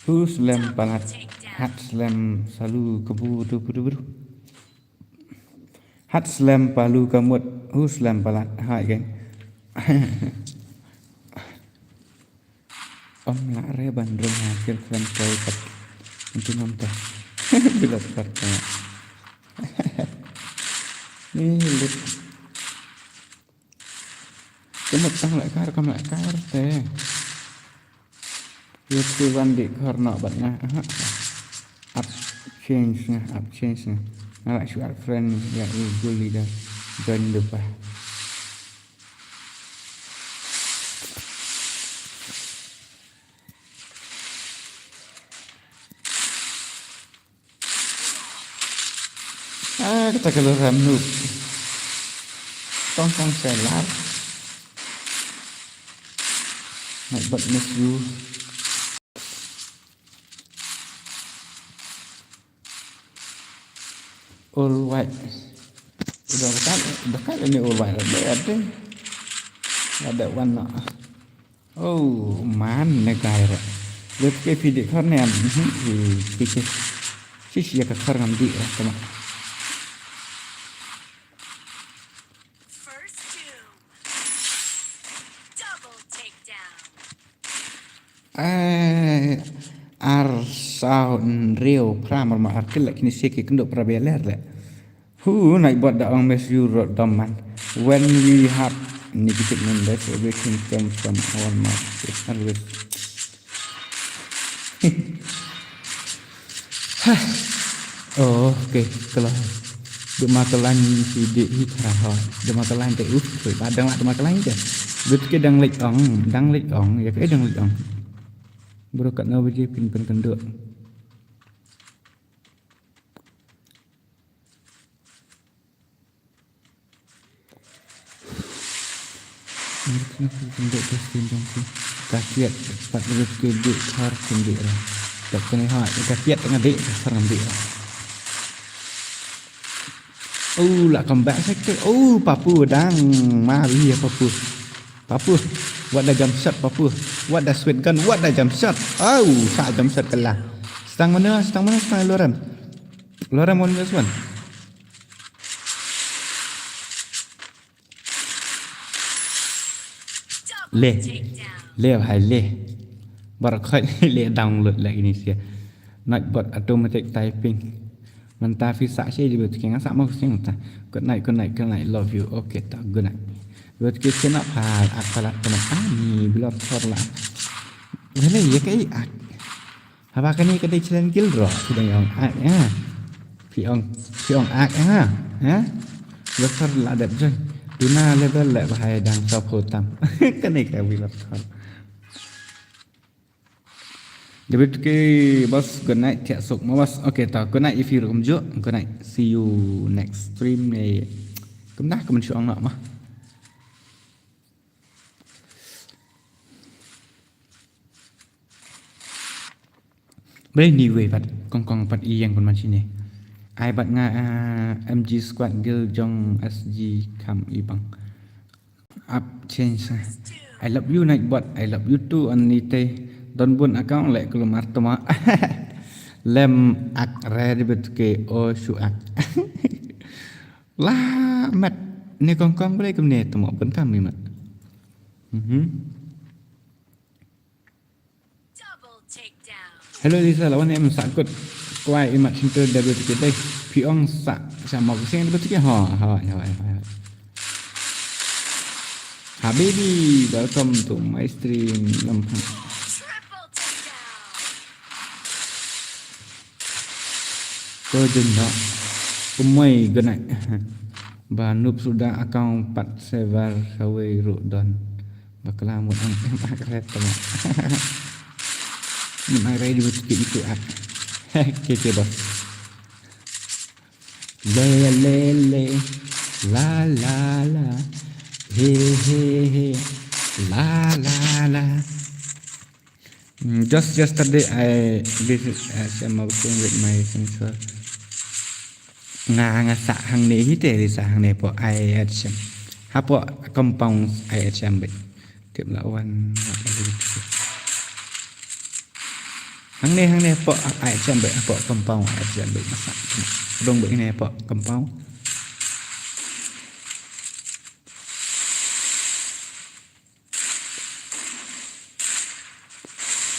Hu slem palat. Hat slem salu kebu tu bu tu bu. Hat slem palu kamut, hu slem palat, hai geng. Om la re ban rung ha kil slem poi pat. Nanti nom ta. Bilat pat ta. Ni lit. Kamut tang leh kar, kam leh kar te. Ïa te wan dih khar noh bad nga. Aha. Up change nga, up change nga. Nga lah shu add friend ïa u gul leader. Join the bah. Ah, kata ka lorem noob. Tong tong selar. Nightbot miss you. All white. Udah dekat, dekat ini all white. Ada, ada. Ada warna. Oh, man, ne kai ra. Lut ke phi dih khar ne am. Mhm, phi, phi, phi. Shish, ïa ka khar ngam dih ra, tama. First two. Double takedown. Eh, ar saw hynriew phra mar ma ar kill la kine se ki kynduh phra bia ler le. Hu, Nightbot da ong miss you rot dom man. When we have negative numbers, everything comes from our mouth. It's always. Oh, okay, kalau. Duk ma ka lain si dih hi kara ho. Duk ma ka lain te, uh, sorry, ba dang lah duk ma ka lain te. Duk ke dang leit ong, dang leit ong, ïa ke dang leit ong. Bro, katno baje phin pynkynduh? Ka kiad pat rit ke dih khar kin dih ra. Dak kane ha, ka kiad nga dih khar ngam dih ra. Oh, la comeback sa kite. Oh, Papu dang. Mari ya Papu. Papu. What the jump shot, Papu. What the sweet gun. What the jump shot. Oh, sa jump shot kala. Stang mana, stang mana, stang Loram. Loram on this one. Le. Le bhai le. Bar khoi le download lagi ni sia. Nightbot automatic typing. Mynta phi sa shi di betul nga sa mau sing ta. Good night, good night, good night. Love you. Okay ta, good night. Betul sina phal ak palat kena ani bilot thor la. Wala ya kai ak. Haba kane ka dei challenge guild ro, phi dang ong ak ha. Phi ong, phi ong ak ha. Ha? Doktor la dep join. Duna level le bahai dang sa photam. Kane ka wi doktor. David ke boss, good night, thiah sok ma boss. Okay, ta good night if you rum ju. Good night. See you next stream ni. Kumdah kemen shu ong nak mah. Beli ni wei pat kong kong pat iyang pun man sini. Ai bat nga ah, M G squad guild jong S G kam ibang. Up change. I love you Nightbot. I love you too Anite. Don bun account lek kulum artama. Lem ak red bet ke o shu ak. La mat ne kong kong beli kum ne tama pun kam ni mat. Mhm. Hello Lisa, lawan em sakut. Kwai imat center W T K dai. Piong sa sama kucing W T K. Ha ha ha ha. Habibi, welcome to my stream. Lampang. Ko jin da. Kumoi ganai. Ba nup suda account pat sevar sawei ru don. Bakla mut ang em ak ret tama. Mut ang rai di mut ki itu ak. Ke ke bos. Le le le. La la la. He he he. La la la. Mm, just yesterday I visit S M Augustine with my sensor. Nga nga sa hangne hi te sa hangne po I H M. Hapo compound I H M be. Tip la wan. Hangne hangne po I H M be hapo compound I H M be masa. Dong be ne po compound.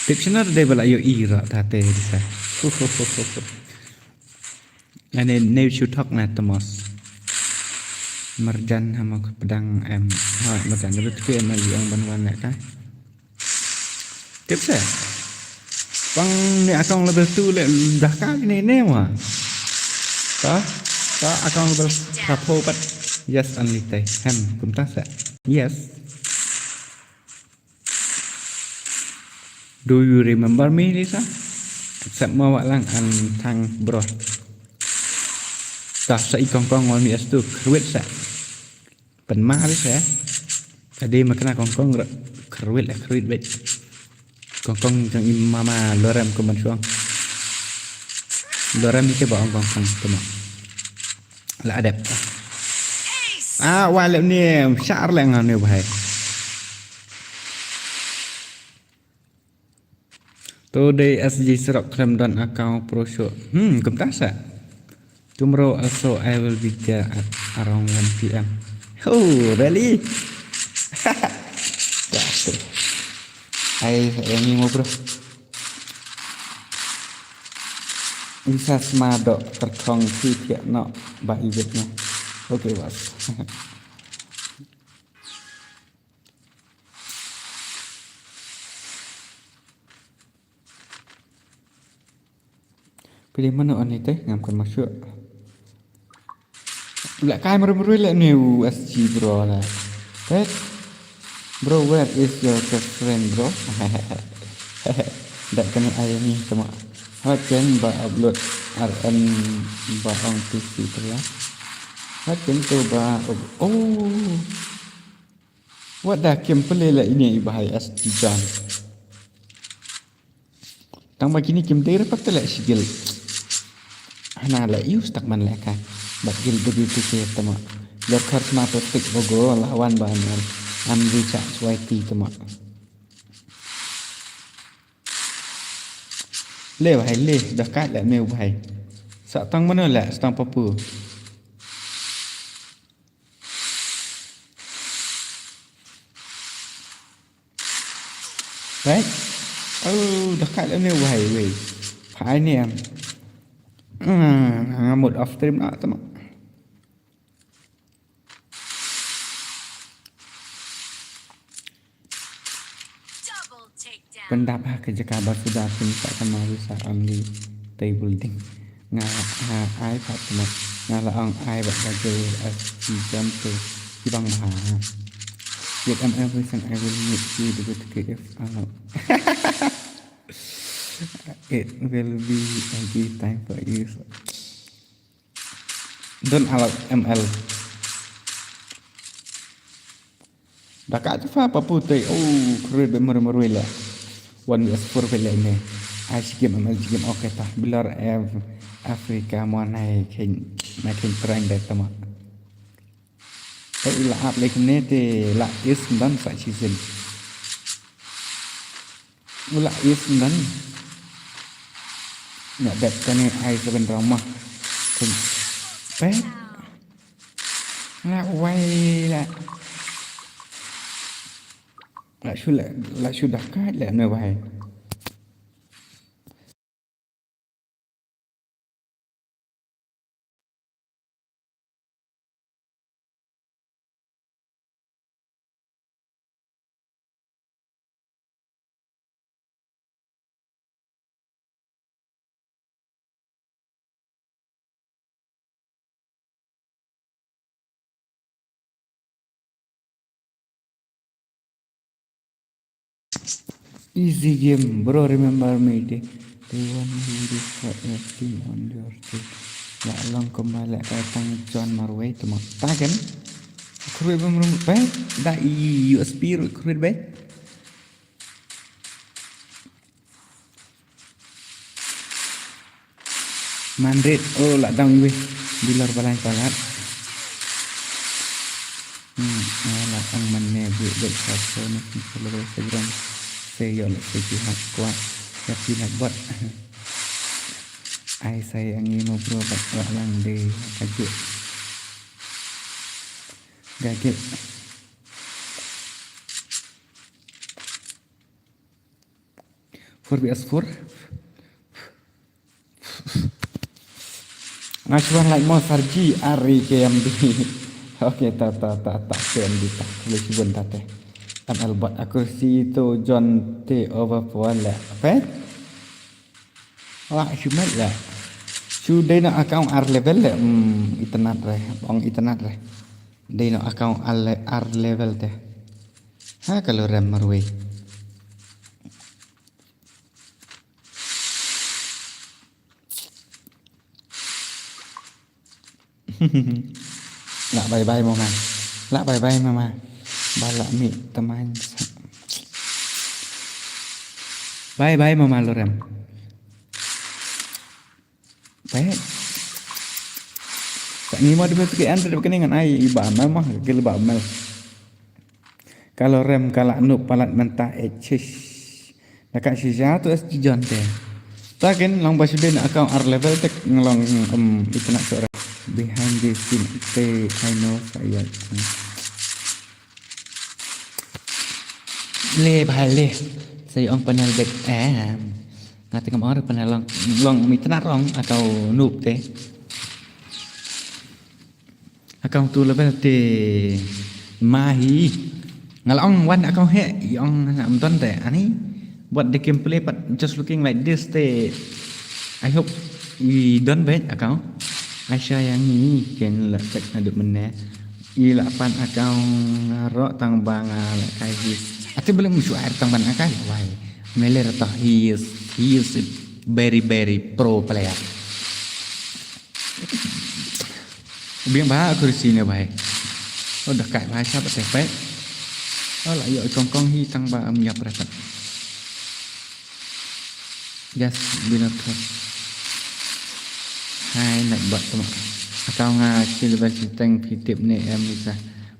Dictionary dei bala yo ira tate disa. Ane ne shu thok na Thomas. Marjan hama pedang em ha marjan dulu tu em lagi ang ban wan ka. Tip sa. Pang ni account level two le dah ka ni ne wa. Ka ka account level kapo pat yes only tai. Hem kumta sa. Yes. Do you remember me, Lisa? Accept mo wak lang an tang bro. Tah sa i kong kong wal mi astu kruit sa. Pen ma ri sa. Tadi makna kong kong kruit la kruit bet. Kong kong jang i mama lorem ko man suang. Lorem ni ke ba ong kong kong tuma. La adep. Ah, wale ni syar le ngan ni bahai. Today S G Serok Klemdon account pro show. Hmm, kumta sa. Tomorrow also I will be there at around one P M. Oh, really? Ai, ini mo bro. Isa sma dok terkong si tiak no ba ibet no. Okay, bos. Pilih mana on ni teh ngam kan masuk. Lek kai meru-meru lek ni U S G bro lah. Wait. Bro, where is your girlfriend, bro? Dak kena ayah ni sama. Hot ken ba upload R N ba ong P C pula. Hot ken tu ba up- oh. What the kim pele la ini i bahai S T John. Tang ba kini kim dei rapat te lek sigil. Hana lek use tak man lek ka. Bad gil W T K tama. Lor khar sma to tik bogo la wan ba an an ri chak swai ti tama. Le bhai le, da kat le me bhai. Sa tang mano le, sa tang papu. Right? Oh, da kat le me bhai wei. Phai ne am. Hmm, nga mut off stream na tama. Pyndap ha ka jaka ba suda pynsa ka ma wisa only table ding. Nga ha ai pat tama. Nga la ong ai ba ka je as ki jam tu ki bang bha. Yet am everything I will meet you with K F alo. It will be a good time for you. Don alak M L. Da ka tu fa papu te. Oh, kruid be mari mari le. One vs four be le ne. Ai si game M L si game okay ta. Bilor Ev Africa mo nai ken na ken train de tama. Eh, ila ap le kene te la is dan sa season. Ula is nan. Nya bet kane ai seven drama. Kun bet. La wai la. La shu la, la shu da ka la ne wai. Easy game, bro, remember me, day, day one, you destroy everything on your team. La long kumba la ka tang John Marway, tuma. Taken. Kruid bem rum, bai, da i U S P, kruid bai. Mandrit, oh, la dang weh. Bilor balai palat. Hmm, ah, la ang man ne bu dek sa so ne, follow Instagram. Say yo le say jihad kuat. Ya pinat bot. Ai say ang imo bro bat wa lang de kajuk. Gagit. Four V S four. Nice one, like more Sarji, Ari K M B. Okay, ta, ta, ta, ta, K M B, ta. Boleh cuba ta, teh. M L bot aku si tu John T over four lah. Apa? Wah, cuba lah. Su dei na account R level lah. Hmm, internet re. Ong internet re. Dei na account R le-, R level teh. Ha, kalau rem marwei. Lah bye bye mama. Lah bye bye mama. Ba lah mi teman. Bye bye mama lorem. Bye. Ka ngi mo de ke an de ke ngan ai ba mal mah ke ba mal. Kalau rem kala nuk palat menta eh cis. Dekat sisa tu es jijon te. Takin long ba sudin account R level tek ngelong em itu nak sore. Behind the scene te I know saya. Le bhai le. Saya ong panel dek em. Ngati kam ong panel long long mitna rong atau nuk te. Account tu level te mahi. Ngal ong wan account he, i ong na mdon te. Ani, buat the gameplay pat just looking like this te. I hope i don bet account. Aisha yang ni ken la check na duk mene. I la pan account ro tang bang la kai hi. Ati belum musuh air tang ban akai. Why? Meler toh he is, he is a very, very pro player. Biang ba kursi ne bai. Oh, dekat ba siapa teh bai. Oh, la yo kong kong hi tang ba am nyap repat. Yes, bina tu. Hai, nak buat tu mak. Atawa nga shu leh ba shu teng phi tip ne em Lisa.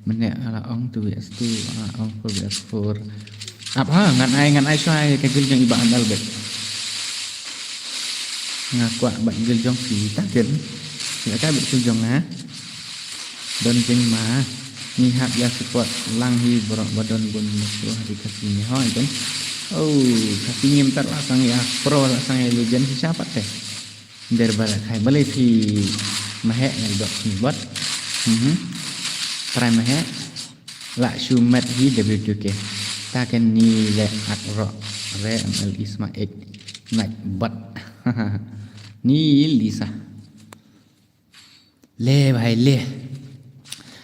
Mynne ala ong two V S two, ala ong four V S four. Ap ha, ngan ai, ngan ai shuwa ïa ka guild jong i Bah Anal bad. Nga kwah bad guild jong phi ta ken. Ïa ka bad guild jong nga. Don jingma. Ngi hap ïa support lang hi baroh ba don bun mukru ha ri Khasi ngi hoi ken. Oh, Khasi ngim pat la sangeh ïa pro la sangeh ïa legend shisha pat te. Der ba la khai balei phi maheh ngan dok phi bot. Mhm. Trai maheh. La shu met hi W two K. Ta ken ni le ak ro. Re M L Isma eight. Night bot. Ni Lisa. Le bhai le.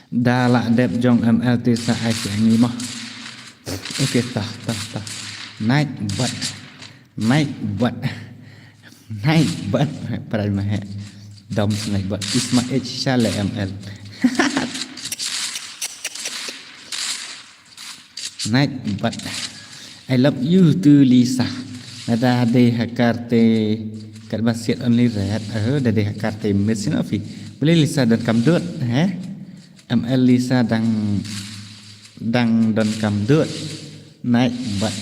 Da la dep jong M L te sa ai siang ni mo. Okay, tah, tah, tah. Night bot. Night bot. Night bot. Prai maheh. Dom night bot. Isma eight sha le M L. Night bot. I love you too, Lisa. Lada dei ha karte kat ba siat only red. Oh, da dei ha karte miss na phi. Balei Lisa don kam dud, he? M L Lisa dang, dang don kam dud. Night bot.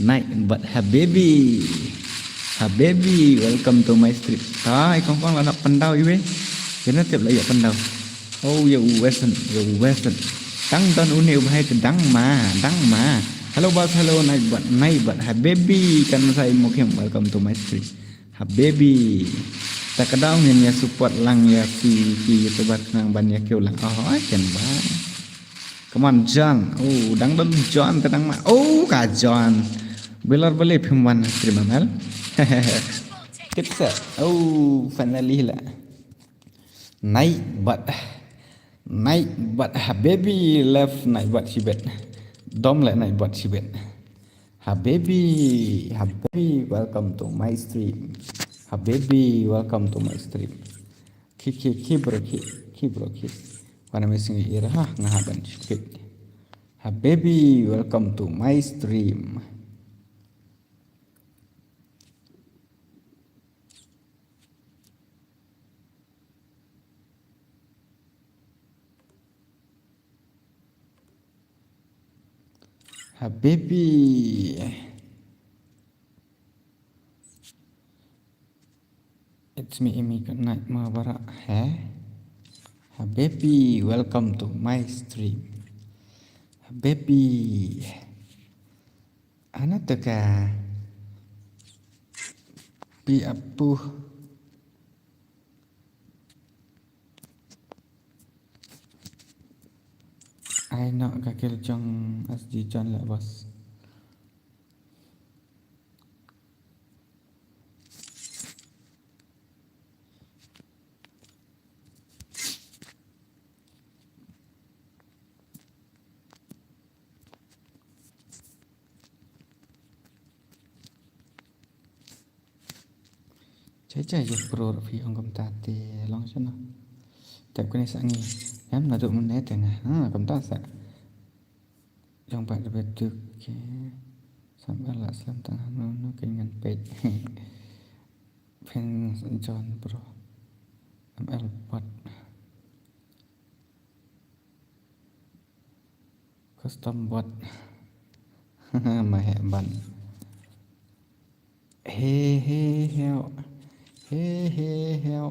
Night bot Habibi. Habibi, welcome to my stream. Tai kong kong la nak pandau iwe. Kena tip la ïa pandau. Oh, ïa u Weston, ïa u Weston. Tang don une u bhai te dang ma, dang ma. Hello boss, hello night bot, night bot. Habibi kan sa imo kem, welcome to my stream. Habibi. Ta ka daw ngin ïa support lang ïa ki, ki YouTuber khnang ban ïa kiew lang. Oh, ai ken ba. Come on, John. Oh, dang don John te dang ma. Oh, ka John. Bilor bele phim wan stream M L. Tip sa. Oh, finally la. Night bot. Night bot Habibi left night bot shibet. Dom le night bot shibet. Habibi, Habibi, welcome to my stream. Habibi, welcome to my stream. Ki, ki, ki bro, ki, ki bro, ki. Wana missing ira ha, nga haban shikit. Habibi, welcome to my stream. Habibi. It's me, Imi, good night, ma bara, he? Habibi, welcome to my stream. Habibi. Ana to ka. Pi apu. Ai no ka kil jong S G John le boss. Chai chai ïa pro ruh phi ong kumta te long shano. Tep kane sa ngi. Em naduh mynne te nga. Ha kumta sa. Long ba debit duk ke. Sampai la slem tang hanu nu ke ngan peit. Phin John bro. M L bot. Custom bot. Ma heh ban. He he heo. He he heo.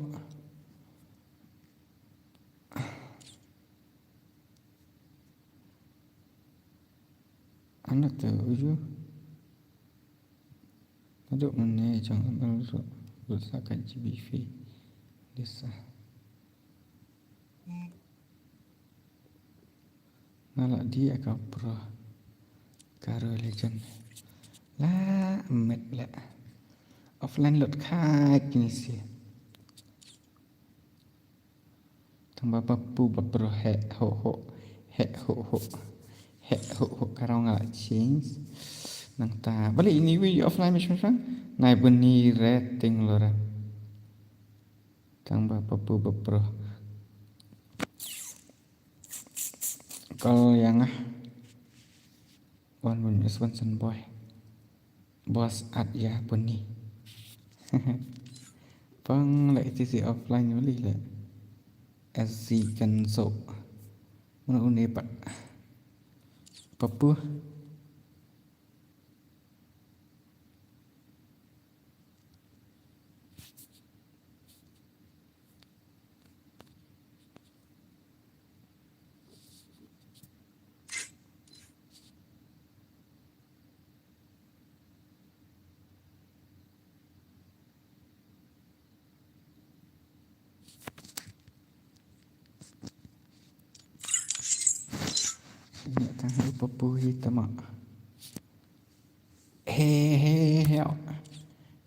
Anak tu uju. Aduh, mane jong M L ruh, ruh sa ka G B fee. Lisa. Nga la die aka pro. Ka Royal Legend. La met la. Offline lut kha kini si. Tang ba ba pu ba pro he ho ho. He ho ho. He ho ho ka rong la change. Nang ta. Bali ini wi offline mi shmang shmang. Nai buni rating lora. Tang ba ba pu ba pro. Kal yang ah. Wan bun is wan san boy. Boss at ya buni. Pang la iti si offline bali la. Esi kan so. Mana une pat. Papu. Nya tang hai papu hi tama. He he he.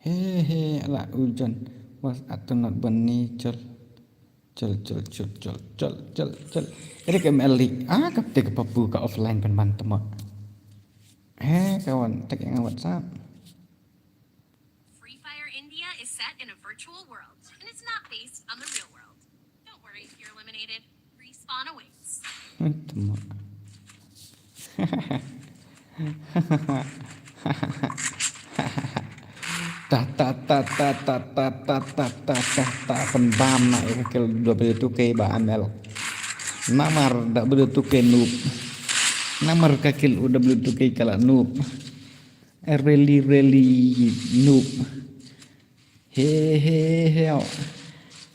He he la ujan. Was atunat bani chal. Chal chal chal chal chal chal chal. Ere ke meli. Ah, kap te ke papu ka offline ban ban tama. He kawan, tak yang WhatsApp. Free Fire India is set in a virtual world, and it's not based on the real world. Don't worry if you're eliminated. Respawn awaits. Tama. Ta ta ta ta ta ta ta ta ta ta ta pynbam na ïa ka kill W two K Bah Amel. Namar W two K noob. Namar ka kill W two K ka la noob. Really, really noob. He he he.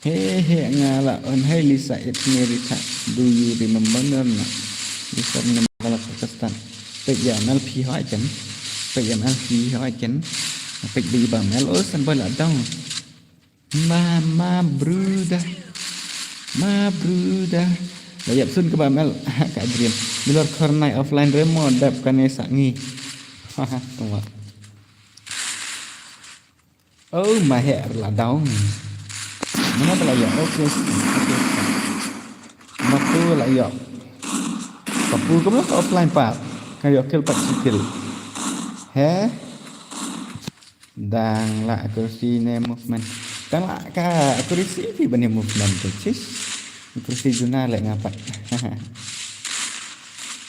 He he nga la on hai Lisa, it's me Rita. Do you remember me? Lisa, remember ka la ka stan. Pek ya mal phi ha ken. Pek ya mal phi ha ken. Pek bi ba mel o san ba la dong. Ma ma bruda. Ma bruda. La yap sun ka ba mel. Ka dream. Milor khornai offline remo dap kane sa ngi. Haha, tungwa. Oh, ma he la dong. Mana ba la ïoh? Okay. Okay. Ma tu la ïoh. Papu kumno ka offline pat. Ka ïoh kill pat shi kill. He? Dang la accuracy ne movement. Dang la ka accuracy phi ban ïa movement tu. Chish. Accuracy juna le nga pat.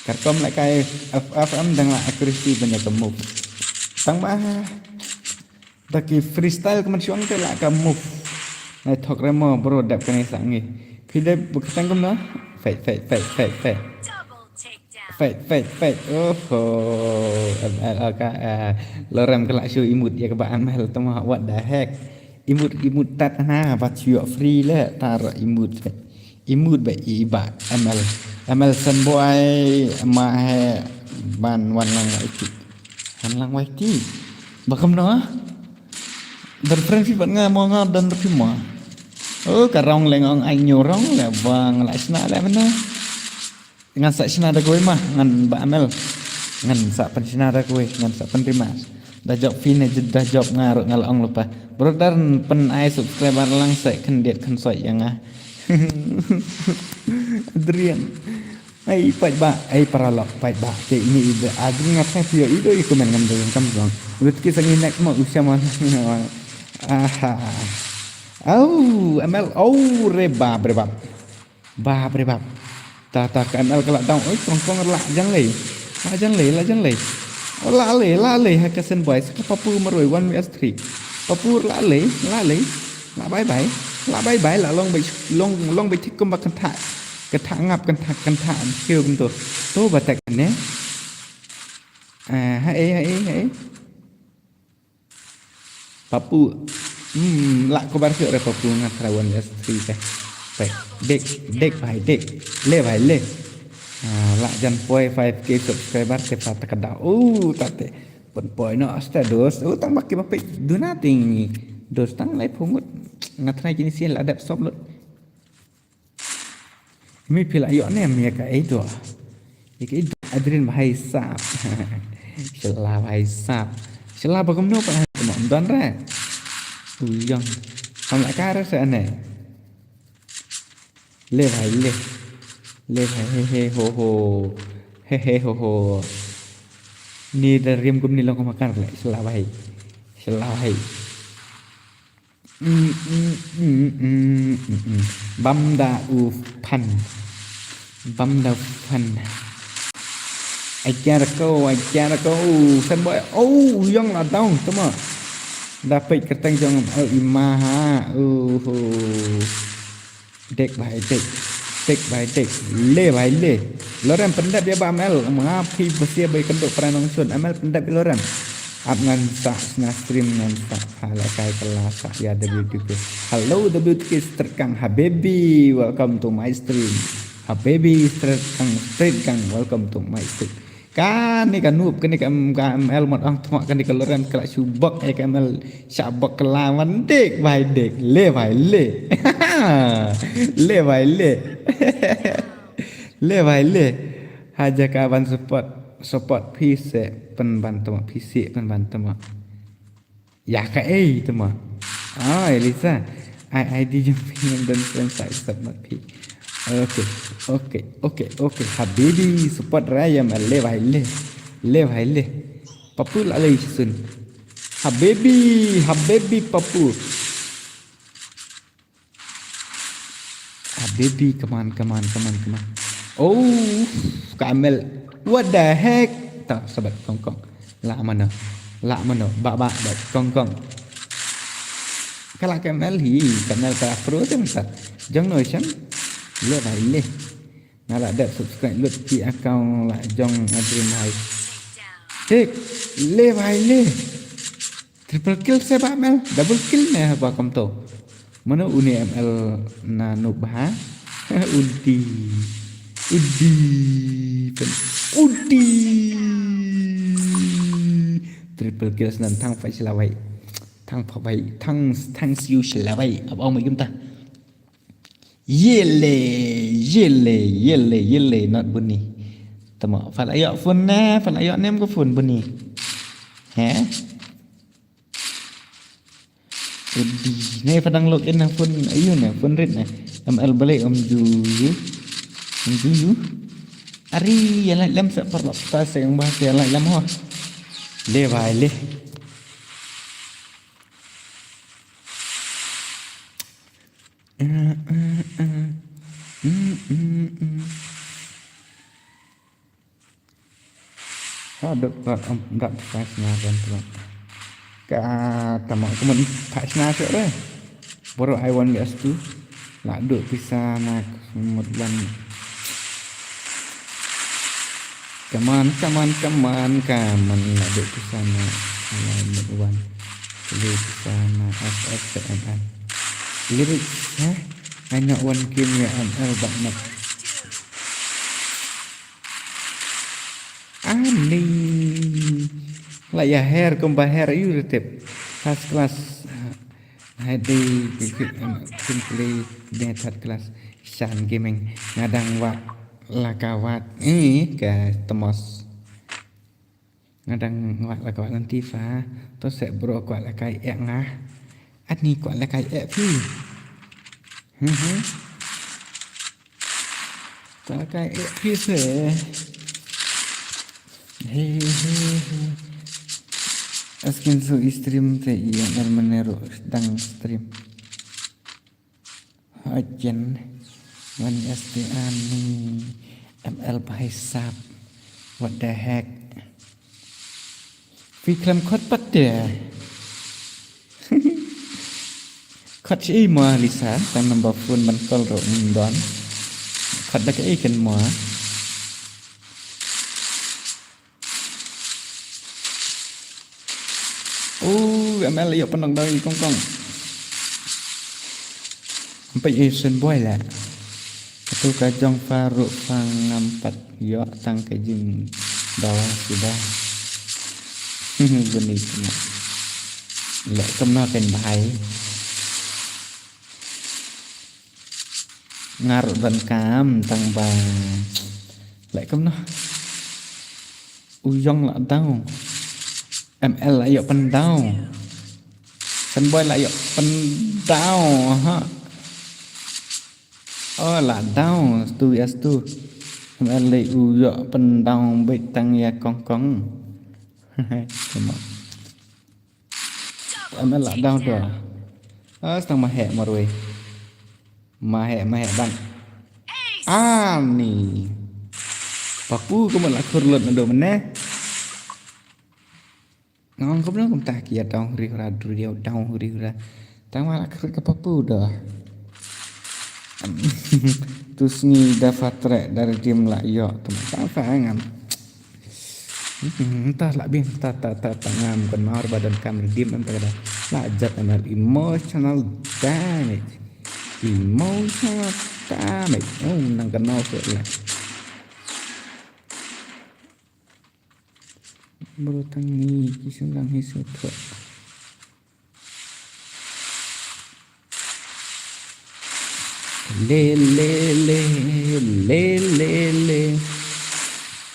Katkum la ka F F M dang la accuracy ban ïa ka move. Tang ba Da ki freestyle ka man shuang te la ka move. Nai thok remo bro dep kane sa ngi. Phi dep bukatang kumno? Fight, fight, fight, fight, fight. Fight, fight, fight. Oho. M L ka, eh, lorem ka la shu imut ya ka ba M L tama, what the heck. Imut, imut tat na ba shu free le tar imut. Imut ba i ba M L. M L Sunboy ma he ban wan lang wa iti. Wan lang wa iti. Ba kumno? Don friend phi bad nga mo nga don phi mo. Oh, ka rong leng ong ai nyo rong le bang la sna le mena. Ngan sa sna da koi ma ngan ba M L. Ngan sa pen sna da koi ngan sa pen rima. Da job phi ne da job nga ro nga la ong lupa. Brother pen ai subscriber lang sa khen diet khen soi ya nga. Adrian. Ai pait ba, ai paralok pait ba. Te ini ida adri ngat sa pio ido i komen ngam dong kam dong. Lut ki sangi next mo usha mo. Aha. Au, M L, au, rebab, rebab. Bab, rebab. Ta, ta, ka M L ka la down. Oi, kong, kong, la jan lei. La jan lei, la jan lei. Oh, la lei, la lei, ha ka sen boys. Ka papu maroi, one vs three. Papu la lei, la lei. La bye bye. La bye bye, la long bai, long, long bai thik kumba kan tha. Kan tha ngap, kan tha, kan tha. Kyo kumto. To ba tak ne. Ah, ha, eh, ha, eh, ha, eh. Papu. Hmm, la ko bar sio re papu nga trawan S three te. Pai, dek, dek bai, dek. Le bai, le. Ah, la jan poi five K subscriber te pa ta ka da. Oh, ta te. Pun poi no, sta dos. Oh, tang baki ba pai. Do nothing. Dos tang lai pungut. Nga try kini sien la dep sob lut. Mi phi la ïoh ne mi ka ei do. Ïa ka ei do adrin bhai sap. Shala bhai sap. Shala ba kumno pa ha ma don re. U yong. Kam la ka re se ne. Le bhai le. Le bhai he he ho ho. He he ho ho. Ni da rim kum ni long ma kar le. Shala bhai. Shala bhai. Mm, mm, mm, mm, mm, mm. Bam da u phan. Bam da u phan. Ai kiar ko, ai kiar ko. San boy. Oh, yong la down, tama. Da peit kerteng jong, oh, ima ha. Oh, oh. Dek bhai dek. Dek bhai dek. Le bhai le. Lorem pyndep ïa ba M L. Nga phi bsia ba ïa kynduh pranong shun. M L pyndep ïa lorem. Ap ngan sa sna stream ngan sa. Hala kai kala sa ïa W T K. Hello W T K Street Gang. Habibi, welcome to my stream. Habibi Street Gang, Street Gang, welcome to my street. Kane ka noob, kane ka M-, ka M L mot ong tmok, kane ka lorem kala shu bok, eh, ka M L sha bok kala man dek bhai dek. Le bhai le. Le bhai le. Le bhai le. Haja ka ban support, support phi se pynban tmok, phi se pynban tmok. Ïa kaei te ma. Ah, Elisa. Ai ID jong phi ngam don friend sa accept ma phi. Okay, okay, okay, okay. Habibi, support Raya ma le bhai le. Le bhai le. Papu la lei sun. Habibi, Habibi Papu. Ah, baby, come on, come on, come on, come on. Oh, ka M L. What the heck? Ta sabat kongkong. La mano. La mano. Ba ba ba kongkong. Kala ka M L hi, ka M L ka pro tem ta. Jong no shan. Le bhai le. Nga la dep subscribe lut ki account la jong Adrian hai. Tik. Le bhai le. Triple kill se ba M L, double kill ne ba kumto. Mano une M L na noob ha? Udi. Udi. Pen. Udi. Triple kill snan thang fight shlawai. Thang phabai. Thang, thang siu shlawai. Ab ong mai kumta. Yele, yele, yele, yele, not buni. Tama, pha la ïoh phone ne, pha la ïoh nem ko phone buni. He? Udi, ne pha dang log in na phone, ayu ne, phone rit ne. M L balei um ju yu. Um ju yu. Ari, ïa la lem sa parlok ta se ung ba se ïa la lem ho. Le bhai le. Ha dok dok dok pas na kan tu. Ka tama kuman pas na tu re. Boro I one gas tu. La duk pisa na mut ban. Come on, come on, come on, come on. La duk pisa na mut ban. Duk pisa na S S M N. Lyrics, ha? I not one game ya M L but not. Ani. La ya hair kumba hair you retip. First class. Hai dei, simply dei third class. Shan gaming. Ngadang wa la ka wat. Eh, ka temos. Ngadang wa la ka wat nanti fa. To se bro kwa la kai ek nga. Ani kwa la kai ek phi. Hmm. Kwa la kai ek phi se. He he he. Askin su stream te iya ngar menero dang stream. Hajen. Wan S T A ni M L bhai sab. What the heck? Phi khlem khot pat te. Khot shi mo Lisa, tang number phone ban call ro ym don. Khot da kaei ken mo. Oh, M L ïoh pynok dau i kongkong. Ym peit i shen boy la. Katu ka jong Farouk Fang ngam pat ïoh tang ka jingdawa sida. Buni pynok. Leh kumno ken bhai. Nga ruh donkam tang ba. Leh kumno. U Yong la daw. M L la ïoh pyndaw. Fanboy la ïoh pyndaw ha. Oh la daw tu yes tu. M L la u ïoh pyndaw beit tang ïa kongkong. Tama. M L la daw tu. Ah, stang ma heh marwei. Ma heh, ma heh ban. Ani. Papu ka ma la khur lut na do mene. Ngong ka belum kumta ki ya daw huri hura duri ya daw huri hura. Tang ma la khur ka papu dah. Tu sngi da fa treh da redeem la ïoh tu ta fa ngam. Hmm, ta la biang ta ta ta ta ngam kan mar ba don kam redeem em ta da. La jat em emotional damage. Emotional damage. Oh, nang kan mau se la. Bro tang ni ki sendang hi se tu. Le le le le le le.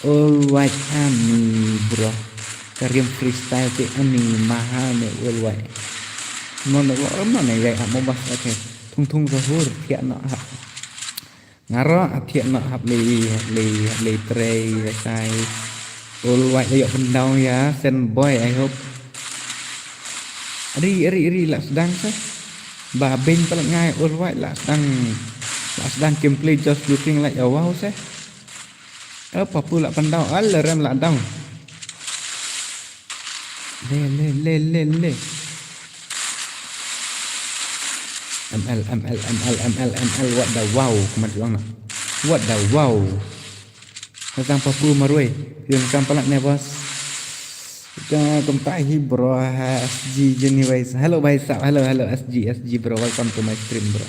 All white army bro. Karim freestyle te ani mahal ne all white. Mon ne mon ne ya amo bas ate. Thung thung rohur tiak no hap. Ngaro atiak no hap le hap le hap le trei sai. All white yok pendau ya sen boy I hope. Ri ri ri la sedang sa. Ba beng pelak ngai all white la sedang la sedang gameplay just looking like a wow sa. Apa pu la pendau al rem la dau. Le le le le le. M L M L M L M L M L what the wow. Kemat uang nak. What the wow. Tentang papu marwei. Yang kam pelak ne bos. Jangan kempai hi bro. S G Jenny Wise. Hello bhai sab. Hello hello S G S G bro. Welcome to my stream bro.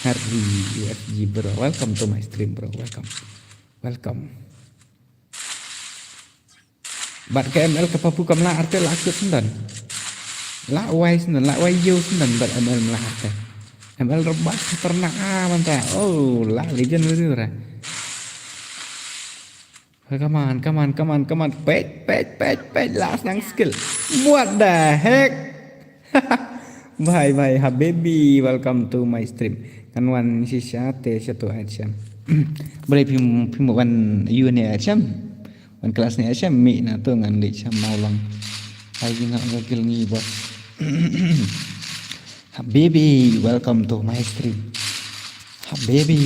Harry S G bro. Welcome to my stream bro. Welcome. Welcome. Bad ka M L ka papu kam la arte la kut sendon. La wai sendon, la wai yo sendon bad M L mela arte. M L rebak ternak ah manta. Oh, la legend betul ra. Come on, come on, come on, come on. Pet, pet, pet, pet. Last nang skill. What the heck? Bye bye habibi, welcome to my stream. Kan wan shisha te shatu action. Boleh phim phim wan you ne action. Wan kelas ne action mi na tu ngan di sham mau long. Ai jingak gagil ngi bos. Habibi, welcome to my stream. Habibi.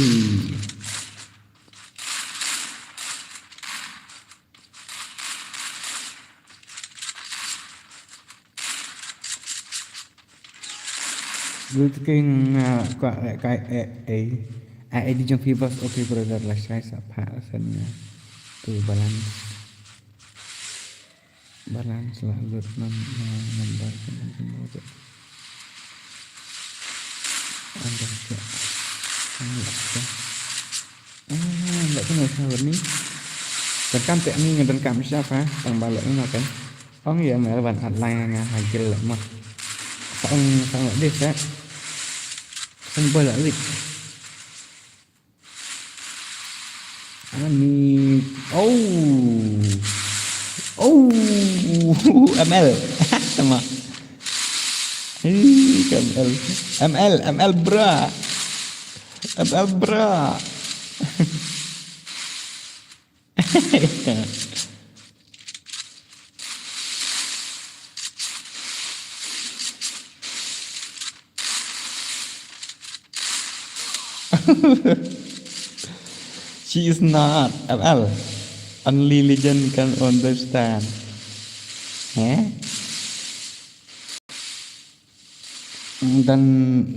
Good king uh, kwa eh, kai eh eh. Ah, eh, di jong fibas okay brother la shai sa pha la san nga. Tu balance. Balance la lut nam nam nam bar kan kan mo je. Anda je. Anda je. Ah, nda kan sa ni. Dan kam te ni dan kam siapa? Tang balok ni kan. Ong ya mel ban atlai nga hagil ma. Sang sang la deh sa. Sang bola lik. Ani. Oh. Oh. M L. Sama. Ih, M L. M L, M L bra. M L bra. She is not at all. Only legend can understand. Eh? Dan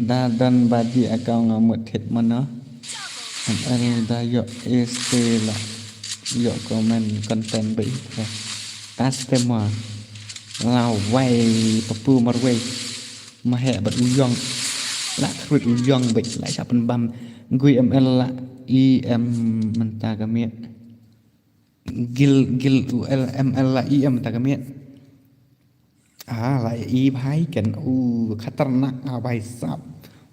da dan badi akau ngamut hit mana. Al da yok este la yok komen konten bai. Tas tema. Lawai papu marwai. Mahek bat uyong. La khrut uyong bai la shapen bam. Gui M L la i em menta kamiet. Gil gil u L M L la i em menta kamiet. Ah, la i bhai kan u khatarnak ah bhai sab.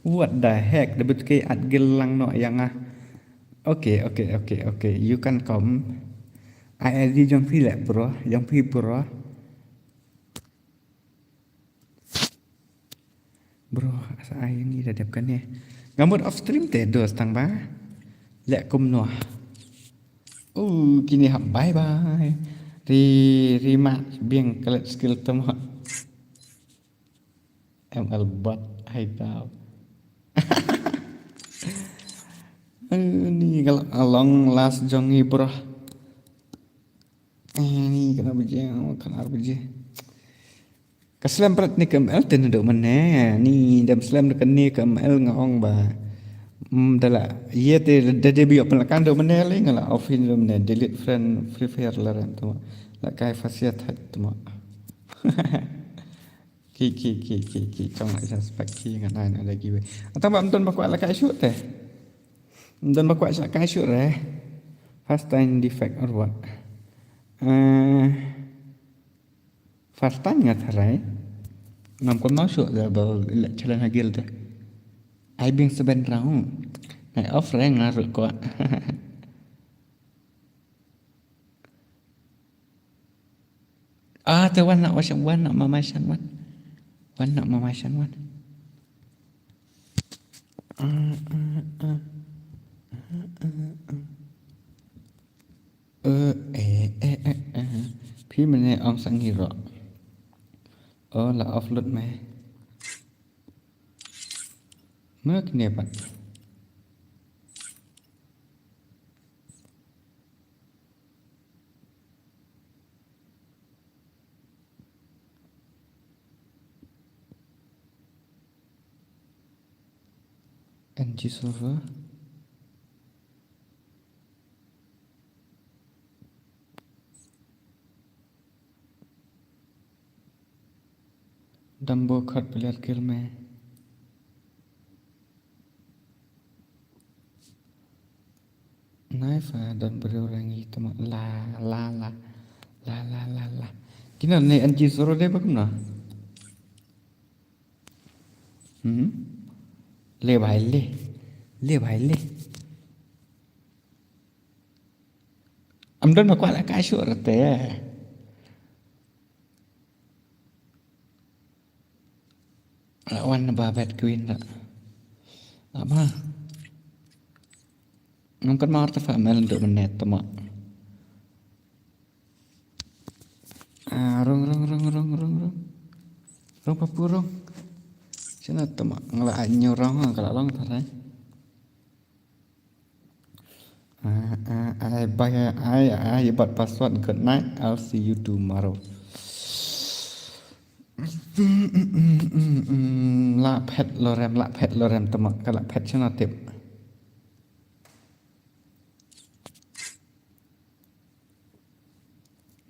What the heck? Da bit ke at gil lang no yang ah. Okay, okay, okay, okay. You can come. I I D jong phi leh bro, jong phi bro. Bro, asa ai ni da dep kan ne. Ngamut off stream te dos tang ba. Leh kum noh. Uh, kini hap bye bye. Ri ri ma biang kalet skill tama. M L bot hai tau. Ni kal along last jong ni bro. Ni kana baje, kana baje. Ka slem prat ni ka M L te na do mane ni dem slem de kane ka M L nga ong ba. Hmm, da la, ye te da de bio pynlakan do mene le nga la off in do mene delete friend Free Fire la rem tuma. La kai fasia thaj tuma. Ki, ki, ki, ki, ki, chong la suspect ki ngan ai na da ki we. Atang ba mton ba kwah la kai shoot te. Mton ba kwah sa kai shoot re. First time defect or what? Eh, First time nga tharai. Ngam kon mau shuh da ba la challenge ha guild te. Ai bing seben round. Ngai off re nga ruh kwah. Ah, te wan na washan wan na mama shan wan. Wan na mama shan wan. Ah, ah, ah. Ah, ah, ah. Eh, eh, eh, eh, eh. Phi mene ong sang hiro. Oh, la offload me. Me kene pat. N G server. Dumbo khat player kill me. Knife, ah, don briew rangi tama la, la, la. La, la, la, la. Kina ne N G server de ba kumno? Hmm? Le bhai le. Le bhai le. Am don ba kwah la kai shuh rate. La wan ba bet queen da. Aba. Ngam kan mar ta fa mel do menet tama. Ah, rong, rong, rong, rong, rong, rong. Rong papu rong. Sina tama ngala anyo rong ngala long tarai. Ah, ah, ai, bai, ai, ai, bat password, good night, I'll see you tomorrow. La phet lorem, la phet lorem, tama ka la phet chana tip.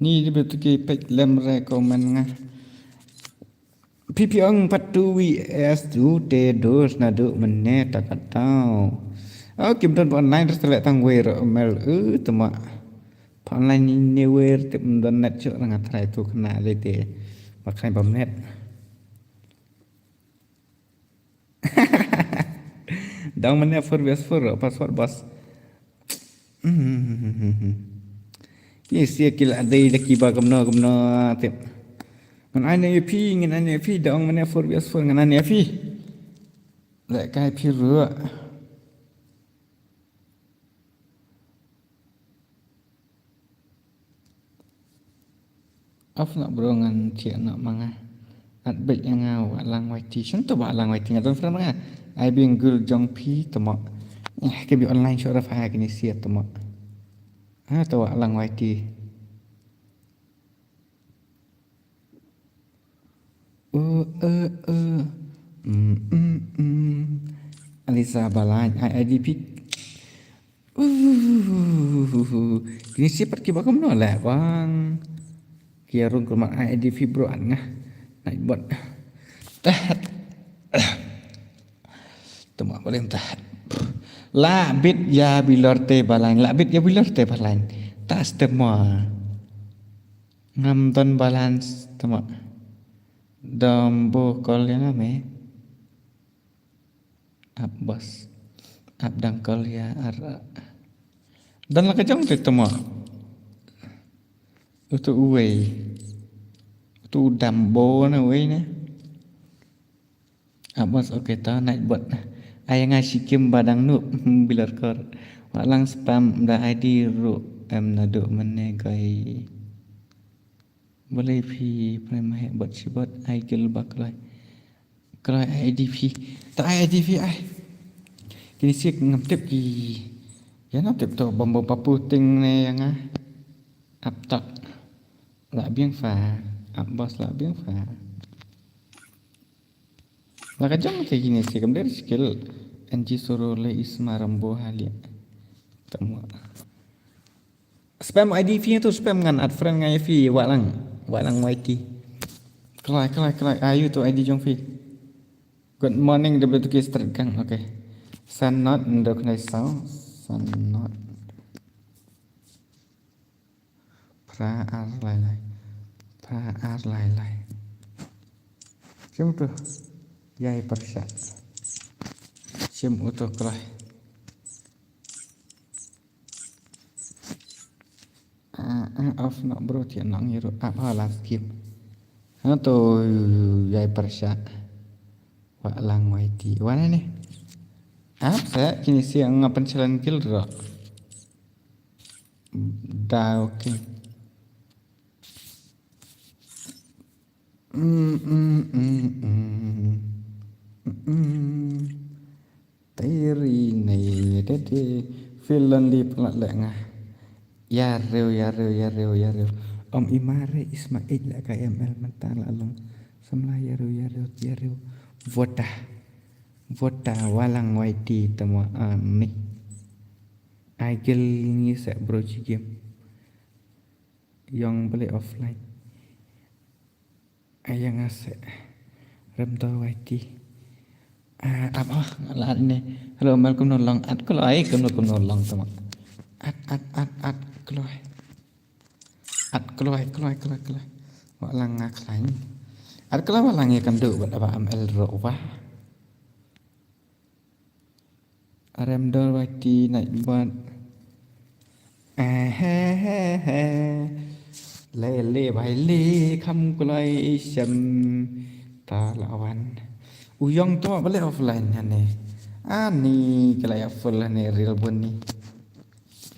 Ni di betu ki pek lem recommend nga. Pipi ong pat tu wi es tu te dos na du mene takatau. Oh, kim don online terus telek tang wer mel, eh, tama. Pa online ni wer tip don net chuk rang try tu kena le te. Makai bam net. Dang mene four versus four, password bas. Ki sia ki la dei da ki ba kumno, kumno tip. Ngan ai ne phi, ngan ai ne phi, dang mene four versus four, ngan ai ne phi. Lek kai phi ruh. Off na bro ngan chiah na manga. At bek ïa nga wa lang waiti. Shen to wa lang waiti nga don friend manga. Ai bing gul jong phi tama. Eh, ke bi online show rafa kini sia tama. Ah, to wa lang waiti. Uh, uh, uh. Mm, mm, mm. Alisa Balain, I D P. Uh, kini sipat ki ba kumno lah bang. Ki arung kurma I D P bro an ngah. Naik bot. Tahat. Tama paling tahat. La bit ya bilor te Balain. La bit ya bilor te Balain. Tas tema. Ngam don balance tama. Dom bo call ïa nga me. Ap bos. Ap dang call ïa ar. Don la ka jong te tama. Utu uwei. Utu dam bo na uwei ne. Abos, okay, ta night bot. Ai nga shikim badang nu bilor kor. Wa lang spam da I D ru em nadu mene gai. Boleh phi prem hai bot shibot ai gil baklai. Klai I D phi. Ta I D phi ai. Kini sik ngam tip ki. Ya ngam tip to bambo papu ting ne ya nga. Ap tak. La biang fa. Abos la biang fa. La ka jong te kini si kam der skill. Anji suru le isma rambo halia. Tama. Spam I D phi tu spam ngan add friend ngai phi Walang. Walang Y T. Kloi, kloi, kloi. Ayu tu I D jong phi. Good morning, W two K Street Gang. Okay. San not ndo khnai sao. San not. Phra ar lai lai. Phra ar lai lai. Shim tu. Yai pyrshah. Shim uto kloi. Ah, ah, off no bro, thiah nong ïa ruh ap ha last game. Ha to yai pyrshah. Walang Y T. Wan ne. Ap sa kini siang nga pynchalan kill ruh. Da, okay. Mm, mm, mm, mm. Mm, mm. Tairi nei dede. Feel lonely pynlait leh nga. Ïa riew, ïa riew, ïa riew, ïa riew. Om i mare isma ej la ka M L mynta la long. Samla ïa riew, ïa riew, ïa riew. Vota. Vota Walang Y T tama ani. Ai gil ngi seh bro chi game. Yong beli offline. Ayang ase. Rem do Y T. Ah, ap ah, nga la ne. Hello, mal kumno long, at kloi, kumno kumno long tama. At, at, at, at kloi. At kloi, kloi, kloi, kloi. Walang nga kloi. At kloi Walang ïa kan du bad ba M L ro wa. Arem dor bati naik bot. Eh, he, he, he. Le, le, bai, le, kham kloi, isem. Ta lawan. U Yong to balik offline hane. Ani, kelai full hane, real Buni.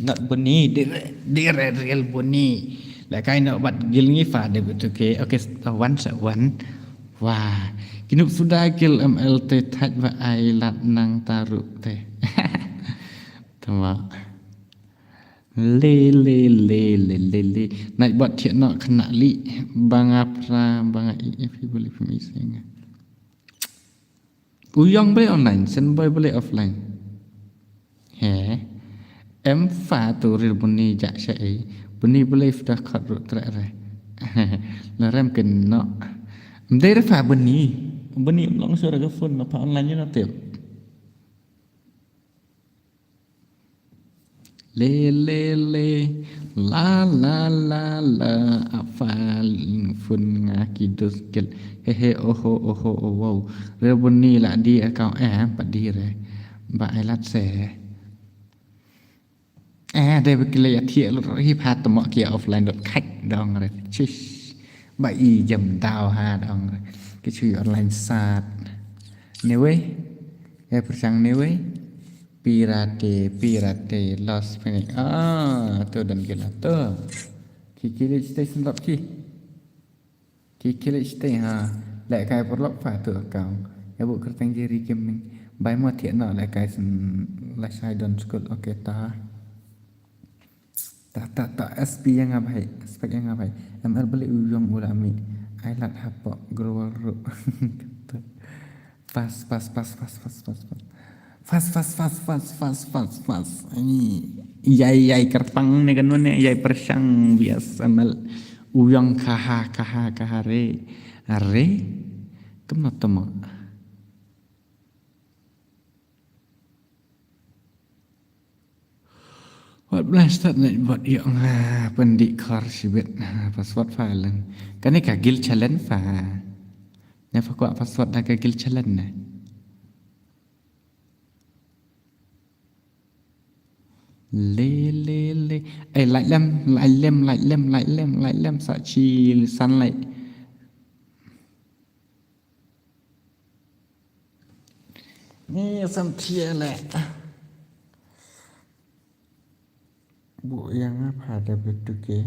Not Buni, dire, dire, real Buni. Lekai no bat gil ngi fa de betu ke. Okay, one sa one. Wah, kinup suda kil M L te thaj ba ai lat nang taru te. Tama. Le, le, le, le, le, le. Nai bot thiak nok kena li. Banga pra, banga i, if you believe me, sing. U Yong boleh online, Sen Boy boleh offline. He. Em fa tu ril Buni jak sha ei. Buni boleh fda khot rut trek re. Larem ke nok. Mdei re fa Buni. Buni mlong suara ke phone na fa online ni na tip. Le, le, le. La, la, la, la. Afa ling phone nga ki dos kel. He, he, oho, oho, oh, wow. Re Buni la di account eh, pa di re. Ba ai lat se. Eh, dei ba ki la ïathiah lut hi pha tymok ki offline dot khait dong re. Chish. Ba i jam daw ha dong re. Ki chui online sat. Anyway. Eh, pyrshang anyway. Pirate, pirate, lost panic. Ah, tu dan ki la tu. Ki ki le stay sendok ki. Ki ki le stay ha. Leh kai paralok fa tu account. Ya bu kerteng jeri gaming. Bai mo thiak no leh kai sen la shai don school. Okay ta. Ta ta ta S P yang abai. Spek yang abai. M L beli u Yong u la mi. Ai lat hapo. Growal ru. Pas, pas, pas, pas. Fas, fas, fas, fas, fas, fas, fas. Ani, ïai, ïai, kerpang ne kan ne, ïai pyrshang bias M L. U Yong kaha, kaha, kaha re. Re? Kumno tama. Wat blasted ne bot ïoh nga pyndih khor shibit. Password file. Kane ka guild challenge fa. Ne fa kwah password da ka guild challenge ne. Le, le, le. Eh, light lem, light lem, light lem, light lem, light lem, sa chi sunlight. Ni sam thie le. Bu yang apa ada betuke.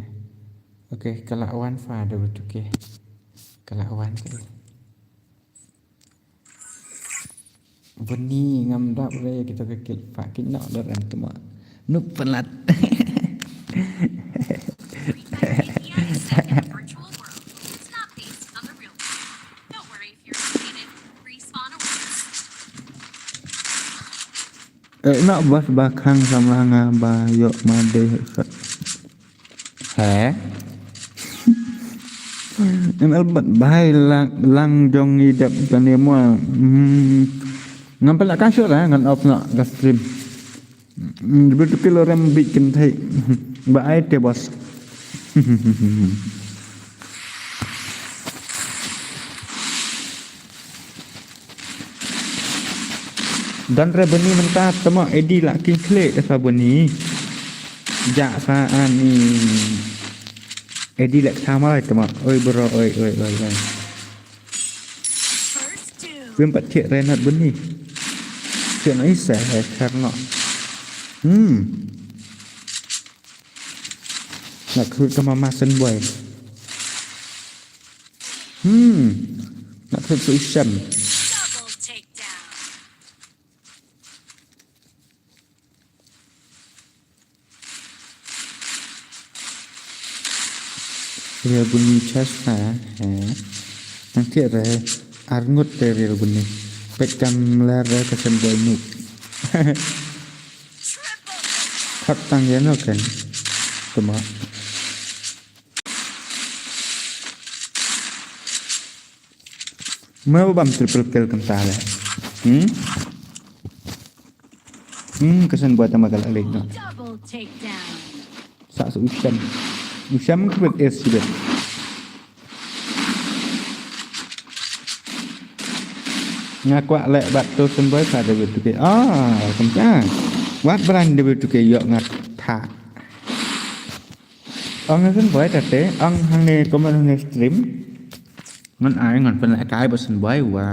Okay, kelak wan fa ada betuke. Kelak wan ke. Buni ngam dap re kita ke kil fa kin nak dah rem tuma. Nup pelat. Don't worry if you're excited. Respawn awaits. Eh, na bas ba khang samla nga ba ïoh ma dei sat. He? Em el bat bai lang, lang jong i dep kane mo. Hmm. Ngam pernah kasut eh, ngan off na ka stream. Hmm, betul kilo rem bit kentai. Ba ai te bos. Don re bani mynta tama edi la king kle da sa bani. Ja sa ani. Edi la ksa malai tama. Oi bro, oi, oi, oi, oi. Wim pat thiek re nat bani. Thiek na isa he karno. Hmm. Nak kru tama masen boy. Hmm. Nak kru su isem. Double takedown. Ria buni chas ha, ha. Nang thiah re, arngut te ria buni. Pet kam lar re ka sem boy nuk. Khak tang ya no kan. Tuma. Mano bam triple kill kynta le. Hmm? Hmm, ka Sen Boy tama ka la leh noh. Double takedown. Sa sa u Shem. U Shem ka bet es sibet. Nga kwah leh bat to Sen Boy sa David Tuke. Ah, kynta. Wat brand David Tuke ïoh nga tha. Ong Sen Boy tate, ong hangne comment hangne stream. Ngan ai ngan pynleh kai ba Sen Boy wa.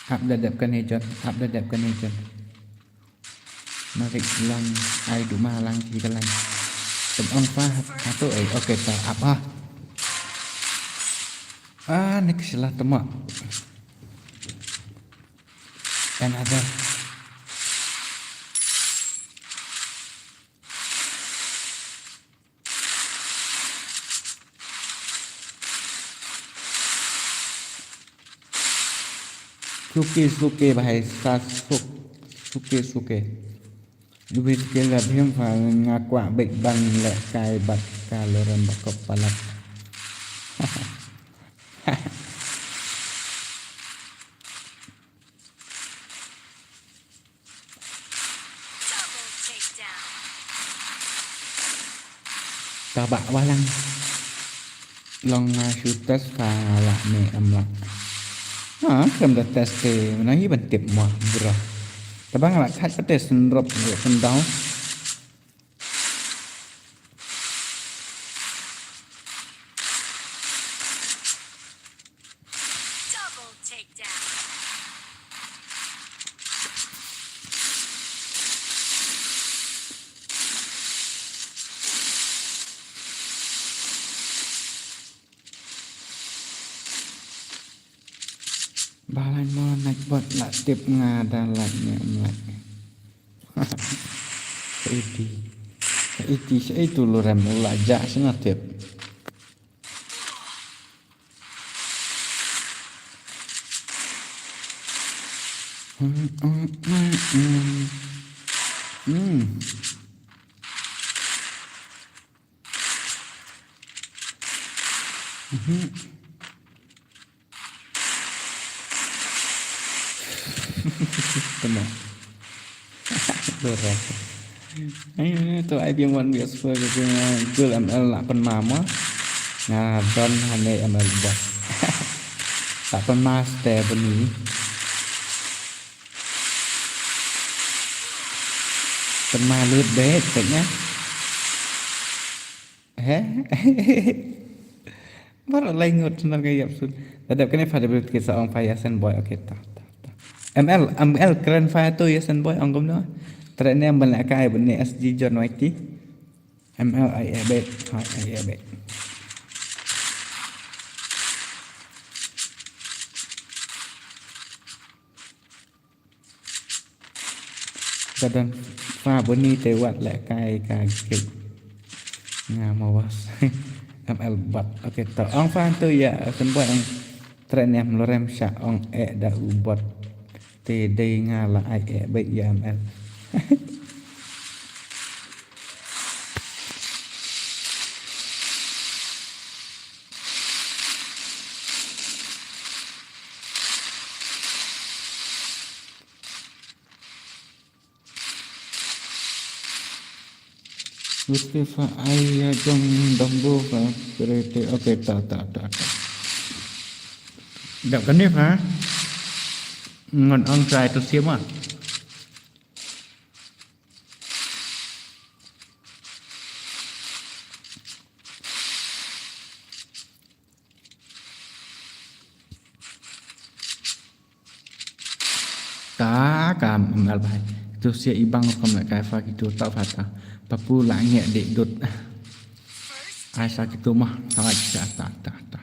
Ap da dep kane jot, ap da dep kane jot. Marik lang, ai du ma lang ki kalang. Tem ong pa, atu ai, oke pa, ap ah. Ah, next lah tema. Another. Suke suke bhai sa suk. Suke suke. Dubit ke la bhim fa nga kwah bek ban leh kai bat ka lorem bakop palat. Double takedown. Taba walang. Long nga shu test ka lah ne em lah. Ha, kem da test te, mana hi ban tip mo, bro. Taba nga lah kat ka test ndrop, ndrop ndau. Double takedown. Balang mo naik bot la tip nga da like ne em like. Sa iti. Sa iti, sa itu lorem la ja sna tip. Hmm, hmm, hmm, hmm. Hmm. Mhm. Tama. Dorang. Ai, to ai biang wan bias pa ke gul M L lah pynma mo. Nga don hane M L bot. Lah pynma ste bani. Pynma lut bet pet nya. He? Baroh lai ngut sendar ka ïap sun. Tadap kane fa da brit ki sa ong fa Yasen Boy. Okay, ta, ta, ta. M L, M L kren fa tu Yasen Boy ong kumno. Tret ne ban lehkai ban ne S G John Y T. M L ai e bet, ai e bet. Ka don fa buni te wat lehkai ka git. Nga ma was. M L bot. Okay, to ong fa tu ïa Yasen Boy ong tret ne em lorem sha ong e da u bot. Te dei nga la ai e bet ïa M L. Uti fa ai ïa jong Dombo fa. Kerete. Okay, ta, ta, ta, ta. Dap kane fa. Ngon ong trai tu siapa? Ta ka mal bai. Tu sia ibang kom la kai fa kitu ta fa ta. Papu la nge de dut. Ai sa kitu mah. Ta ta ta ta ta.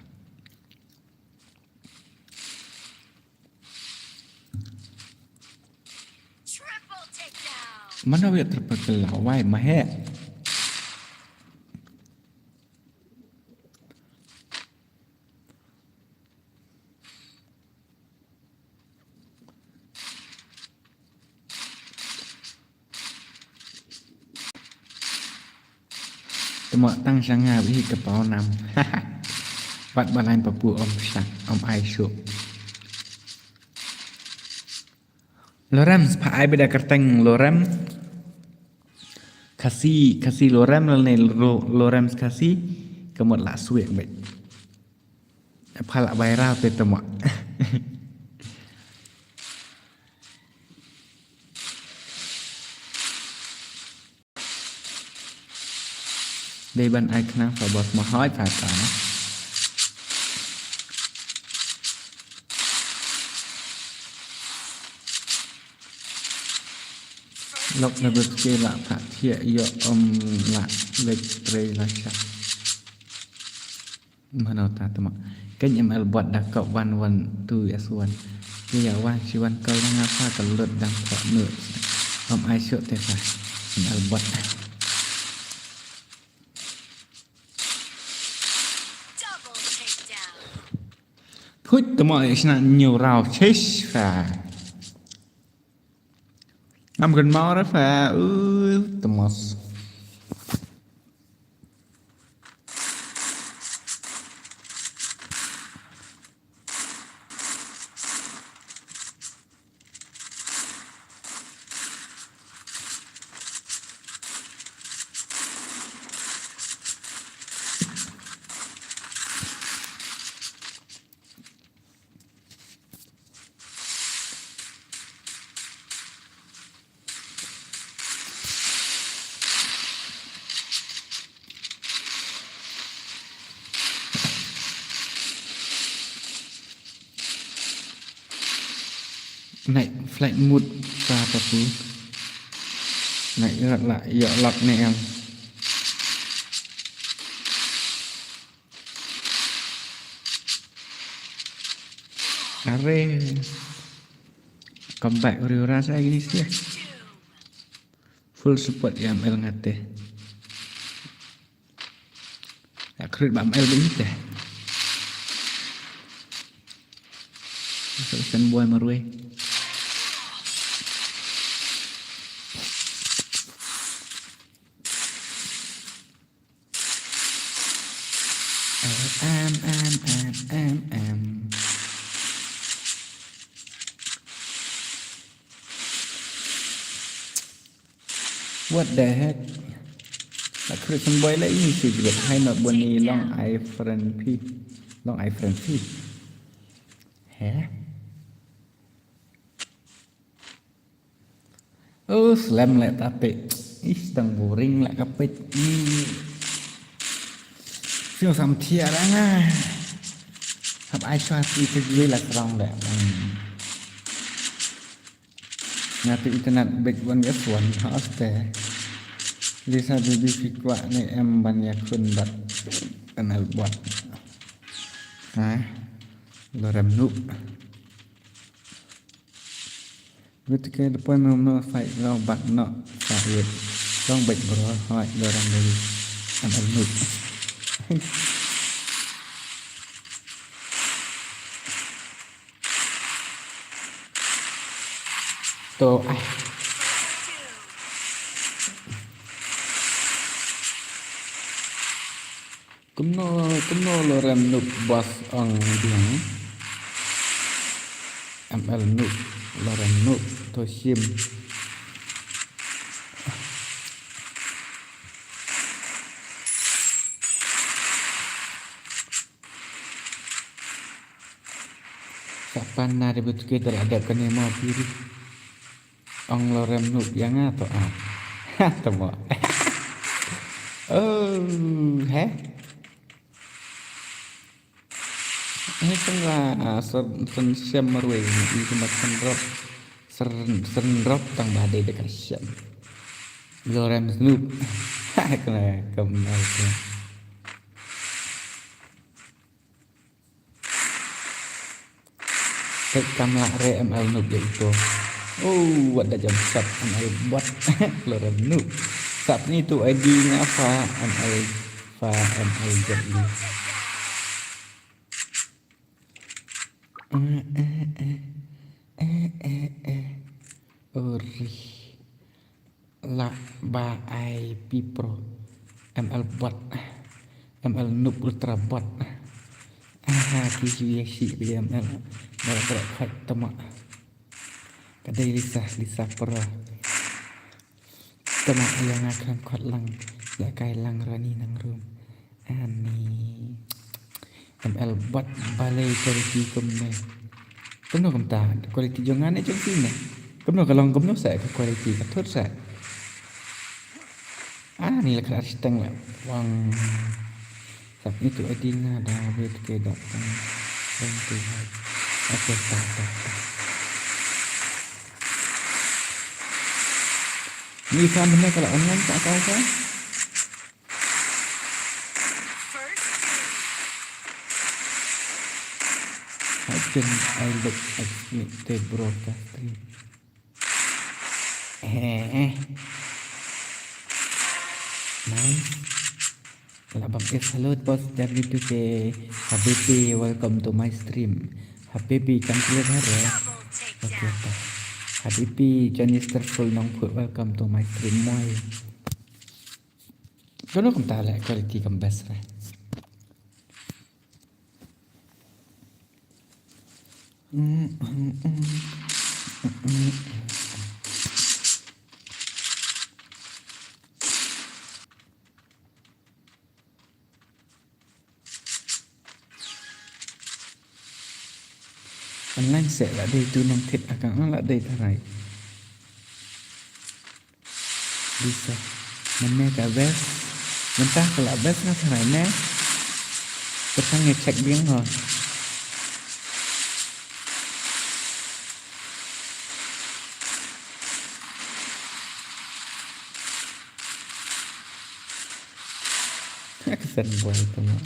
Mana wia triple kill la wai mahe. Temo tang sha nga bad hi ka paw nam. Wat ba lain papu om sha om ai shu. Lorem spah ai bida kerteng lorem. Khasi, Khasi lorem lane lo-, lorem Khasi. Kamot la suek bit. Phala viral te temo. Dei ban ai khnang fa bos ma hoi fa ta. Lok na bit ke la pha thiah ïoh om la lek trei la sha. Mano ta tama. Keny M L bot da kop wan wan tu S one. Ke ya wan shi wan kol nga pha ka lut dang kop nu. Om ai shot te pha. M L bot. Double takedown. Put tama ya shna new round. Chesh pha. Ngam kan mau ra pha. Uh, temos. Night flight mode sa apa tu? Night rat lah, ya lak ni em. Are. Comeback uri ura sa gini sih. Full support ya M L ngate. Ya crit ba M L ba ite. Sen boy marwei. Em, em, em, em, em. What the heck? La Christian boy la ini si jibet hai not boni long ai friend pi. Long ai friend pi. Heh? Oh, slam leh tapi. Ih, dang boring leh kapit. Hmm. Feel sam tiar angai. Ai shuwa ti te jwe la strong de. Hmm. Nga te internet big one yes one ha ste. Lisa bibi phi kwah ne em ban ïakhun bad M L bot. Ha? Lorem Noob. Bit ke depan rumah fight long bak nok fight wit. Long baik bro, fight Lorem Noob. M L Noob. To, ah. Kumno, kumno Lorem Noob boss ong biang. M L Noob, Lorem Noob, to shim. Sa pan na de bit ke dal adap kane ma piri. Ong Lorem Noob ïa nga to ah. Ha, to mo. Oh, he? He tong la, ah, sen, sen siam marwei, i kemat sen rop. Sen, sen rop tang ba dei de ka siam. Lorem Noob. Ha, kena kemal kena. Peit kam lah re M L Noob ïa uto. Oh, wat da jam sat M L bot. Lorem Noob. Sat ni tu I D nga fa M L fa M L Z ni. Eh, eh, eh. Eh, eh, eh. Ori. La ba ai pi pro. M L bot. M L Noob Ultra bot. Aha, ki ju ïa shi bi M L. Bot bot fight tama. Ka dei Lisa, Lisa pro. Tama ïa nga khlem khot lang. Ïa kai lang rani nang rum. Ani. M L bot balei quality kumne. Kumno kumta quality jong nga ne jong phi ne. Kumno ka long kumno sa ka quality ka thut sa. Ani la khlad steng la. Wang. Sap itu adi nga da wait ke dot. Thank you. Okay, ta ta ta. Ni kan ne kala online ta ka ka. How can I look at the broadcast stream? Eh, eh. Nice. Lah bang is hello boss W two K. Habibi, welcome to my stream. Habibi, come clear her, eh? Okay, okay. Habibi, Johnny Starful Nongput, welcome to my stream. Moi. Kono kumta le quality kam best re. Online se la dei tu nang thit akang la dei tharai. Bisa. Mane ka best. Mynta ka la best nga tharai ne. Petang ngi check biang ho. Ka sen buai tu ma.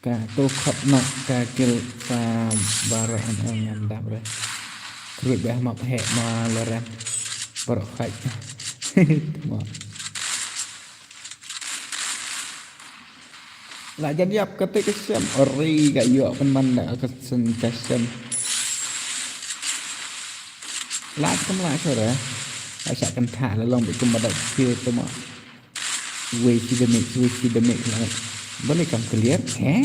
Ka tu khot nok ka kil sa baroh an ong ngam dap re. Kruid beh map heh ma loren. Baroh khait. Mo. La jan ïap kata ka sem. Ori ka ïoh pynban da ka sen ka sem. La kum la sore. Asa kan tha la long bi kum badak kil tu mo. Wei si demik, wei si demik. Balei kam clear? He?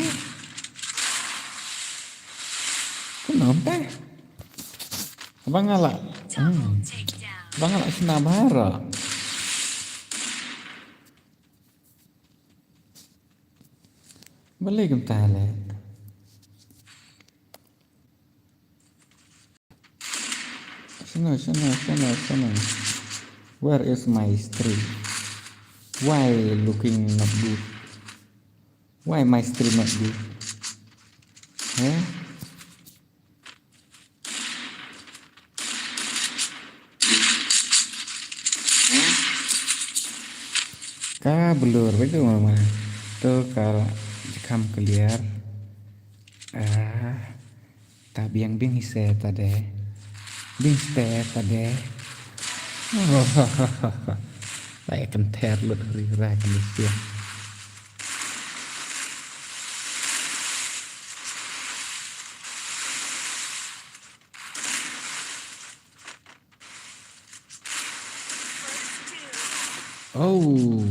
Kumno te? Abang ngala. Hmm. Abang ngala sna bara. Balei kam tale? Shano, shano, shano, shano. Where is my stream? Why looking not good? Why am I still not good? Huh? Ka blur begitu mama. Tu ka jkam clear. Ah, ta biang biang ise ta de. Biang ise ta de. Lai kan ter lut ri ra kan ise. Oh.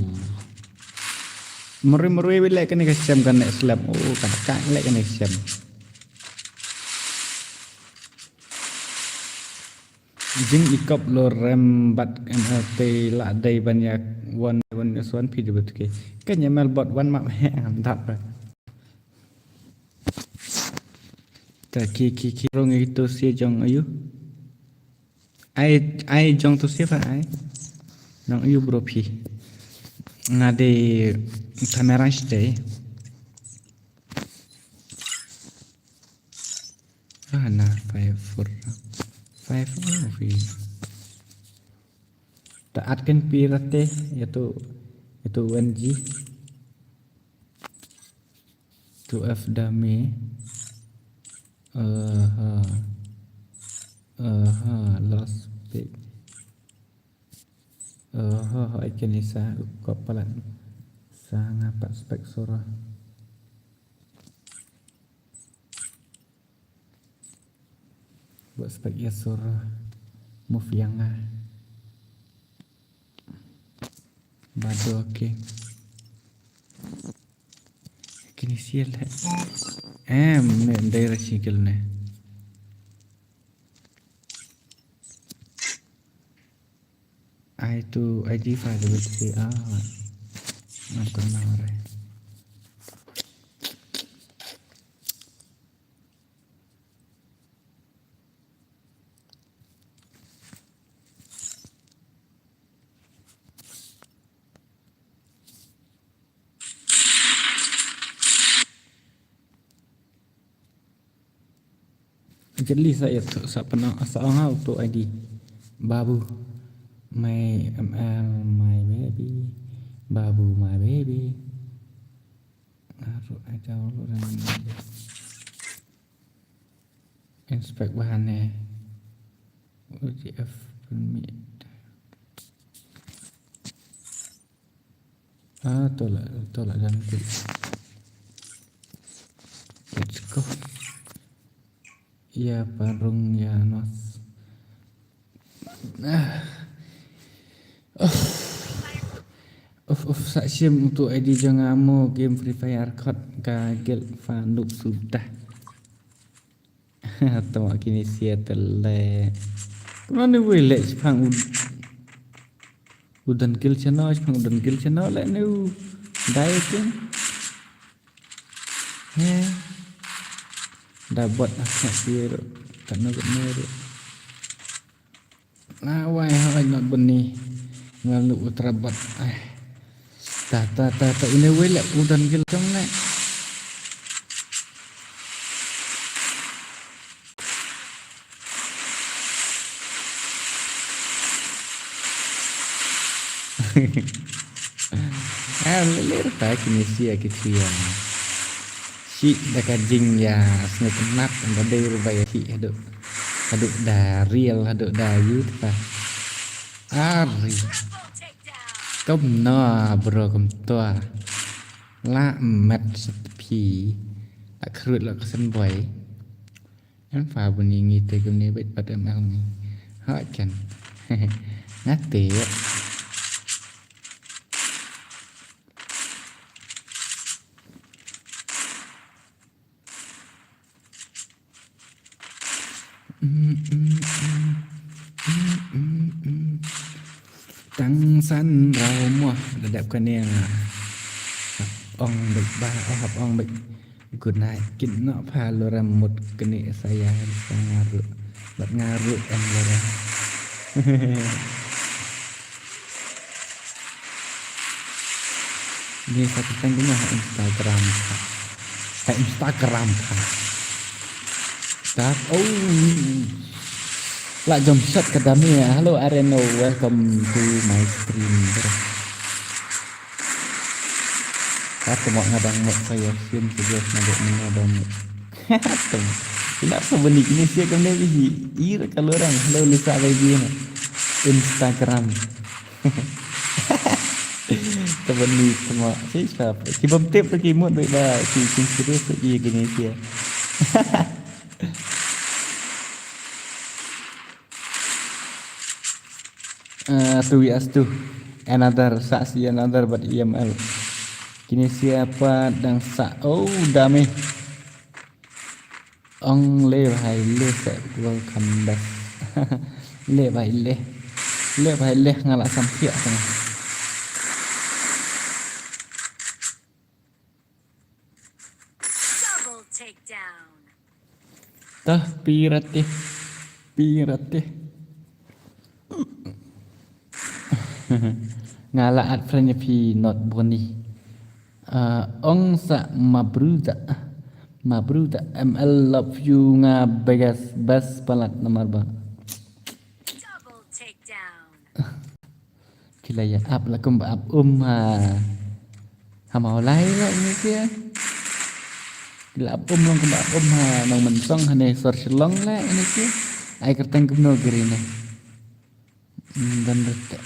Mari mari bilai kani ka sem kan nek slap. Oh, kan ka lek kani sem. Jing ikop lo rem bat M L T la dei ban ya one one S one P W T K. Kan ya mel bot one map he am dap. Ta ki ki ki rong itu si jong ayu. Ai, ai jong tu siapa ai? Nang yu bro phi. Nga de kamera stay. Ah, na five four. Five oh phi. Ta at kan pirate ya tu, ya tu N G. Tu F dame. Aha. Aha, last pick. Aha, ha, ikan isa, kop palat. Sa nga pat spek surah. Buat spek ya surah. Move yang ah. Bado, okay. Kini sial he. Em, ne, daira sikil ne. Ai tu, ai di fa de beti ah. Ngam kenal re. Jeli sa ya tu, sa pernah, sa ong ha tu I D. Babu. My M L, my baby. Babu, my baby. Aru aja lu dan inspect bahan eh. U G F permit. Ah, tolak, tolak dan tu. Let's go. Ya, parung ya, nos. Ah. Uf. Uf, uf, sa shim tu I D jong nga mo game Free Fire kot ka gel fa nuk sudah. Tama kini sia tele. Kemana ni wei lek sepang ud-, udan gil channel, sepang udan gil channel lek ni u-, dai tu. He. Da bot ah, sia ru. Kano kano ru. Na wai ha wai not bunni. Ngal nuk utra bot. Ai. Ta, ta, ta, ta, une wei lek udan gil jong ne. Ah, lir ta kini sia ki sia. Shi da ka jing ya, sngewtynnat, da dei ruh ba ya shi, haduh. Haduh da real, haduh da yu ta. Ari. Kumno, bro, kumto. La met sat phi. La khrut la ka sen boy. Em fa bun ngi te kumne bait pat em el ngi. Ha kan. Ngate. Tang san rau mo da dep kane nga. Hap ong bek ba, oh, hap ong bek. Good night. Kin nok pha lo ram mut kane saya sa ngaru. Bat ngaru em lo ram. Ni sa kyrteng kumno ha Instagram ka. Ha Instagram ka. Start. Oh. La jump shot ka Dami. Hello Areno, welcome to my stream, bro. Ka temo nga dang mut sa ya sim ke jes na dek mena dang mut. Temo. Ina sa bani kini sia kemne biji. Ira ka lorang. Hello Lisa baby na. Instagram. Temo ni temo. Si siapa? Ki bom tip tu ki mut baik ba. Ki kin serius tu iya kini sia. Uh, tu wi astu. Another saksi another bad E M L. Kini siapa dang sa oh dame. Ong le bhai le se welcome back. Le bhai le. Le bhai le nga la sam thiah tang. Double takedown. Tah pirate. Pirate. Nga la add friend ïa phi not Boni. Ah, ong sa mabruda. Mabruda M L love you nga begas bas palat namar ba. Double takedown. Ki la ïa ap la kumba ap um ha. Ha Mawlai la ini ki. Ki la ap um long kumba ap um ha Nongmynsong ha ne sor Shillong la ini ki. Ai kyrteng kumno gri ne. Hmm, dan rete.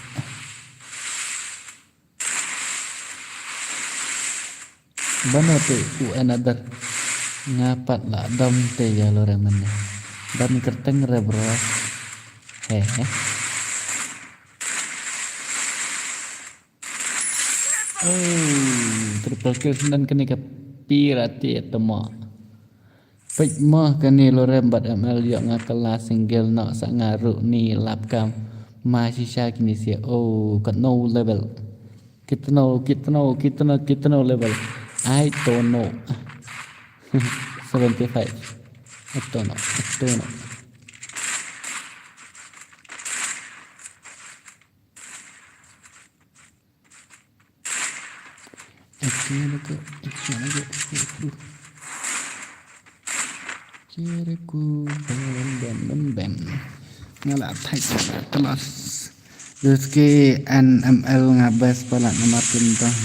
Bano te u another. Nga pat la dom te ïa lorem ne. Ban kyrteng re bro. He he. Oh, triple kill dan kane ka pirate temo. Peit mo kane lorem bad M L ïoh nga kylla single noh sa nga ruh ni lap kam. Ma shisha kini sia oh katno level. Kitno kitno kitno kitno level. I don't know. Seventy five. I don't know. I don't know. Oke, oke, oke, oke. Kiriku bem bem bem bem. Nga la thait telos. Rizky N M L nga best pala nga Martin tong.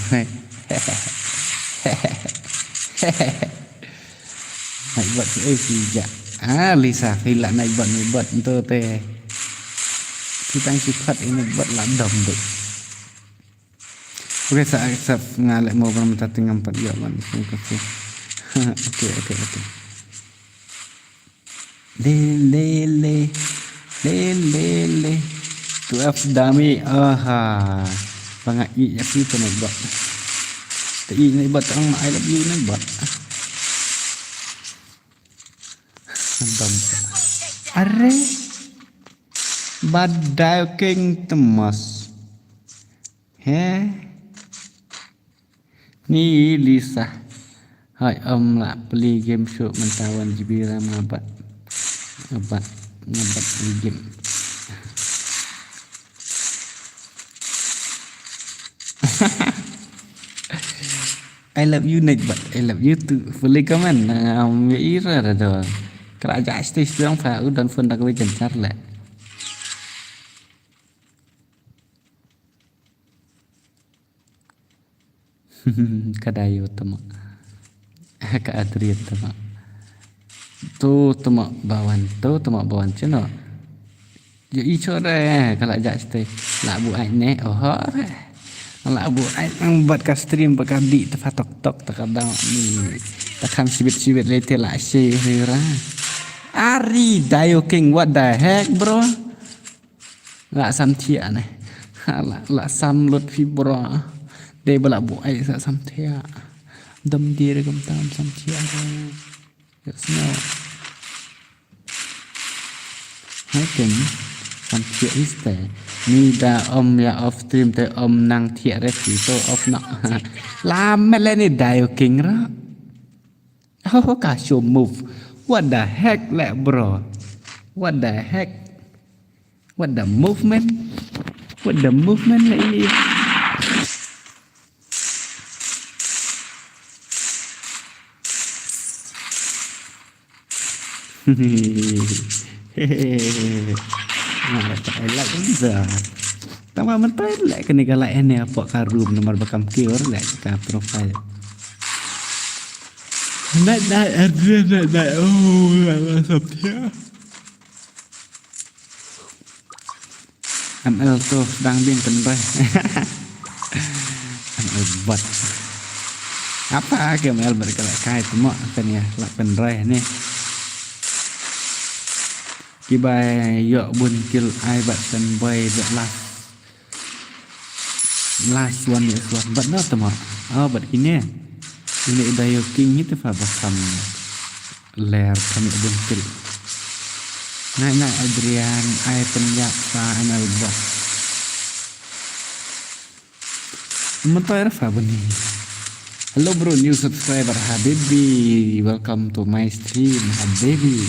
Hai bot eh sija. Ah Lisa fila nai bot ni bot nto te. Kitang sipat ini bot la dom deh. Oke, sa accept nga leh mo ban mynta te ngam pat ïoh ban. Oke, oke, oke. Le le le. Le le le. Twelve dami. Aha. Ba nga ïa si te ne bot. Te i ne bot ang I love you ne bot. Bam. Are. Badai king temas. He. Ni Lisa. Hai om la play game show mynta one G B RAM ngabat. Ngabat ngabat play game. I love you Nick but I love you too. Fully comment na ngam ya ira da do. Kala ja stage dong fa u don phone da ko jan char le. Ka Dayo tama. Ka Adrian tama. Tu tama bawan, tu tama bawan chino. Ya i chore kala ja stage. La bu ai ne. Oho. La bu ai nang bat ka stream ba ka di ta fa tok tok ta ka dang ni. Ta kham sibit sibit le te la shi ra. Ari Dayo King, what the heck bro? La sam thiah ne. La la sam lut fi bro. Dei ba la bu ai sa sam thiah. Dam dir gam tam sam thiah. Yes no. Hai ken sam thiah iste. Ni da om ya off stream te om nang thiah re fi to off na. La mele ni Dayo King ra. Oh ka show move. What the heck le bro? What the heck? What the movement? What the movement le ini? Nga la tak ai like da. Tang ba mynta leh kane ka like ne hapoh ka room namar ba kam kiew leh ka profile. Night night Adrian, night night. Oh, la la sap dia. M L to sdang ding pynroi. M L bot. Apa ke M L bot ka la kai tu mo kan ïa la pynroi ne. Kiba ïoh bun kill ai bad Fanboy bad last. Last one is one. Bad no tu mo. Oh, bad kine. Kine i Dayo King ni te fa ba kham ler kham ïoh bun kill. Nai nai Adrian ai pynïap sa M L bot. Mynta era fa bani. Hello bro, new subscriber Habibi. Welcome to my stream Habibi.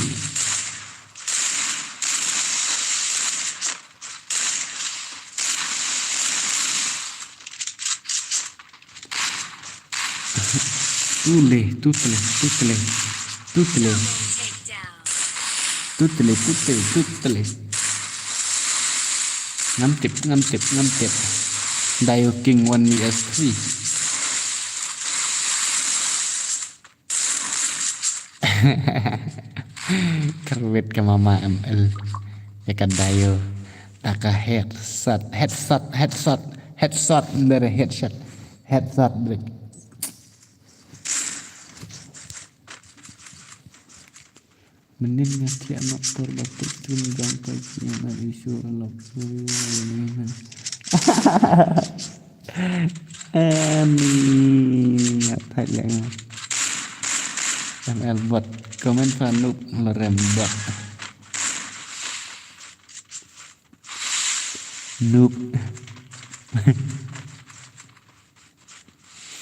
Tule, tutele, tutele, tutele. Tutele, tutele, tutele. Ngam tip, ngam tip, ngam tip. Dayo King one V S three. Kyrwit ka mama M L. Ïa ka Dayo. Da ka headshot, headshot, headshot, headshot, dari headshot. Headshot, break. Mynnin nga thiah noh por ba peit stream jong ka, ki nga issue lok. Em, nga thait leh nga. M L bot. Comment pha Noob la rem bot. Noob.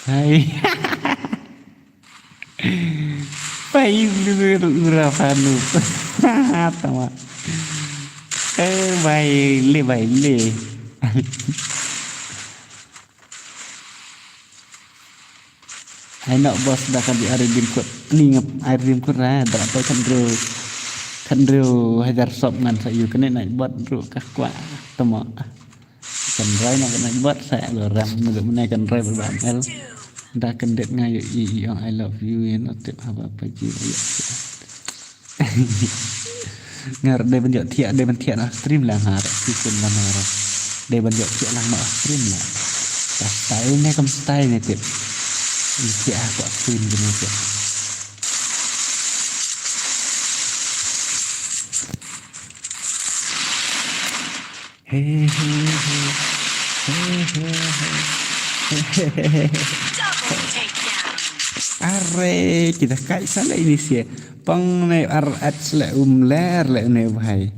Bhai. Bhai, ura pha Noob. Tama. Eh, bhai, le, bhai, le. Ai noh boss, da ka dei ar redeem code. Ni ngap ai redeem code ra, da poi khatnriew, khatnriew hajar sop ngan sa ïoh kane Nightbot ruh ka kwah. Tama. Kan roi na kan Nightbot sa lo ram na duk mane kan roi ba M L. Da kan det nga ïoh i i ong I love you ïa no tip haba pa ji ïoh. Ngar dei ban ïoh thiah, dei ban thiah na stream la ngar. Ki kun la ngar. Dei ban ïoh thiah lang na stream la. Ka style ne kam style ne tip. Ni thiah ha ka stream ne tip. He, he, he. He, he, he. Double takedown. Are, kita kai sa leh ini sia. Pang ne ar at leh um ler leh ne bhai.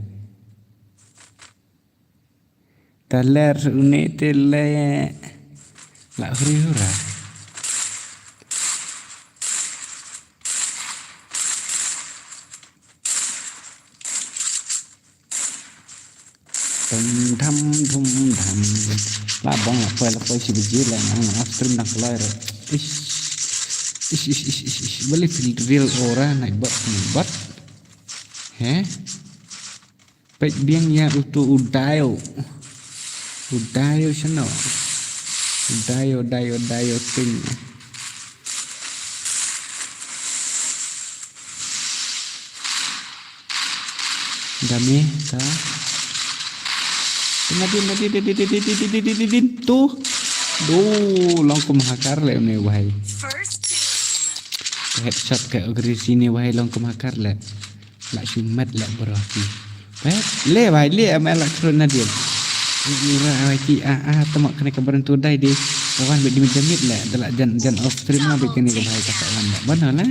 Ta ler une te leh. La huri hura. Dum dam dum dam. La bang la poi la poi shi biji la nang nang stream nang kloi re. Ish. Ish ish ish ish ish. Bali feel real ora Nightbot Nightbot. He? Peit biang ïa utu u Dayo. U Dayo shano. U Dayo, Dayo, Dayo King. Dame ta. Nadin, nadin, nadin, nadin. Tu. Do, long kum hakar le une wahai. First blood. Headshot ka agresi ne wahai long kum hakar le. La shu met le bro ki. Pet le wahai le ama la kro nadin. Ura wahai ki a a tama kane ka barantu dai di. Kawan bit di mit le. Dala jan jan off stream ma bit kane ka wahai ka kawan. Bana la.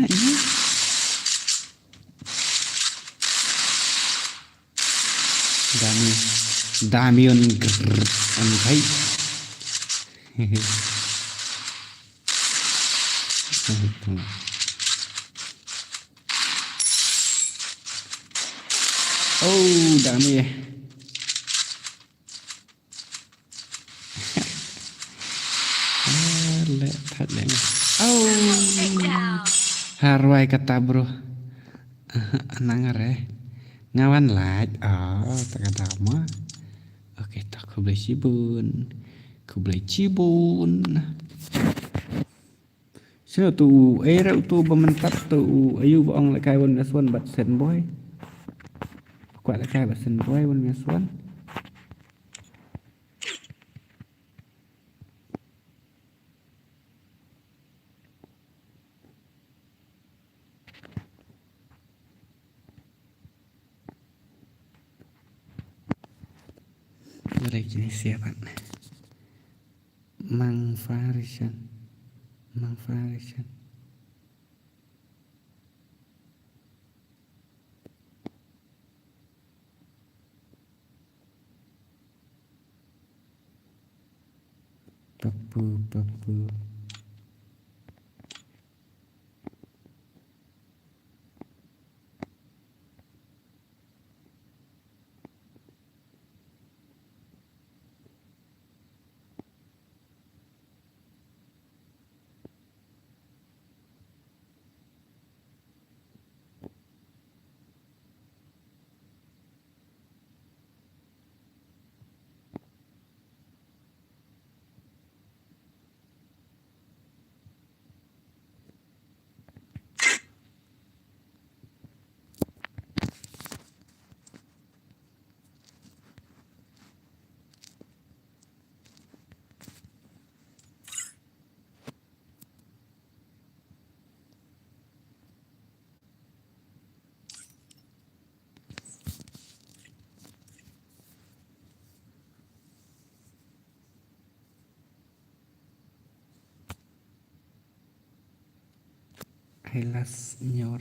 Dami-, Damian Gr-, Angkai. Oh, Dami. Ah, le, thait le. Oh. Harwai kata, bro. Nang re. Nga wan lait. Oh, ta ka dama. Okay, ta khublei shibun. Khublei shibun. Sino tu u, eh, re utu ba mynta tu u, ayu ba ong lehkai wan ngas wan bad Sen Boy. Kwah lehkai bad Sen Boy wan ngas wan. Dare kini siapan. Mang Farishan. Mang Farishan. Papu, papu. Ai las nyor.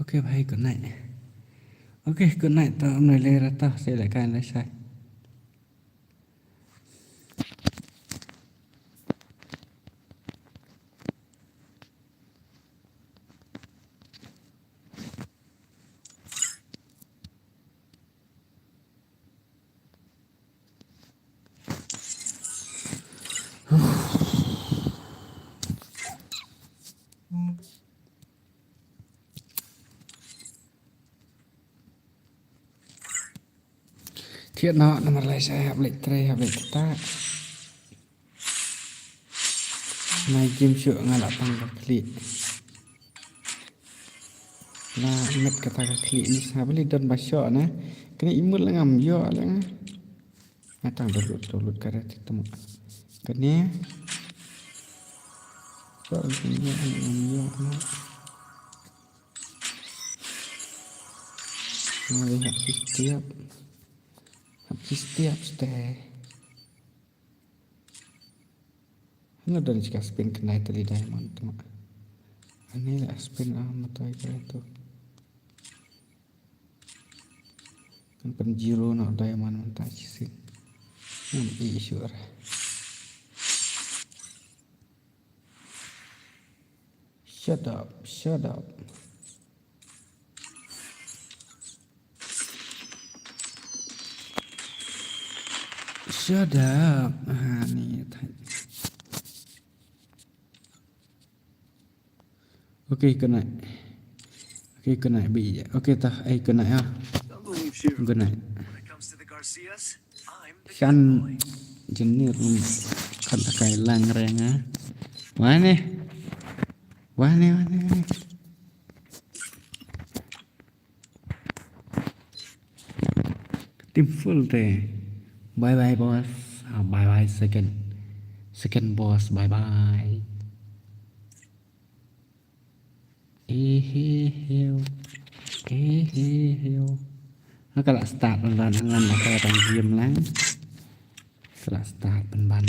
Okay bhai, good night. Okay, good night. To amne le rata se le kan le sai. Thied noh namar lai sai hap leit trei hap leit kata. Nai gym shuh nga la pang ka khlieh. La met kata ka khlieh ni sa bali don ba shoh na. Kane imut la ngam ïoh la nga. Nga tang download download ka ret tu. Kane. Shoh la ngam ïoh na. Nga hap ki step. Hap ki step stay. Hana don jaka spin khnai tylli diamond tu ma. Ani la spin ah matai kre tu. Kan pyn zero noh diamond mynta shisien. Ngam ïoh shuh re. Shut up, shut up. Shut up. Ha, ni, thait. Okay, good night. Okay, good night, bi. Okay, tah, eh, good night, ah. Good night. Shan jenir rum kan takai lang renga. Wane? Wane, wane, wane. Team full te. Bye bye, boss. Ah, bye bye, second. Second boss, bye bye. Ehe heu. Ehe heu. Ha ka la start lan lan la ka tang game lang. Ka la start pynban.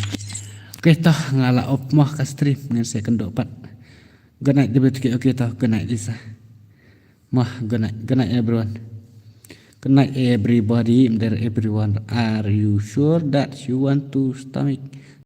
Okay, toh nga la off mo ka stream ngin sa ïakynduh pat. Good night, D B T K. Okay, toh, good night, Lisa. Mo, good night, good night, everyone. Good night, everybody. There, everyone. Are you sure that you want to stomach?